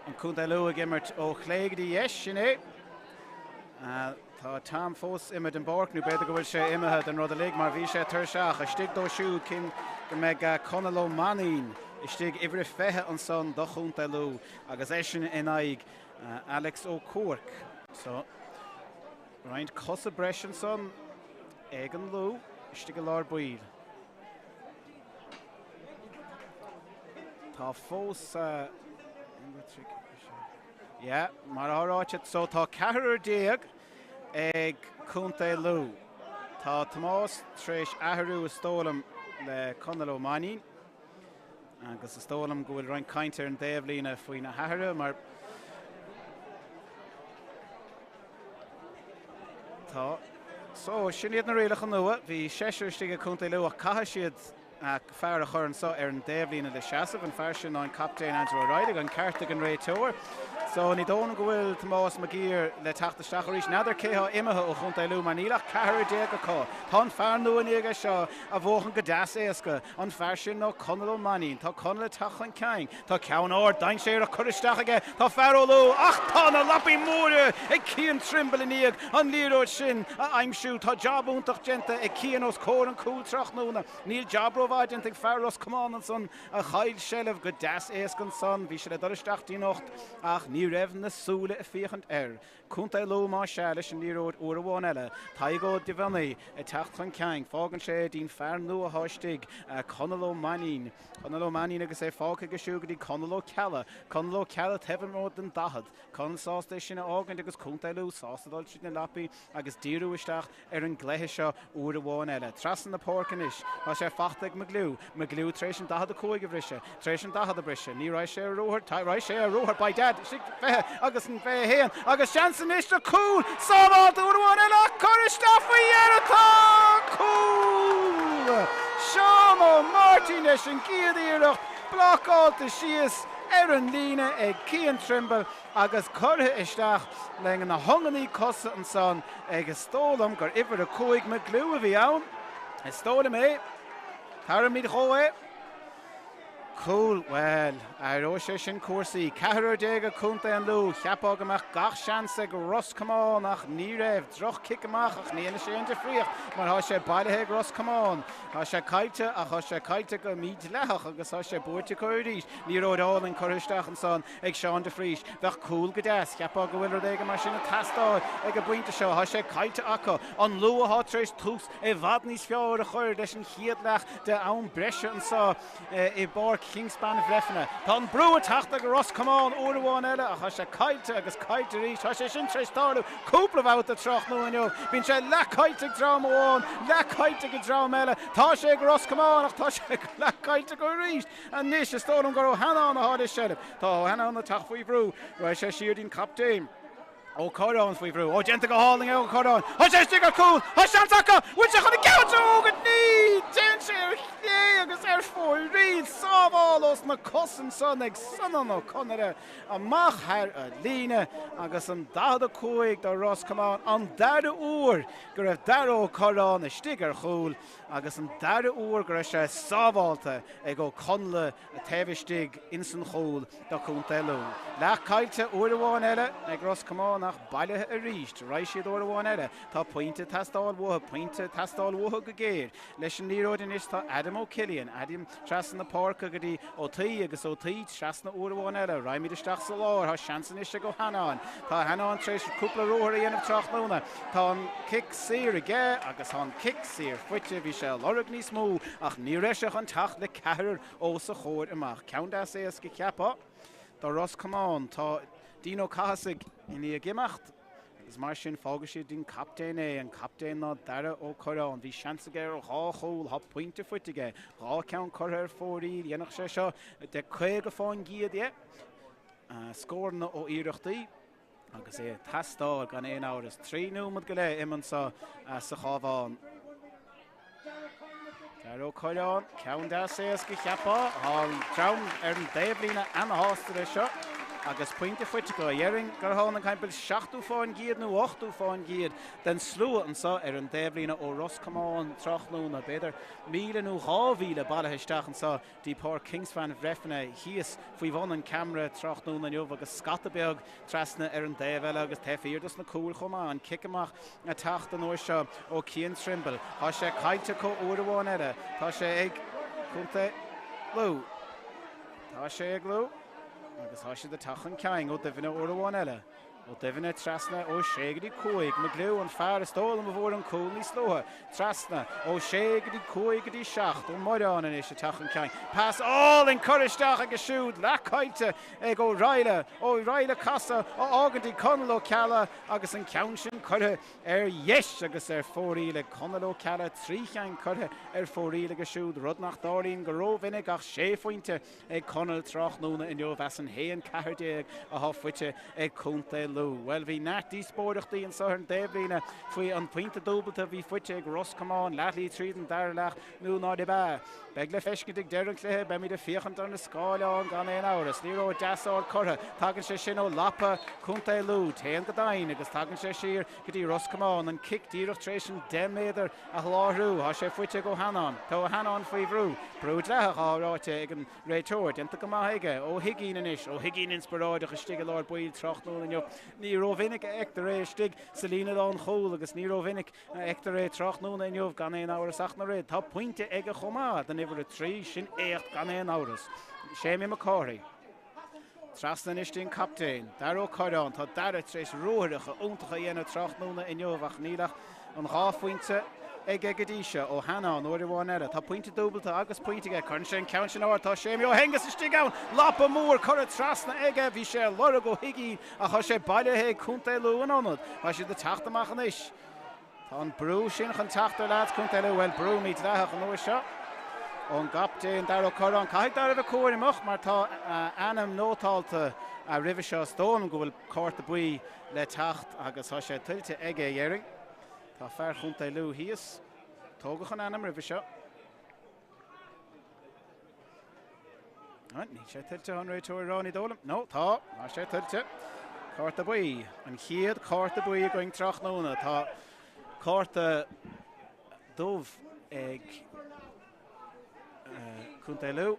an Contae Lú ag imirt ó chlé go dtí dheis, sin é. Tá Tom fós imithe den bpáirc nó b'fhéidir go bhfuil sé imithe den rud uilig mar bhí sé tuirseach. Istigh dó siúd cím go mbeidh Conall Ó Mainín istigh uimhir a 20 ansan do Chontae Lú agus eisean in aghaidh Alex Ó Cuairc. So roinnt cosa breise ansan ag an Lú istigh i lár baill. Tá fós Yeah, mar atá ráite, so tá ceathrar ag Contae Lú. Tá Tomás tar éis athrú is dóigh liom le Conall Ó Mainín agus is dóigh liom go bhfuil roinnt cainte ar an dtaobhlíne faoi na hathruithe mar tá. So, sin iad na rialacha nua. Bhí seisear istigh ag Contae Lú ach caithfidh siad fear a chur anseo ar an dtaobhlíne le seasamh. An fear sin ná an captaen Andrew O'Reilly, an ceart ag an réiteoir. So ní dóigh liom go bhfuil Tomás Mac Uidhir le teacht isteach arís. N'fheadar cé atá imithe ó Chontae Lú mar níl ach ceathrar acu. Tá an fear nua i ndiaidh é seo a bhuachan go deas éasca. An fear sin ná Conall Ó Mainín. Tá Conall ag teacht chun cinn. Tá ceann ard dainséarach curtha isteach aige. Tá fear ó Lú ach tá na lapaí móra ag Cian Trimble i ndiaidh an liathróid sin a aimsiú. Tá jab iontach déanta ag Cian os comhair an cúil tráthnóna. Níl jab rómhaith déanta ag fear Ros Comáin ansan a chaill seilbh go deas éasca ansan. Bhí sé le dul isteach dtí'n ucht ach ní raibh na súile ag féachaint air. Contae Lú más ea leis an liathróid uair amháin eile. Tadhg Ó Duibheannaigh ag teacht chun cinn. Fágann sé dtí'n fear nua atá istigh, Conall Ó Mainín. Conall Ó Mainín agus é fágtha aige siúd go dtí Conall Ó Ceallaigh. Conall Ó Ceallaigh taobh amuigh den 40. Conall sásta é sin a fhágaint agus Contae Lú sásta dul tríd na lapaí agus díriú isteach ar an gcluiche seo uair amháin eile. Trasna na páirce anois. Tá sé fachta ag McGlew. McGlew tar éis an 45 a bhriseadh. Tar éis an 40 a bhriseadh. Ní raibh sé ar ruathar. Raibh sé ar ruathar. By dad. Istigh 20 agus an 21. Agus seans anois do chúl! Sábháilte uair amháin eile ach curtha isteach faoi dheireadh. Tá cúl! Seán Ó Máirtín leis an gcéad iarracht. Blocáilte síos ar an líne ag Cian Trimble. agus curtha isteach le na hiongannaí cosa ansan ag is dóigh liom gur uimhir 5 McGlew a bhí ann. Is dóigh liom é. Tabharfaimid dhó é. Cúl, bhuel, aireoidh sé sin cúrsaí. Ceathrar ag Contae an Lú. Cheapfá go mbeadh gach seans ag Ros Comáin ach ní raibh. Droch cic amach ach ní dhéanfaidh sé aon difríocht mar tá sé bailithe ag Ros Comáin. Tá sé caillte ach tá sé caillte go mídhleathach agus tá sé buaite acu arís. Liathróid álainn curtha isteach ansan ag Seán de Frís. Bheadh cúl go deas. Cheapfá go bhfuil rud éigin mar sin ag teastáil ag an bpointe seo. Tá sé caillte acu. An Lú atá tar éis tús i bhfad níos fearr a chur leis an chéad leath de am breise anseo i bPáirc Kingspan Bhreifne. Tá an brú ag teacht ag Ros Comáin uair amháin eile ach tá sé caillte agus caillte arís. Tá sé sin tar éis tarlú cúpla babhta tráthnóna inniu. Bíonn sé leath caillte ag dream amháin, leath caillte ag an dream eile. Tá sé ag Ros Comáin ach tá sé leath caillte acu arís. Anois, is dóigh liom gur Ó hEanáin atá le seilbh. Tá Ó hEanáin ag teacht faoi bhrú. Raghaidh sé siar dtí'n captaen. Ó Corráin faoi bhrú. Ó, déanta go hálainn ag Ó Corráin. Tá sé istigh ar chúl. Tá seans acu. Bhfuil sé chun an ceann seo a fhágaint? Ní! Téann sé ar chlé agus ar fóraoil. Sábháil os na cosa ansan ag Seanán Ó Conaire amach thar an líne agus an 45 do Ros Comáin. An dara huair go raibh Dara Ó Corráin istigh ar chúl. agus an dara huair go raibh sé sábhálta ag Ó Conghaile taobh istigh ins an chúl do Chontae Lú. Leath caillte uair amháin eile ag Ros Comáin ach bailithe arís. Raghaidh siad uair amháin eile. Tá pointe ag teastáil uathu, pointe ag teastáil uathu go géar. Leis an liathróid anois tá Adam Ó Cillian. Adam trasna na páirce go dtí Ó Tuí agus Ó Tuí trasna uair amháin eile. Raghaimid isteach sa lár. Tá seans anois ag Ó hEanáin. Tá Ó hEanáin tar éis cúpla ruathar a dhéanamh tráthnóna. Tá an cic saor aige agus tá an cic saor faighte. Bhí sé ag lorg níos mó ach ní raibh sé chun teacht le ceathrar os a chomhair amach. Ceann deas éasca cheapfá do Ros Comáin. Tá Dean Ó Cathasaigh i ndiaidh imeacht. Agus mar sin, fágfaidh siad don chaptaen é, an captaen ná Darragh Ó Curráin. Bhí seans aige ar dhá chúl, tá pointe faighte aige, 2 ceann curtha ar fóraoil, dhéanfadh sé seo de 50% de scóranna ó iarrachtaí agus é ag teastáil gan aon amhras. 3 nóiméad go leith imithe anseo sa Chabhán. Darragh Ó Curráin, ceann deas éasca cheapfá. Tá an dream ar an dtaobhlíne ana-shásta leis seo agus pointe faighte acu. Dhéarfainn gur tháinig timpeall 70% nó 80% den slua anseo ar an dtaobhlíne ó Ros Comáin tráthnóna. B'fhéidir 1,000 nó 2,000 bailithe isteach anseo dtí Páirc Kingspan Bhreifne thíos faoi bhun an ceamara tráthnóna inniu agus scata beag trasna ar an dtaobh eile agus taobh thiar dos na cúil chomh maith. An cic amach ag teacht an uair seo ó Cian Trimble. Tá sé caillte acu uair amháin eile. Tá sé ag Contae Lú. Tá sé ag Lú agus tá siad ag teacht chun cinn Ó Duibhne uair amháin eile. Ó Duibhne trasna ó 6 go dtí 5. McGlew an fear is dóigh liom a bhfuair an cúl níos luaithe. Trasna ó 6 go dtí 5 go dtí 7. Ó Murráin anois ag teacht chun cinn. Pas álainn curtha isteach aige siúd. Leath caillte ag Ó Raghallaigh. Ó Raghallaigh casadh a fhágann dtí Conall Ó Ceallaigh agus an ceann sin curtha ar dheis agus ar fóraoil ag Conall Ó Ceallaigh. 3 cheann curtha ar fóraoil aige siúd, rud nach dtarlaíonn go rómhinic ach sé phointe ag Conall tráthnóna inniu as an 1-14 atá faighte ag Contae Lú. Bhuel, bhí neart díospóireachtaí anseo ar an dtaobhlíne faoi an pointe dúbalta a bhí faighte ag Ros Comáin leathlí tríd an dara leath nó nár ea. Beidh le feiscint ag deireadh an chluiche, beimid ag féachaint ar na scáileáin gan aon amhras. Liathróid deas ard curtha, tagann sé sin ó lapa Contae Lú, téann go domhain agus tagann sé siar go dtí Ros Comáin, an cic díreach tar éis an 10 méadar a sholáthrú. Tá sé faighte ag Ó hAnnáin. Tá Ó hAnnáin faoi bhrú. Brú dleathach atá ráite ag an réiteoir. Déanta go maith aige. Ó hUigínn anois. Ó hUigínn inspioráideach istigh i lár baill tráthnóna inniu. Ní rómhinic a fheictear é istigh sa líne lánchúil agus ní rómhinic a fheictear é tráthnóna inniu gan aon amhras ach an oiread. Tá pointe aige chomh maith don uimhir 3. Sin éacht gan aon amhras. Séimí Mac Cárthaigh. Trasna anois dtí an captaen, Darragh Ó Curráin. Tá Darragh tar éis ruathaireacha iontacha a dhéanamh tráthnóna inniu ach níl ach an 2 phointe aige go dtí seo. Ó hAnnáin uair amháin eile. Tá pointe dúbalta agus pointe aige. Cuireann sé an ceann sin ard. Tá Séimí Ó hAonghusa istigh ann. Lapa mór curtha trasna aige. Bhí sé ag lorg Ó hUigínn ach tá sé bailithe ag Contae Lú ina ionad. Tá siad ag teacht amach anois. Tá an brú sin chun teacht ar leaids Contae Lú. Bhuel, brú mídhleathach an uair seo ón gcaptaen Darragh Ó Curráin. Caithfidh Darragh a bheith cúramach mar tá a ainm nótálta roimhe seo. Is dóigh liom go bhfuil cárta buí le teacht agus tá sé tuillte aige, a déarfainn. Tá fear Chontae Lú thíos. Tógadh an ainm roimhe seo. Níl sé tuillte an réiteoir rá ní dóigh liom. No, tá, tá sé tuillte. Cárta buí. An chéad cárta buí againn tráthnóna. Tá cárta dubh ag Contae Lú.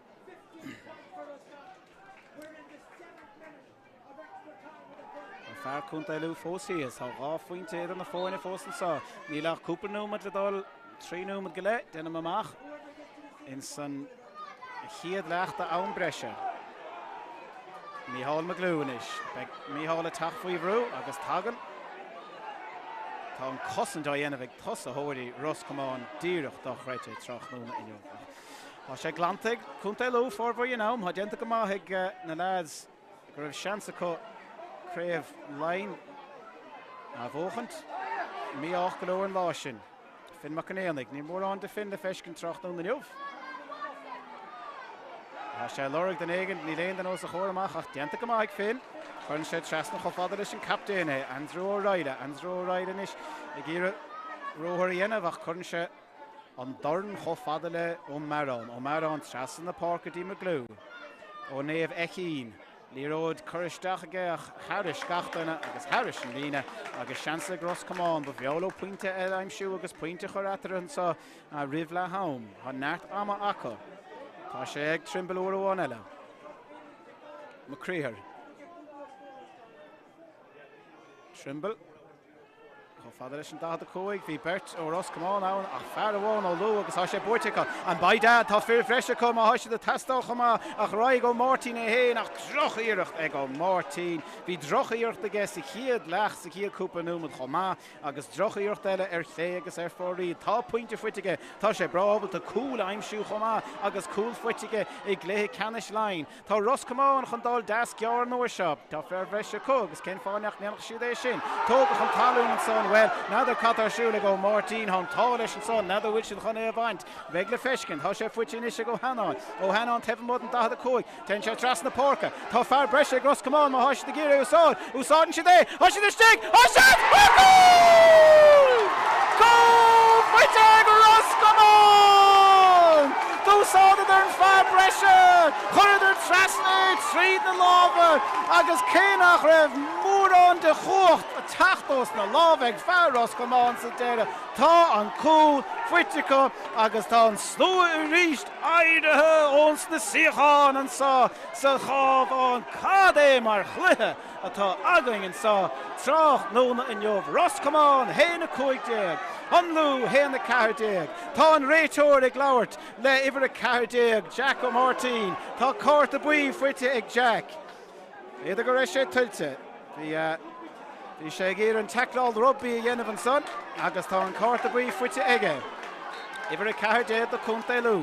Tá fear Contae Lú fós thíos. Tá 2 phointe idir na foirne fós anseo. Níl ach cúpla nóiméad le dul, 3 nóiméad go leith, déanaim amach, ins an chéad leath d'am breise. Mícheál McGlew anois. Beidh Mícheál ag teacht faoi bhrú agus tagann. Tá an cosaint á dhéanamh ag tosaitheoirí Ros Comáin díreach dochreidte tráthnóna inniu. Tá sé glanta ag Contae Lú formhór an am. Tá déanta go maith ag na leaids go raibh seans acu Craobh Laighean a bhuachaint. Mí-ádh go leor an lá sin. Finn Mac an Éanaigh. Níl mórán de Finn le feiscint tráthnóna inniu. Tá sé ag lorg duine éigin, níl aon duine os a chomhair amach ach déanta go maith ag Finn. Cuireann sé trasna chomh fada leis an captaen é, Andrew O'Reilly. Andrew O'Reilly anois ag iarraidh ruathar a dhéanamh ach cuireann sé An dorn chomh fada le Ó Mearáin. Ó Mearáin trasna na páirce dtí McGlew. Ó Naomh Fheichín. Liathróid curtha isteach aige ach thairis gach duine agus thairis an líne agus seans ag Ros Comáin. Ba bhreá leo pointe eile a aimsiú agus pointe a chur eatarthu anseo roimh leath am. Tá neart ama acu. Tá sé ag Trimble uair amháin eile. Mac Criomhthair. Trimble. Chomh fada leis an 45, bhí beirt ó Ros Comáin ann ach fear amháin ó Lú agus tá sé buaite acu. And by dad, tá fir bhreise acu má tá siad ag teastáil chomh maith ach raghaidh Ó Máirtín é féin ach droch-iarracht ag Ó Máirtín. Bhí droch-iarracht aige sa chéad leath, sa chéad cúpla nóiméad chomh maith agus droch-iarracht eile ar chlé agus ar fóraoil. Tá pointe faighte aige, tá sé breá ábalta cúl a aimsiú chomh maith agus cúl faighte aige i gcluiche ceannais Laighean. Tá Ros Comáin chun dul deas gearr an uair seo. Tá fir bhreise acu agus cén fáth nach ndéanfadh siad é sin? Tógadh chun talún ansan, bhuel, n'fheadar cad tá ar siúl ag Ó Máirtín, tá an t-ádh leis ansan, n'fheadar bhfuil siad chun é a bhaint. Beidh le feiscint. Tá sé faighte anois ag Ó hEanáin. Ó hEanáin taobh amuigh den 45. Téann sé trasna na páirce. Tá fear breise ag Ros Comáin má tá siad ag iarraidh é a úsáid. Úsáideann siad é. Tá siad istigh! Tá siad! Cúl! Cúl faighte ag Ros Comáin! D'úsáideadar an fear breise, chuireadar trasna é tríd na lámha agus cé nach raibh mórán de chumhacht ag teacht ós na lámha ag fear Ros Comáin sa deireadh, tá an cúl faighte acu agus tá an slua arís éirithe ós na suíocháin anseo sa Chabhán. Cad é mar chluiche atá againn anseo tráthnóna inniu? Ros Comáin 1, 15, An Lú 1, 14. Tá an réiteoir ag labhairt le uimhir 14, Jack Ó Máirtín. Tá cárta buí faighte ag Jack. B'fhéidir go raibh sé tuillte. Bhí bhí sé ag iarraidh an teaicleáil rugbaí a dhéanamh ansan agus tá an cárta buí faighte aige. Uimhir 14 do Contae Lú.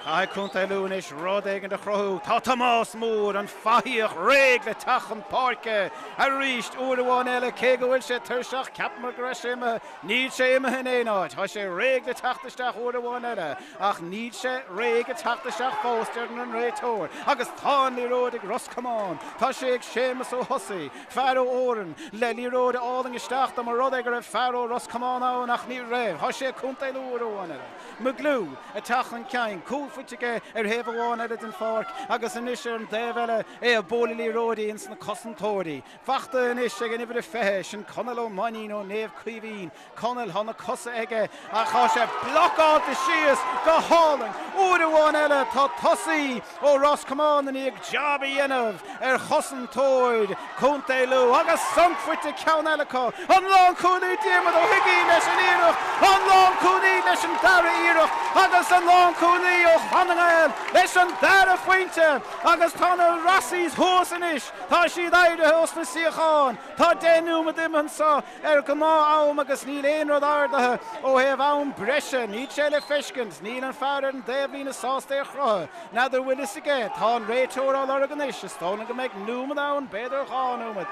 Caithfidh Contae Lú anois rud éigin a chruthú. Tá Tomás Mór, an fathaíoch, réidh le teacht chun páirce arís uair amháin eile cé go bhfuil sé tuirseach, cheapamar go raibh sé imithe. Níl sé imithe in aon áit. Tá sé réidh le teacht isteach uair amháin eile, ach níl sé réidh ag teacht isteach fós, deireann an réiteoir. Agus tá an liathróid ag Ros Comáin. Tá sé ag Séamus Ó hOsaigh, fear ó Árainn, le liathróid álainn isteach dá mba rud é go raibh fear ó Ros Comáin ann, ach ní raibh. Tá sé ag Contae Lú uair amháin eile. McGlew ag teacht chun cinn, cúl faighte aige ar thaobh amháin eile den pháirc agus anois ar an dtaobh eile é ag bualadh liathróidí ins na cosantóirí. Fachta anois ag an uimhir a 20, sin Conall Ó Mainnín ó Naomh Caoimhín. Conall, tá na cosa aige ach tá sé blocáilte síos go hálainn. Uair amháin eile tá tosaí ó Ros Comáin i ndiaidh jab a dhéanamh ar chosantóir Chontae Lú agus sonc faighte ceann eile acu. An lánchúlaí Diarmuid Ó hUiginn leis an iarracht, an lánchúlaí leis an dara iarracht agus an lánchúlaí ó Chlann na nGael leis an dara phointe agus tá na Rossies thuas anois. Tá siad éirithe ós na suíocháin. Tá 10 nóiméad imithe anseo ar ghnáth-am agus níl aon rud ardaithe ó thaobh am breise. Níl sé le feiscint. Níl an fear ar an dtaobhlíne sásta é a chroitheadh. N'fheadar bhfuil fhios aige. Tá an réiteoir á lorg anois. Is dóigh liom go mbeidh nóiméad ann, b'fhéidir dhá nóiméad.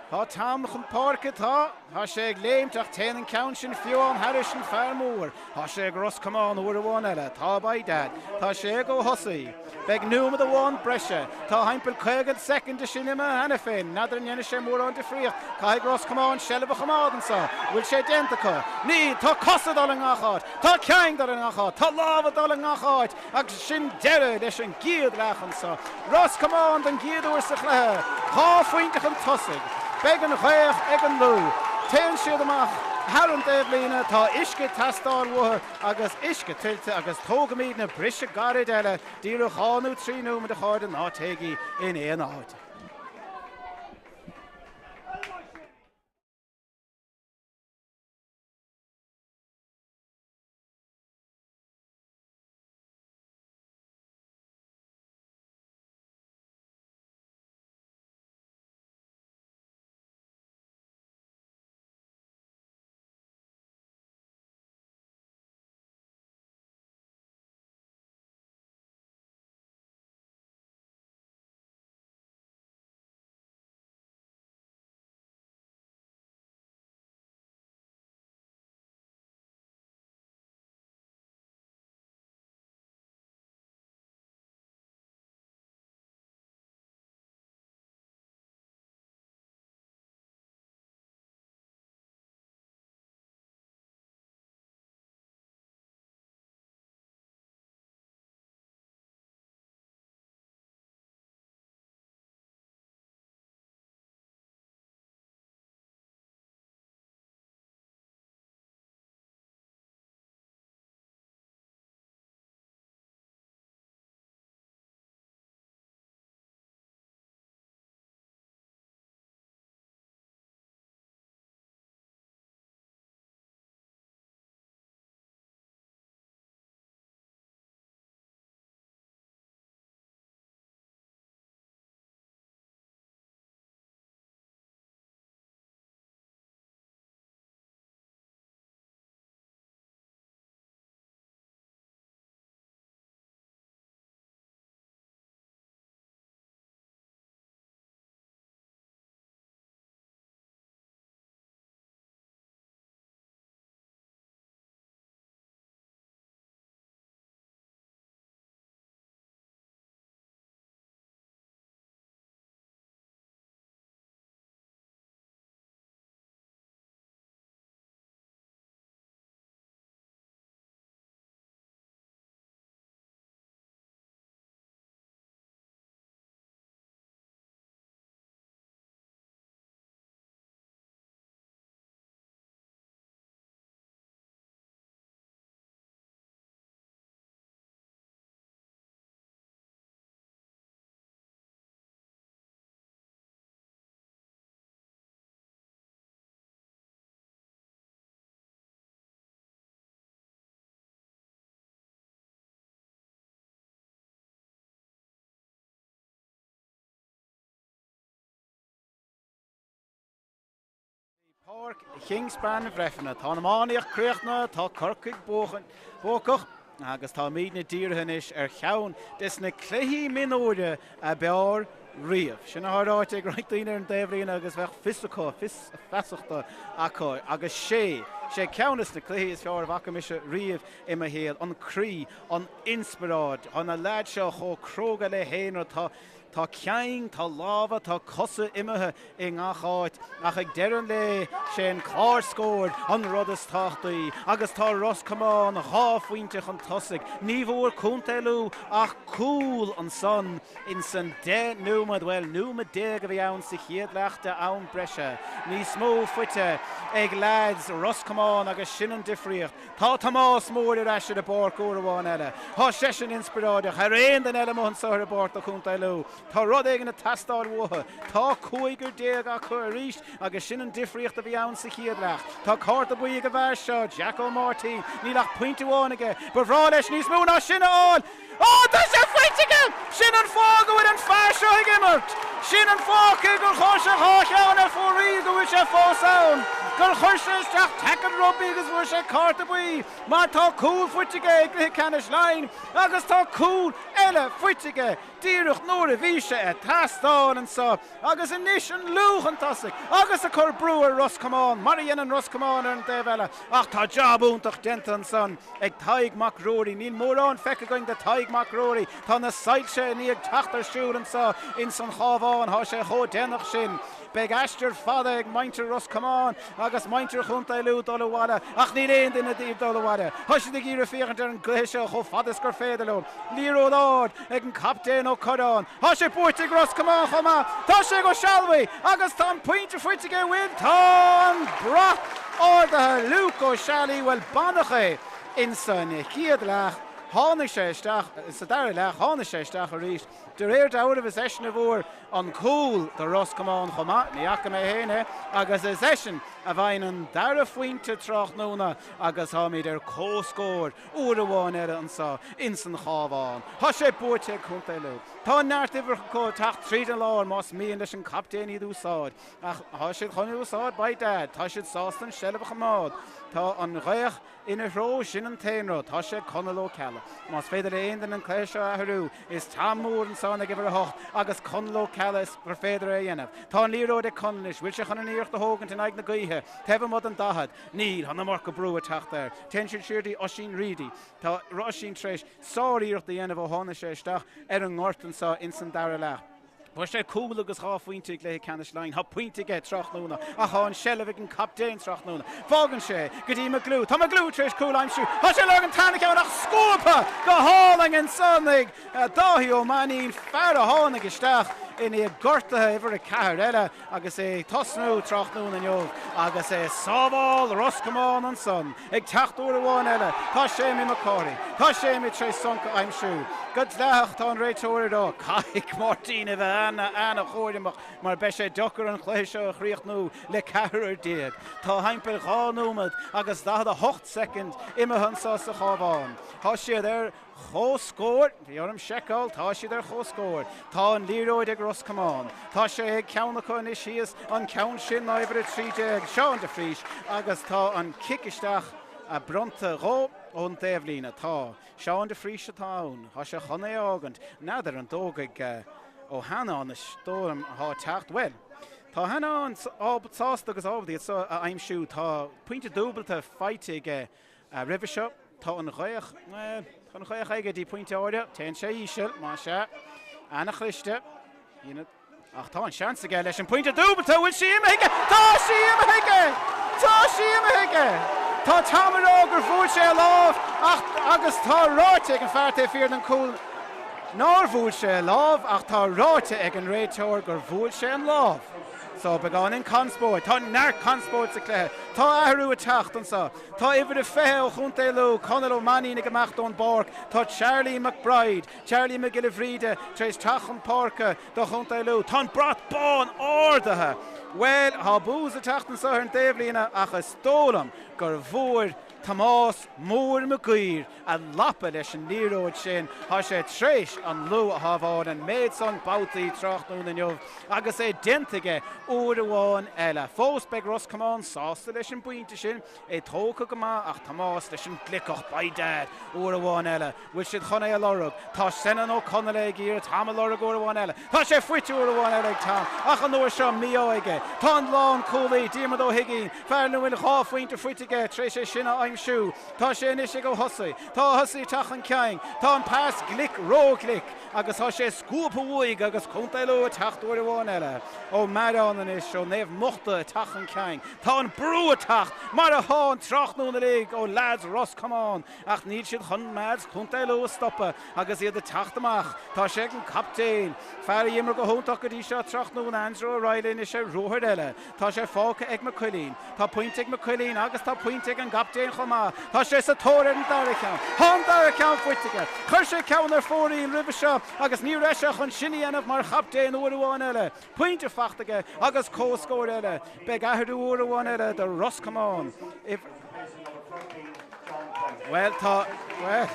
Tá Tom chun páirce. Tá. Tá sé ag léimt ach téann an ceann sin fiú amháin thairis an fear mór. Tá sé ag Ros Comáin uair amháin eile. Tá by dad. Tá sé ag Ó hOsaigh. Beidh nóiméad amháin breise. Tá thimpeall 50 soicind de sin imithe cheana féin. N'fheadar an ndéanfaidh sé mórán difríocht. Caithfidh Ros Comáin seilbh a choimeád anseo. Bhfuil sé déanta acu? Níl. Tá cosa ag dul i ngach áit. Tá cinn ag dul i ngach áit. Tá lámha ag dul i ngach áit. Agus sin deireadh leis an gcéad leath anseo. Ros Comáin don gcéad uair sa chluiche, 2 phointe chun tosaigh. Beidh an ghaoth ag an Lú. Téann siad amach thar an dtaobhlíne, tá uisce ag teastáil uathu agus uisce tuillte agus tógaimidne briseadh gairid eile, díreach 2 nó 3 nóiméad a chairde, ná téigí in aon áit. Páirc Kingspan Bhreifne. Tá an iománaíocht críochnaithe, tá Corcaigh buacach agus táimidne dírithe anois ar cheann des na cluichí mionúire a b'fhearr riamh. Sin atá ráite ag roinnt daoine ar an taobhlíne agus bheadh fios acu, fios feasachta acu agus sé, sé ceann des na cluichí is fearr a bhfaca mise riamh i mo shaol. An croí, an inspioráid, tá na leaids seo chomh cróga le haon rud, tá Tá cinn, tá lámha, tá cosa imithe i ngach áit, ach ag deireadh an lae, sé an clár scóir an rud is tábhachtaí agus tá Ros Comáin 2 phointe chun tosaigh. Ní bhfuair Contae Lú ach cúl ansan insan 10 nóiméad, bhuel, nóiméad a bhí ann sa chéad leath de am breise. Níos mó faighte ag leaids Ros Comáin agus sin an difríocht. Tá Tomás Mór ar ais ar an bpáirc uair amháin eile. Tá seisean inspioráideach thar aon duine eile amuigh anso ar an bpáirc do Chontae Lú. Tá rud éigin ag teastáil uathu. Tá 15 acu arís agus sin an difríocht a bhí ann sa chéad leath. Tá cárta buí ag an bhfear seo, Jack Ó Máirtín. Níl ach pointe amháin aige. Ba bhreá leis níos mó ná sin a fháil. Ó, tá sé faighte aige! Sin an fáth go bhfuil an fear seo ag imirt! Sin an fáth, cé gur chuir sé 2 cheann ar fóraoil, go bhfuil sé fós ann! Gur chuir sé isteach tackle rugbaí agus fuair sé cárta buí, mar tá cúl faighte aige i gcluiche ceannais Laighean agus tá cúl eile faighte aige díreach nuair a bhí sé ag teastáil anseo agus anois an Lú chun tosaigh agus ag cur brú ar Ros Comáin mar a dhéanann Ros Comáin ar an dtaobh eile ach tá jab iontach déanta ansan ag Tadhg Mac Ruairí. Níl mórán feicthe againn de Tadhg Mac Ruairí. Tá na soilse i ndiaidh teacht ar siúl anso ins an Chábhán. Tá sé chomh déanach sin. Beidh aistear fada ag muintir Ros Comáin agus muintir Chontae Lú dul abhaile ach níl aon duine díobh dul abhaile. Tá siad ag iarraidh féachaint ar an gcluiche seo chomh fada is gur féidir leo. Liathróid ard ag an captaen Ó Curráin. Tá sé buaite ag Ros Comáin chomh maith. Tá sé ag Ó Sealbhaigh agus tá an pointe faighte aige. Bhfuil? Tá an brat ardaithe. Luke Ó Sealaigh, bhuel baineadh é insan chéad leath. Tháinig sé isteach sa dara leath. Tháinig sé isteach arís. De réir dealraimh is eisean a fuair an cúl do Ros Comáin chomh maith. Ní fhaca mé féin é. Agus is eisean a bhfaigheann an dara phointe tráthnóna agus táimid ar comhscór uair amháin eile anso ins an Chábhán. Tá sé buaite ag Contae Lú. Tá neart uimhreacha acu ag teacht tríd an lár más mian leis an captaen iad a úsáid. Ach tá siad chun a úsáid by dad. Tá siad sásta an seilbh a choimeád. Tá an ghaoth ina threo, sin an t-aon rud. Tá sé ag Conall Ó Ceallaigh. Más féidir le aon duine an cluiche seo a athrú, is Tom Moore ansan ag uimhir 8 agus Conall Ó Ceallaigh is gur féidir é a dhéanamh. Tá an liathróid ag Conall anois. Bhfuil sé chun an iarracht a thógaint in aghaidh na gaoithe taobh amuigh den 40? Níl. Tá an iomarca brú ag teacht air. Téann siad siar dtí Oisín Reidy. Tá Oisín tar éis sár-iarracht a dhéanamh ó tháinig sé isteach ar an ngort anseo ins an dara leath. Fuair sé cúl agus 2 phointe i gcluiche ceannais Laighean. Tá pointe aige tráthnóna ach tá an seilbh ag an captaen tráthnóna. Fágann sé go dtí McGlew. Tá McGlew tar éis cúl a aimsiú. Tá sé ag lorg an tarna ceann ach scuabtha go hálainn ansan ag Dáithí Ó Mainnín, fear a tháinig isteach i ndiaidh gortaithe uimhir 4 eile. Agus é ag tosnú tráthnóna inniu agus é ag sábháil Ros Comáin ansan, ag teacht uair amháin eile, tá Séimí Mac Cárthaigh. Tá Séimí tar éis sonc a aimsiú. Go dleathach tá an réiteoir ag rá, caithfidh Máirtín a bheith ana-ana-chúramach mar beidh sé deacair an chluiche seo a chríochnú le ceathrar déag. Tá thimpeall 2 nóiméad agus 48 soicind imithe anso sa Chábhán. Tá siad ar Chomhscór, bhí orm seiceáil, tá siad ar chomhscór. Tá an liathróid ag Ros Comáin. Tá sé ag ceann acu anois thíos, an ceann sin ná uimhir 13, Seán de Frís, agus tá an cic isteach bronnta dhó ón dtaobhlíne. Tá. Seán de Frís atá ann. Tá sé chun é a fhágaint. N'fheadar an dtógfaidh Ó hAnnáin is dóigh liom atá ag teacht. Bhuel, tá Ó hAnnáin sásta agus ábalta iad seo a aimsiú. Tá pointe dúbalta faighte aige Roimhe seo, tá an ghaoth, tá an ghaoth aige dtí pointe áirithe. Téann sé íseal, más ea. Ana-chliste. Ach tá an seans aige leis an pointe dúbalta. Bhfuil sí imithe aige? Tá sí imithe aige! Tá sí imithe aige! Tá Tom ag rá gur bhuail sé a lámh ach agus tá ráite ag an fear taobh thiar den cúl nár bhuail sé a lámh ach tá ráite ag an réiteoir gur bhuail sé an lámh. So beagáinín conspóid. Tá neart conspóid sa chluiche. Tá athrú ag teacht anseo. Tá uimhir a 20 ó Chontae Lú, Conall Ó Mainnín ag imeacht ón bpáirc. Tá Charlie McBride, Charlie Mac Giolla Bhríde, tar éis teacht chun páirce do Chontae Lú. Tá an brat bán ardaithe! Bhuel, tá bús ag teacht anseo ar an dtaobhlíne ach is dóigh liom gur bhfuair. Tomás Mór Mac Uidhir a lapa leis an liathróid sin. Tá sé tréis an Lú a shábháil an méid san babhtaí tráthnóna inniu agus é déanta aige uair amháin eile. Fós beidh Ros Comáin sásta leis an bpointe sin, é tógtha go maith ach Tomás leis an gliceacht, by dad, uair amháin eile. Bhfuil siad chun é a lorg? Tá Senan Ó Conaola ag iarraidh Tom a lorg uair amháin eile. Tá sé faighte uair amháin eile ag Tom, ach an uair seo mí-ádh aige. Tá an lánchúlaí, Diarmuid Ó hUiginn, fear ina bhfuil 2 phointe faighte aige, tar éis é sin a aimsiú. Tá sé anois ag Ó hOsaigh. Tá Ó hOsaigh ag teacht chun cinn. Tá an pas glic, ró-ghlic, agus tá sé scuabtha uaidh agus Contae Lú ag teacht uair amháin eile. Ó Mearáin anois, ó Naomh Muchta ag teacht chun cinn. Tá an brú ag teacht, mar atá an tráthnóna uilig, ó leaids Ros Comáin. Ach níl siad chun leaids Chontae Lú a stopadh agus iad ag teacht amach. Tá sé ag an captaen, fear a d'imir go hiontach go dtí seo tráthnóna, Andrew O'Reilly anois ar ruathar eile. Tá sé fágtha ag Mac Cuilinn. Tá pointe ag Mac Cuilinn agus tá pointe ag an gcaptaen chomh maith. Tá sé sa tóir ar an dara ceann. Tá an dara ceann faighte aige. Chuir sé ceann ar fóraoil roimhe seo agus ní raibh sé chun sin a dhéanamh mar chaptaen uair amháin eile. Pointe faighte aige agus comhscór eile. Beidh athrú uair amháin eile do Ros Comáin. Bhuel, tá, bhuel,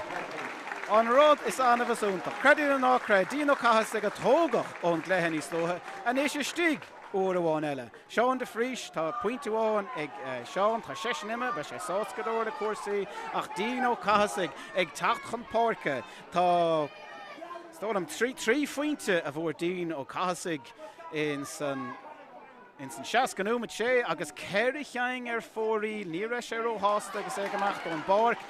an rud is annamh is iontach, creid é nó ná creid, Dean Ó Cathasaigh a tógadh ón gcluiche níos luaithe, anois istigh uair amháin eile. Seán de Frís, tá pointe amháin ag Seán, tá seisean imithe, beidh sé sásta go leor le cúrsaí, ach Dean Ó Cathasaigh ag teacht chun páirce, tá, is dóigh liom, 3 phointe a fuair Dean Ó Cathasaigh ins an. Ins an 60 nóimeat sé agus 4 cheann ar fóraoil, ní raibh sé róshásta agus é ag imeacht ón bpáirc.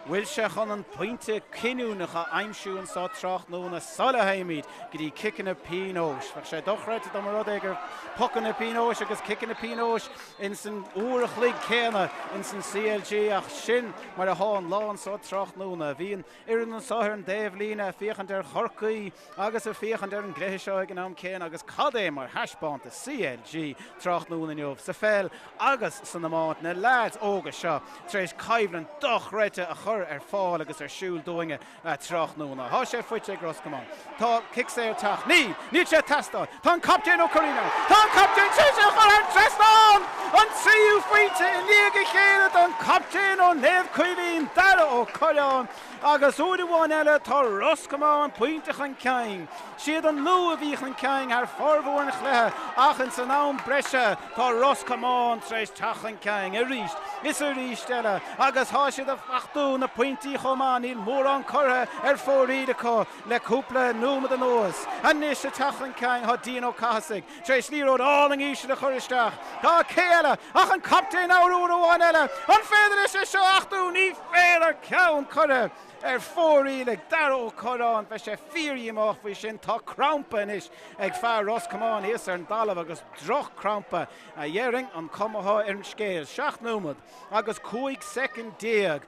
Bhfuil sé chun an pointe cinniúnach a aimsiú anso tráthnóna sula théimid go dtí ciceanna pionóis? Bheadh sé dochreidte dá mba rud é gur pocanna pionóis agus ciceanna pionóis ins an uair a chloig céanna ins an CLG ach sin mar atá an lá anso tráthnóna. Bhí an fhoireann anso ar an dtaobh líne ag féachaint ar Chorcaí Agus ag féachaint ar an gcluiche seo ag an am céanna agus cad é mar thaispeántas CLG tráthnóna inniu sa pheil agus san iomáint, na leaids óga seo tar éis coimhlint dochreidte a chur ar fáil agus ar siúl dúinne tráthnóna. Tá sé faighte ag Ros Comáin. Tá cic saor ag teacht. Níl! Níl sé ag teastáil! Tá an captaen Ó Curraoin ann! Tá an captaen tar éis é a chur thar an trasnán! An tríú phointe i ndiaidh a chéile don chaptaen ó Naomh Caoimhín, Darragh Ó Curráin. Agus uair amháin eile tá Ros Comáin pointe chun cinn. Siad an Lú a bhí chun cinn thar formhór an chluiche ach ins an am breise tá Ros Comáin tar éis teacht chun cinn arís is arís eile agus tá siad ag faightiú na pointí chomh maith. Níl mórán curtha ar fóraoil acu le cúpla nóiméad anuas. Anois ag teacht chun cinn tá Dean Ó Cathasaigh tar éis liathróid álainn íseal a chur isteach. Tá cé eile ach an captaen uair amháin eile. An féidir leis é seo a achtú? Ní féidir! Ceann curtha ar fóraoil ag Darragh Ó Curráin. Beidh sé fíordhíomách faoi sin. Tá crampa anois ag fear Ros Comáin thíos ar an dtalamh agus droch-crampa a dhéarfainn an cuma atá ar an scéal. 7 nóiméad agus 15 soicind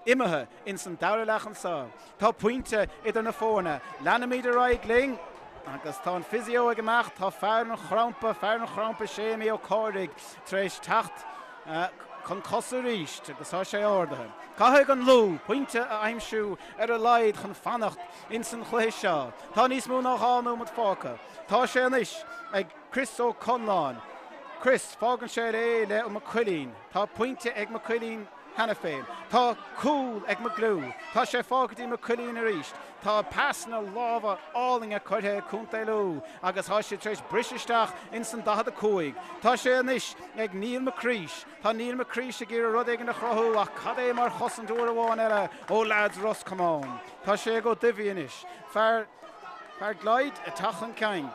imithe ins an dara leath anso. Tá pointe idir na foirne. Leanfaimid ar aghaidh linn agus tá an physio ag imeacht. Tá fear an chrampa, fear an chrampa Séimí Ó Cárthaigh tar éis teacht chun cosa arís agus tá sé ardaithe. Caithfidh an Lú pointe a aimsiú ar a laghad chun fanacht ins an chluiche seo. Tá níos mó ná 2 nóiméad fágtha. Tá sé anois ag Chris Ó Conláin. Chris, fágann sé é le Ó Mac Cuilinn. Tá pointe ag Mac Cuilinn. cheana féin. Tá cúl ag McGlew. Tá sé fágtha dtí Mac Cuilinn arís. Tá pasanna láimhe álainne curtha ag Contae Lú agus tá siad tar éis briseadh isteach ins an 45. Tá sé anois ag Neil McCreesh. Tá Neil McCreesh ag iarraidh rud éigin a chruthú ach cad é mar chosaint uair amháin eile ó leaids Ros Comáin. Tá sé ag Ó Duibhí anois. Fear Fear Glyde ag teacht chun cinn.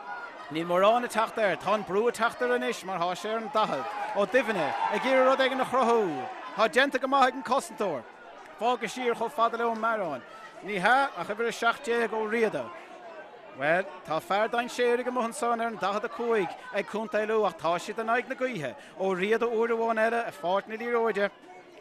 Níl mórán ag teacht air. Tá an brú ag teacht air anois mar thá sé ar an 40. Ó Duibhne ag iarraidh rud éigin a chruthú. Tá déanta go maith ag an cosantóir. Fágtha siar chomh fada le Ó Mearáin. Ní hea, ach uimhir 17 Ó Riada. Bhuel, tá fear dainséaraigh amuigh ansan ar an 45 ag Contae Lú ach tá siad in aghaidh na gaoithe. Ó Riada uair amháin eile ag fáilt na liathróide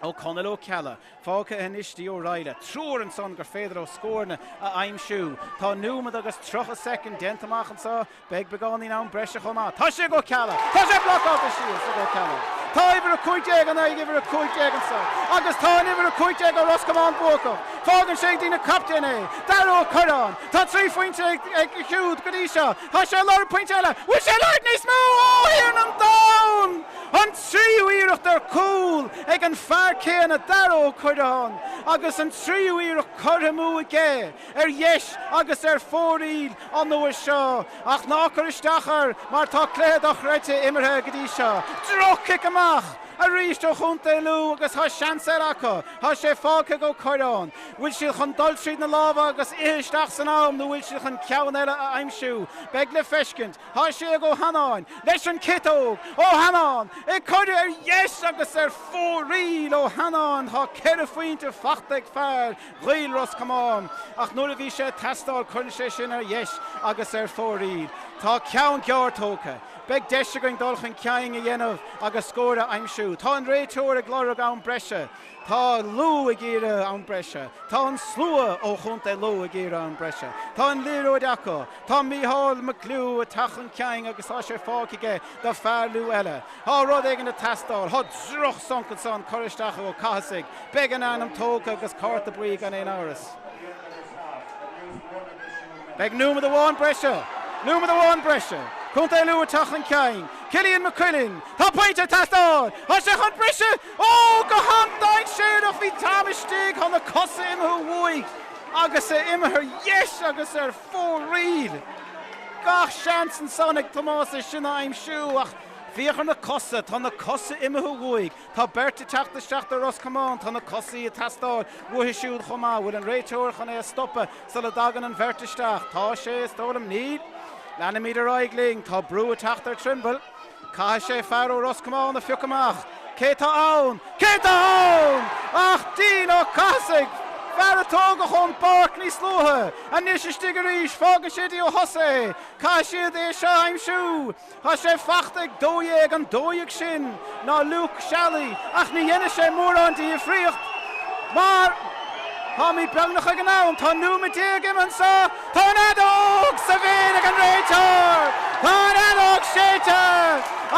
ó Conall Ó Ceallaigh. Fágtha anois dtí O'Reilly. Triúr ansan gur féidir leo scóranna a aimsiú. Tá nóiméad agus 30 soicind déanta amach anso. Beidh beagáinín am breise chomh maith. Tá sé ag Ó Ceallaigh! Tá sé blocáilte síos ag Ó Ceallaigh. Tá uimhir 15 in aghaidh uimhir 15 anso agus tá an uimhir 15 ó Ros Comáin buacach. Fágann sé go dtí na captaen é, Darragh Ó Curráin. Tá 3 phointe aige siúd go dtí seo. Tá sé ag lorg pointe eile. Bhfuil sé ag lorg níos mó? Ó, Thiarna an Domhain! An tríú iarracht ar. Fuaireadar cúl ag an fear céanna, Dara Ó Cuirreáin, agus an tríú iarracht curtha amú aige ar dheis agus ar fóraoil an uair seo. Ach ná cuir isteach air mar tá cluiche dochreidte imeartha go dtí seo. Droch-chic amach arís ó Chontae Lú agus tá seans eile acu. Tá sé fágtha ag Ó Cuirreáin. Bhfuil siad chun dul tríd na lámha agus ithe isteach san am nó bhfuil siad chun ceann eile a aimsiú? Beidh le feiscint. Tá sé ag Ó hAnnáin leis an ciotóg. Ó hAnnáin ag cur ar dheis agus ar fóraoil. Ó hAnnáin, tá 4 phointe fachta ag fear Ghaeil Ros Comáin ach nuair a bhí sé ag teastáil cuireann sé sin ar dheis agus ar fóraoil. Tá ceann gearr tógtha. Beidh deis againn dul chun cinn a dhéanamh agus scór a aimsiú. Tá an réiteoir ag lorg am breise. Tá Lú ag iarraidh am breise. Tá an slua ó Chontae Lú ag iarraidh am breise. Tá an liathróid acu. Tá Mícheál Mac Liú ag teacht chun cinn agus tá sé fágtha aige do fear Lú eile. Tá rud éigin ag teastáil. Tá droch-sonc ansan curtha isteach ag Ó Cathasaigh. Beidh an ainm tógtha agus cárta buí gan aon amhras. Beidh nóiméad amháin breise. Nóiméad amháin breise. Contae Lú ag teacht chun cinn. Cillian Mac Cuilinn. Tá pointe ag teastáil! Tá sé chun briseadh! Ó, go han-dainséarach! Bhí Tom istigh, tá na cosa imithe uaidh agus é imithe ar dheis agus ar fóraoil. Gach seans ansan ag Tomás é sin a aimsiú ach féach ar na cosa, tá na cosa imithe uaidh. Tá beirt ag teacht isteach do Ros Comáin, tá na cosaí ag teastáil uathu siúd chomh maith. Bhfuil an réiteoir chun é a stopadh sula dtagann an bheirt isteach? Tá sé, is dóigh liom. Níl. Leanfaimid ar aghaidh linn. Tá brú ag teacht ar Trimble. Caithfidh sé fear ó Ros Comáin a phiocadh amach. Cé tá ann? Cé tá ann? Ach Dean Ó Cathasaigh! Fear a tógadh ón bpáirc níos luaithe. Anois istigh arís. Fágann sé dtí Ó Hosa é. Caithfidh siad é seo a aimsiú. Tá sé fachta ag 12, an 12 sin ná Luke Shally ach ní dhéanfaidh sé mórán de dhifríocht mar táimid beagnach ag an am, tá nóiméad imithe anseo, tá an fheadóg sa bhféar ag an réiteoir! Tá an fheadóg séidte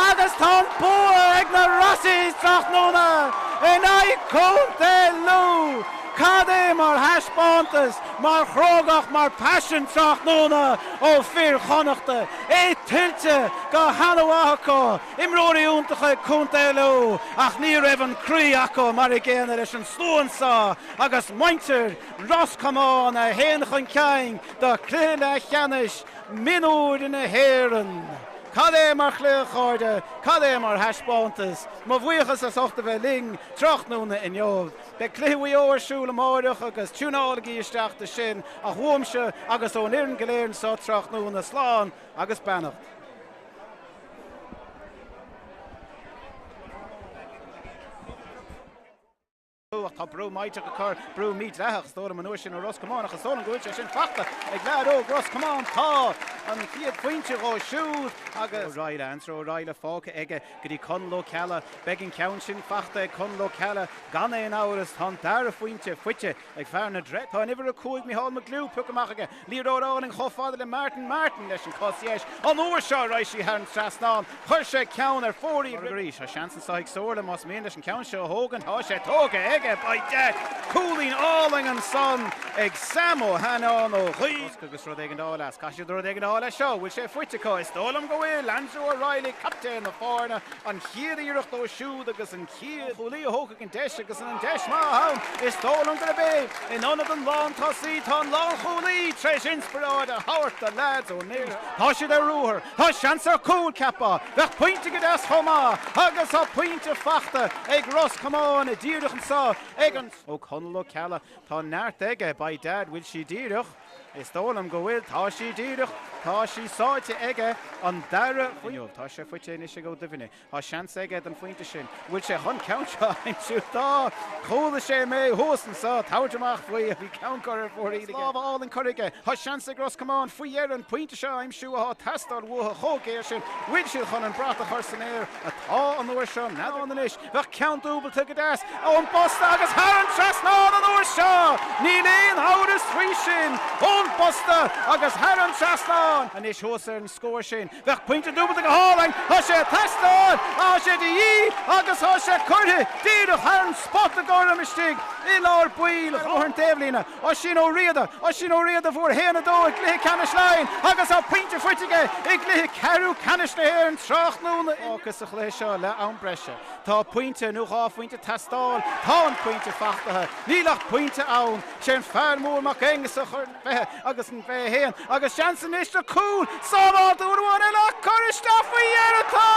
agus tá an bua ag na Rossies tráthnóna in aghaidh Chontae Lú! Cad é mar thaispeántas, mar chrógacht, mar paisean tráthnóna ó fir Chonnachta! É tuillte go han-mhaith acu, imreoirí iontacha ag Contae Lú ach ní raibh an croí acu mar a gcéanna leis an slua anseo agus muintir Ros Comáin a théann chun cinn do chluiche leathcheannais mionúir na hÉireann. Cad é mar chluiche a chairde, cad é mar thaispeántas. Mo bhuíochas as ucht a bheith linn tráthnóna inniu. Beidh cluiche Mhaigh Eo ar siúl amáireach agus tiúnálaigí isteach do sin ach uaimse agus ón fhoireann go léir anseo tráthnóna, slán agus beannacht. Ach tá brú maíteach á chur, brú mídhleathach, is dóigh liom an uair sin ó Ros Comáin ach is dóigh liom go bhfuil sé sin fachta ag leaid óg Ros Comáin. Tá an chéad phointe dhó siúd agus. O'Reilly, Andrew O'Reilly fágtha aige go dtí Conall Ó Ceallaigh. Beidh an ceann sin fachta ag Conall Ó Ceallaigh gan aon amhras. Tá an dara phointe faighte ag fear na dTre. Tá an uimhir 5, Mícheál Mac Gliú, pioctha amach aige. Liathróid álainn chomh fada le Martin. Martin leis an cos dheis. An uair seo raghaidh sí thar an trasnán. Chuir sé ceann ar fóraoil arís. Tá seans anseo ag Somhairle más mian leis an ceann seo a thógaint. Tá sé tógtha aige. By dad! Cúilín álainn ansan ag Sam Ó hAnnáin ó Ghaoth. Agus rud éigin a fháil as. Caithfidh siad rud éigin a fháil as seo. Bhfuil sé faighte acu? Is dóigh liom go bhfuil. Andrew O'Reilly, captaen na foirne, an chéad iarracht ó siúd agus an chéad chúlaí a thógfaidh an deis agus an deis maith ann. Is dóigh liom gurb é. In ionad an lántosaí tá an lánchúlaí tar éis inspioráid a thabhairt do leaids ón iarthar. Tá siad ar ruathar. Tá seans ar chúl, cheapfá. Bheadh pointe go deas chomh maith agus tá pointe fachta ag Ros Comáin díreach anseo ag an. Ó Conall Ó Ceallaigh. Tá neart aige, by dad, bhfuil sí díreach? Is dóigh liom go bhfuil. Tá sí díreach. Tá sí sáite aige. An dara inniu. Tá sé faighte anois ag Ó Duibhne. Tá seans aige don phointe sin. Bhfuil sé chun ceann seo a aimsiú? Tá! Chuala sé mé thuas anseo tabhairt amach faoi. Bhí ceann curtha ar fóraoil aige. Lámh álainn curtha aige. Tá seans ag Ros Comáin faoi dheireadh an pointe seo a aimsiú atá ag teastáil uathu chomh géar sin. Bhfuil siad chun an brat a chur san aer? Atá an uair seo. N'fheadar anois. Bheadh ceann dúbailte go deas ón bposta agus thar an trasnán an uair seo! Níl aon amhras faoi sin! Ón bposta agus thar an trasnán! amháin anois thuas ar an scór sin. Bheadh pointe dúbailte go hálainn. Tá sé ag teastáil! Tá sé de dhíth agus tá sé curtha díreach thar an spota gorm istigh i lár baill ar an taobhlíne. Oisín Ó Riada, Oisín Ó Riada a fuair 1-2 i gcluiche ceannais Laighean agus tá pointe faighte aige i gcluiche ceathrú ceannais na hÉireann tráthnóna fágtha sa chluiche seo le am breise. Tá pointe nó dhá phointe ag teastáil. Tá an pointe fachtaithe. Níl ach pointe ann. Sé an fear mór Mac Aonghusa a chuir an 20 agus an 21 agus seans anois do cúl sábháilte uair amháin eile ach cur isteach faoi dheireadh tá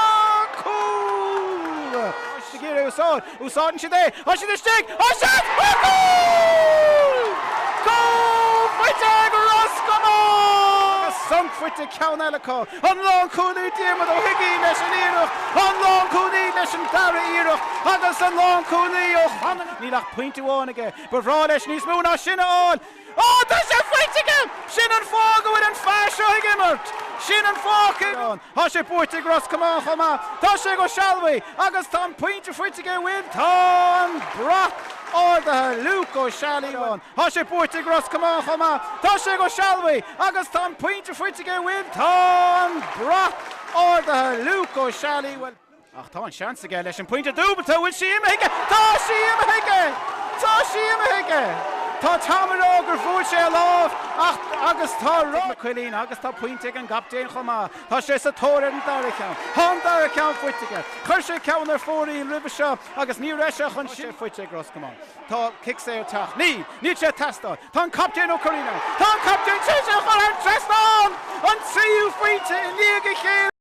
cúl! Tá siad ag iarraidh úsáid, úsáideann siad é, tá siad istigh, tá siad, tá cúl! Cúl faighte ag Ros Comáin! Agus sonc faighte ceann eile acu, an lánchúlaí Diarmuid Ó hUiginn leis an iarracht, an lánchúlaí leis an dara iarracht agus an lánchúlaí ó Chlanna Níl ach pointe amháin aige, Ba bhreá leis níos mó ná sin a fháil. Ó, tá sé faighte aige! Sin an fáth go bhfuil an fear seo ag imirt! Sin an fáth! Tá sé buaite ag Ros Comáin chomh maith. Tá sé ag Ó Sealbhaigh agus tá an pointe faighte aige. Bhfuil? Tá an brat ardaithe. Luke Ó Sealaigh. Tá sé buaite ag Ros Comáin chomh maith. Tá sé ag Ó Sealbhaigh agus tá an pointe faighte aige. Bhfuil? Tá an brat ardaithe. Luke Ó Sealaigh. Ach tá an seans aige leis an pointe dúbailte, bhfuil sí imithe aige? Tá sí imithe aige! Tá sí imithe aige! Tá Tom ag rá gur bhuail sé a lámh ach agus tá ag Mac Cuilinn agus tá pointe ag an gcaptaen chomh maith. Tá sé sa tóir ar an dara ceann. Tá an dara ceann faighte aige. Chuir sé ceann ar fóraoil roimhe seo agus ní raibh sé chun sin faighte ag Ros Comáin. Tá cic saor ag teacht. Níl! Níl sé ag teastáil. Tá an captaen Ó Curraoin ann. Tá an captaen tar éis é a chur thar an trasnán! An tríú phointe i ndiaidh a chéile.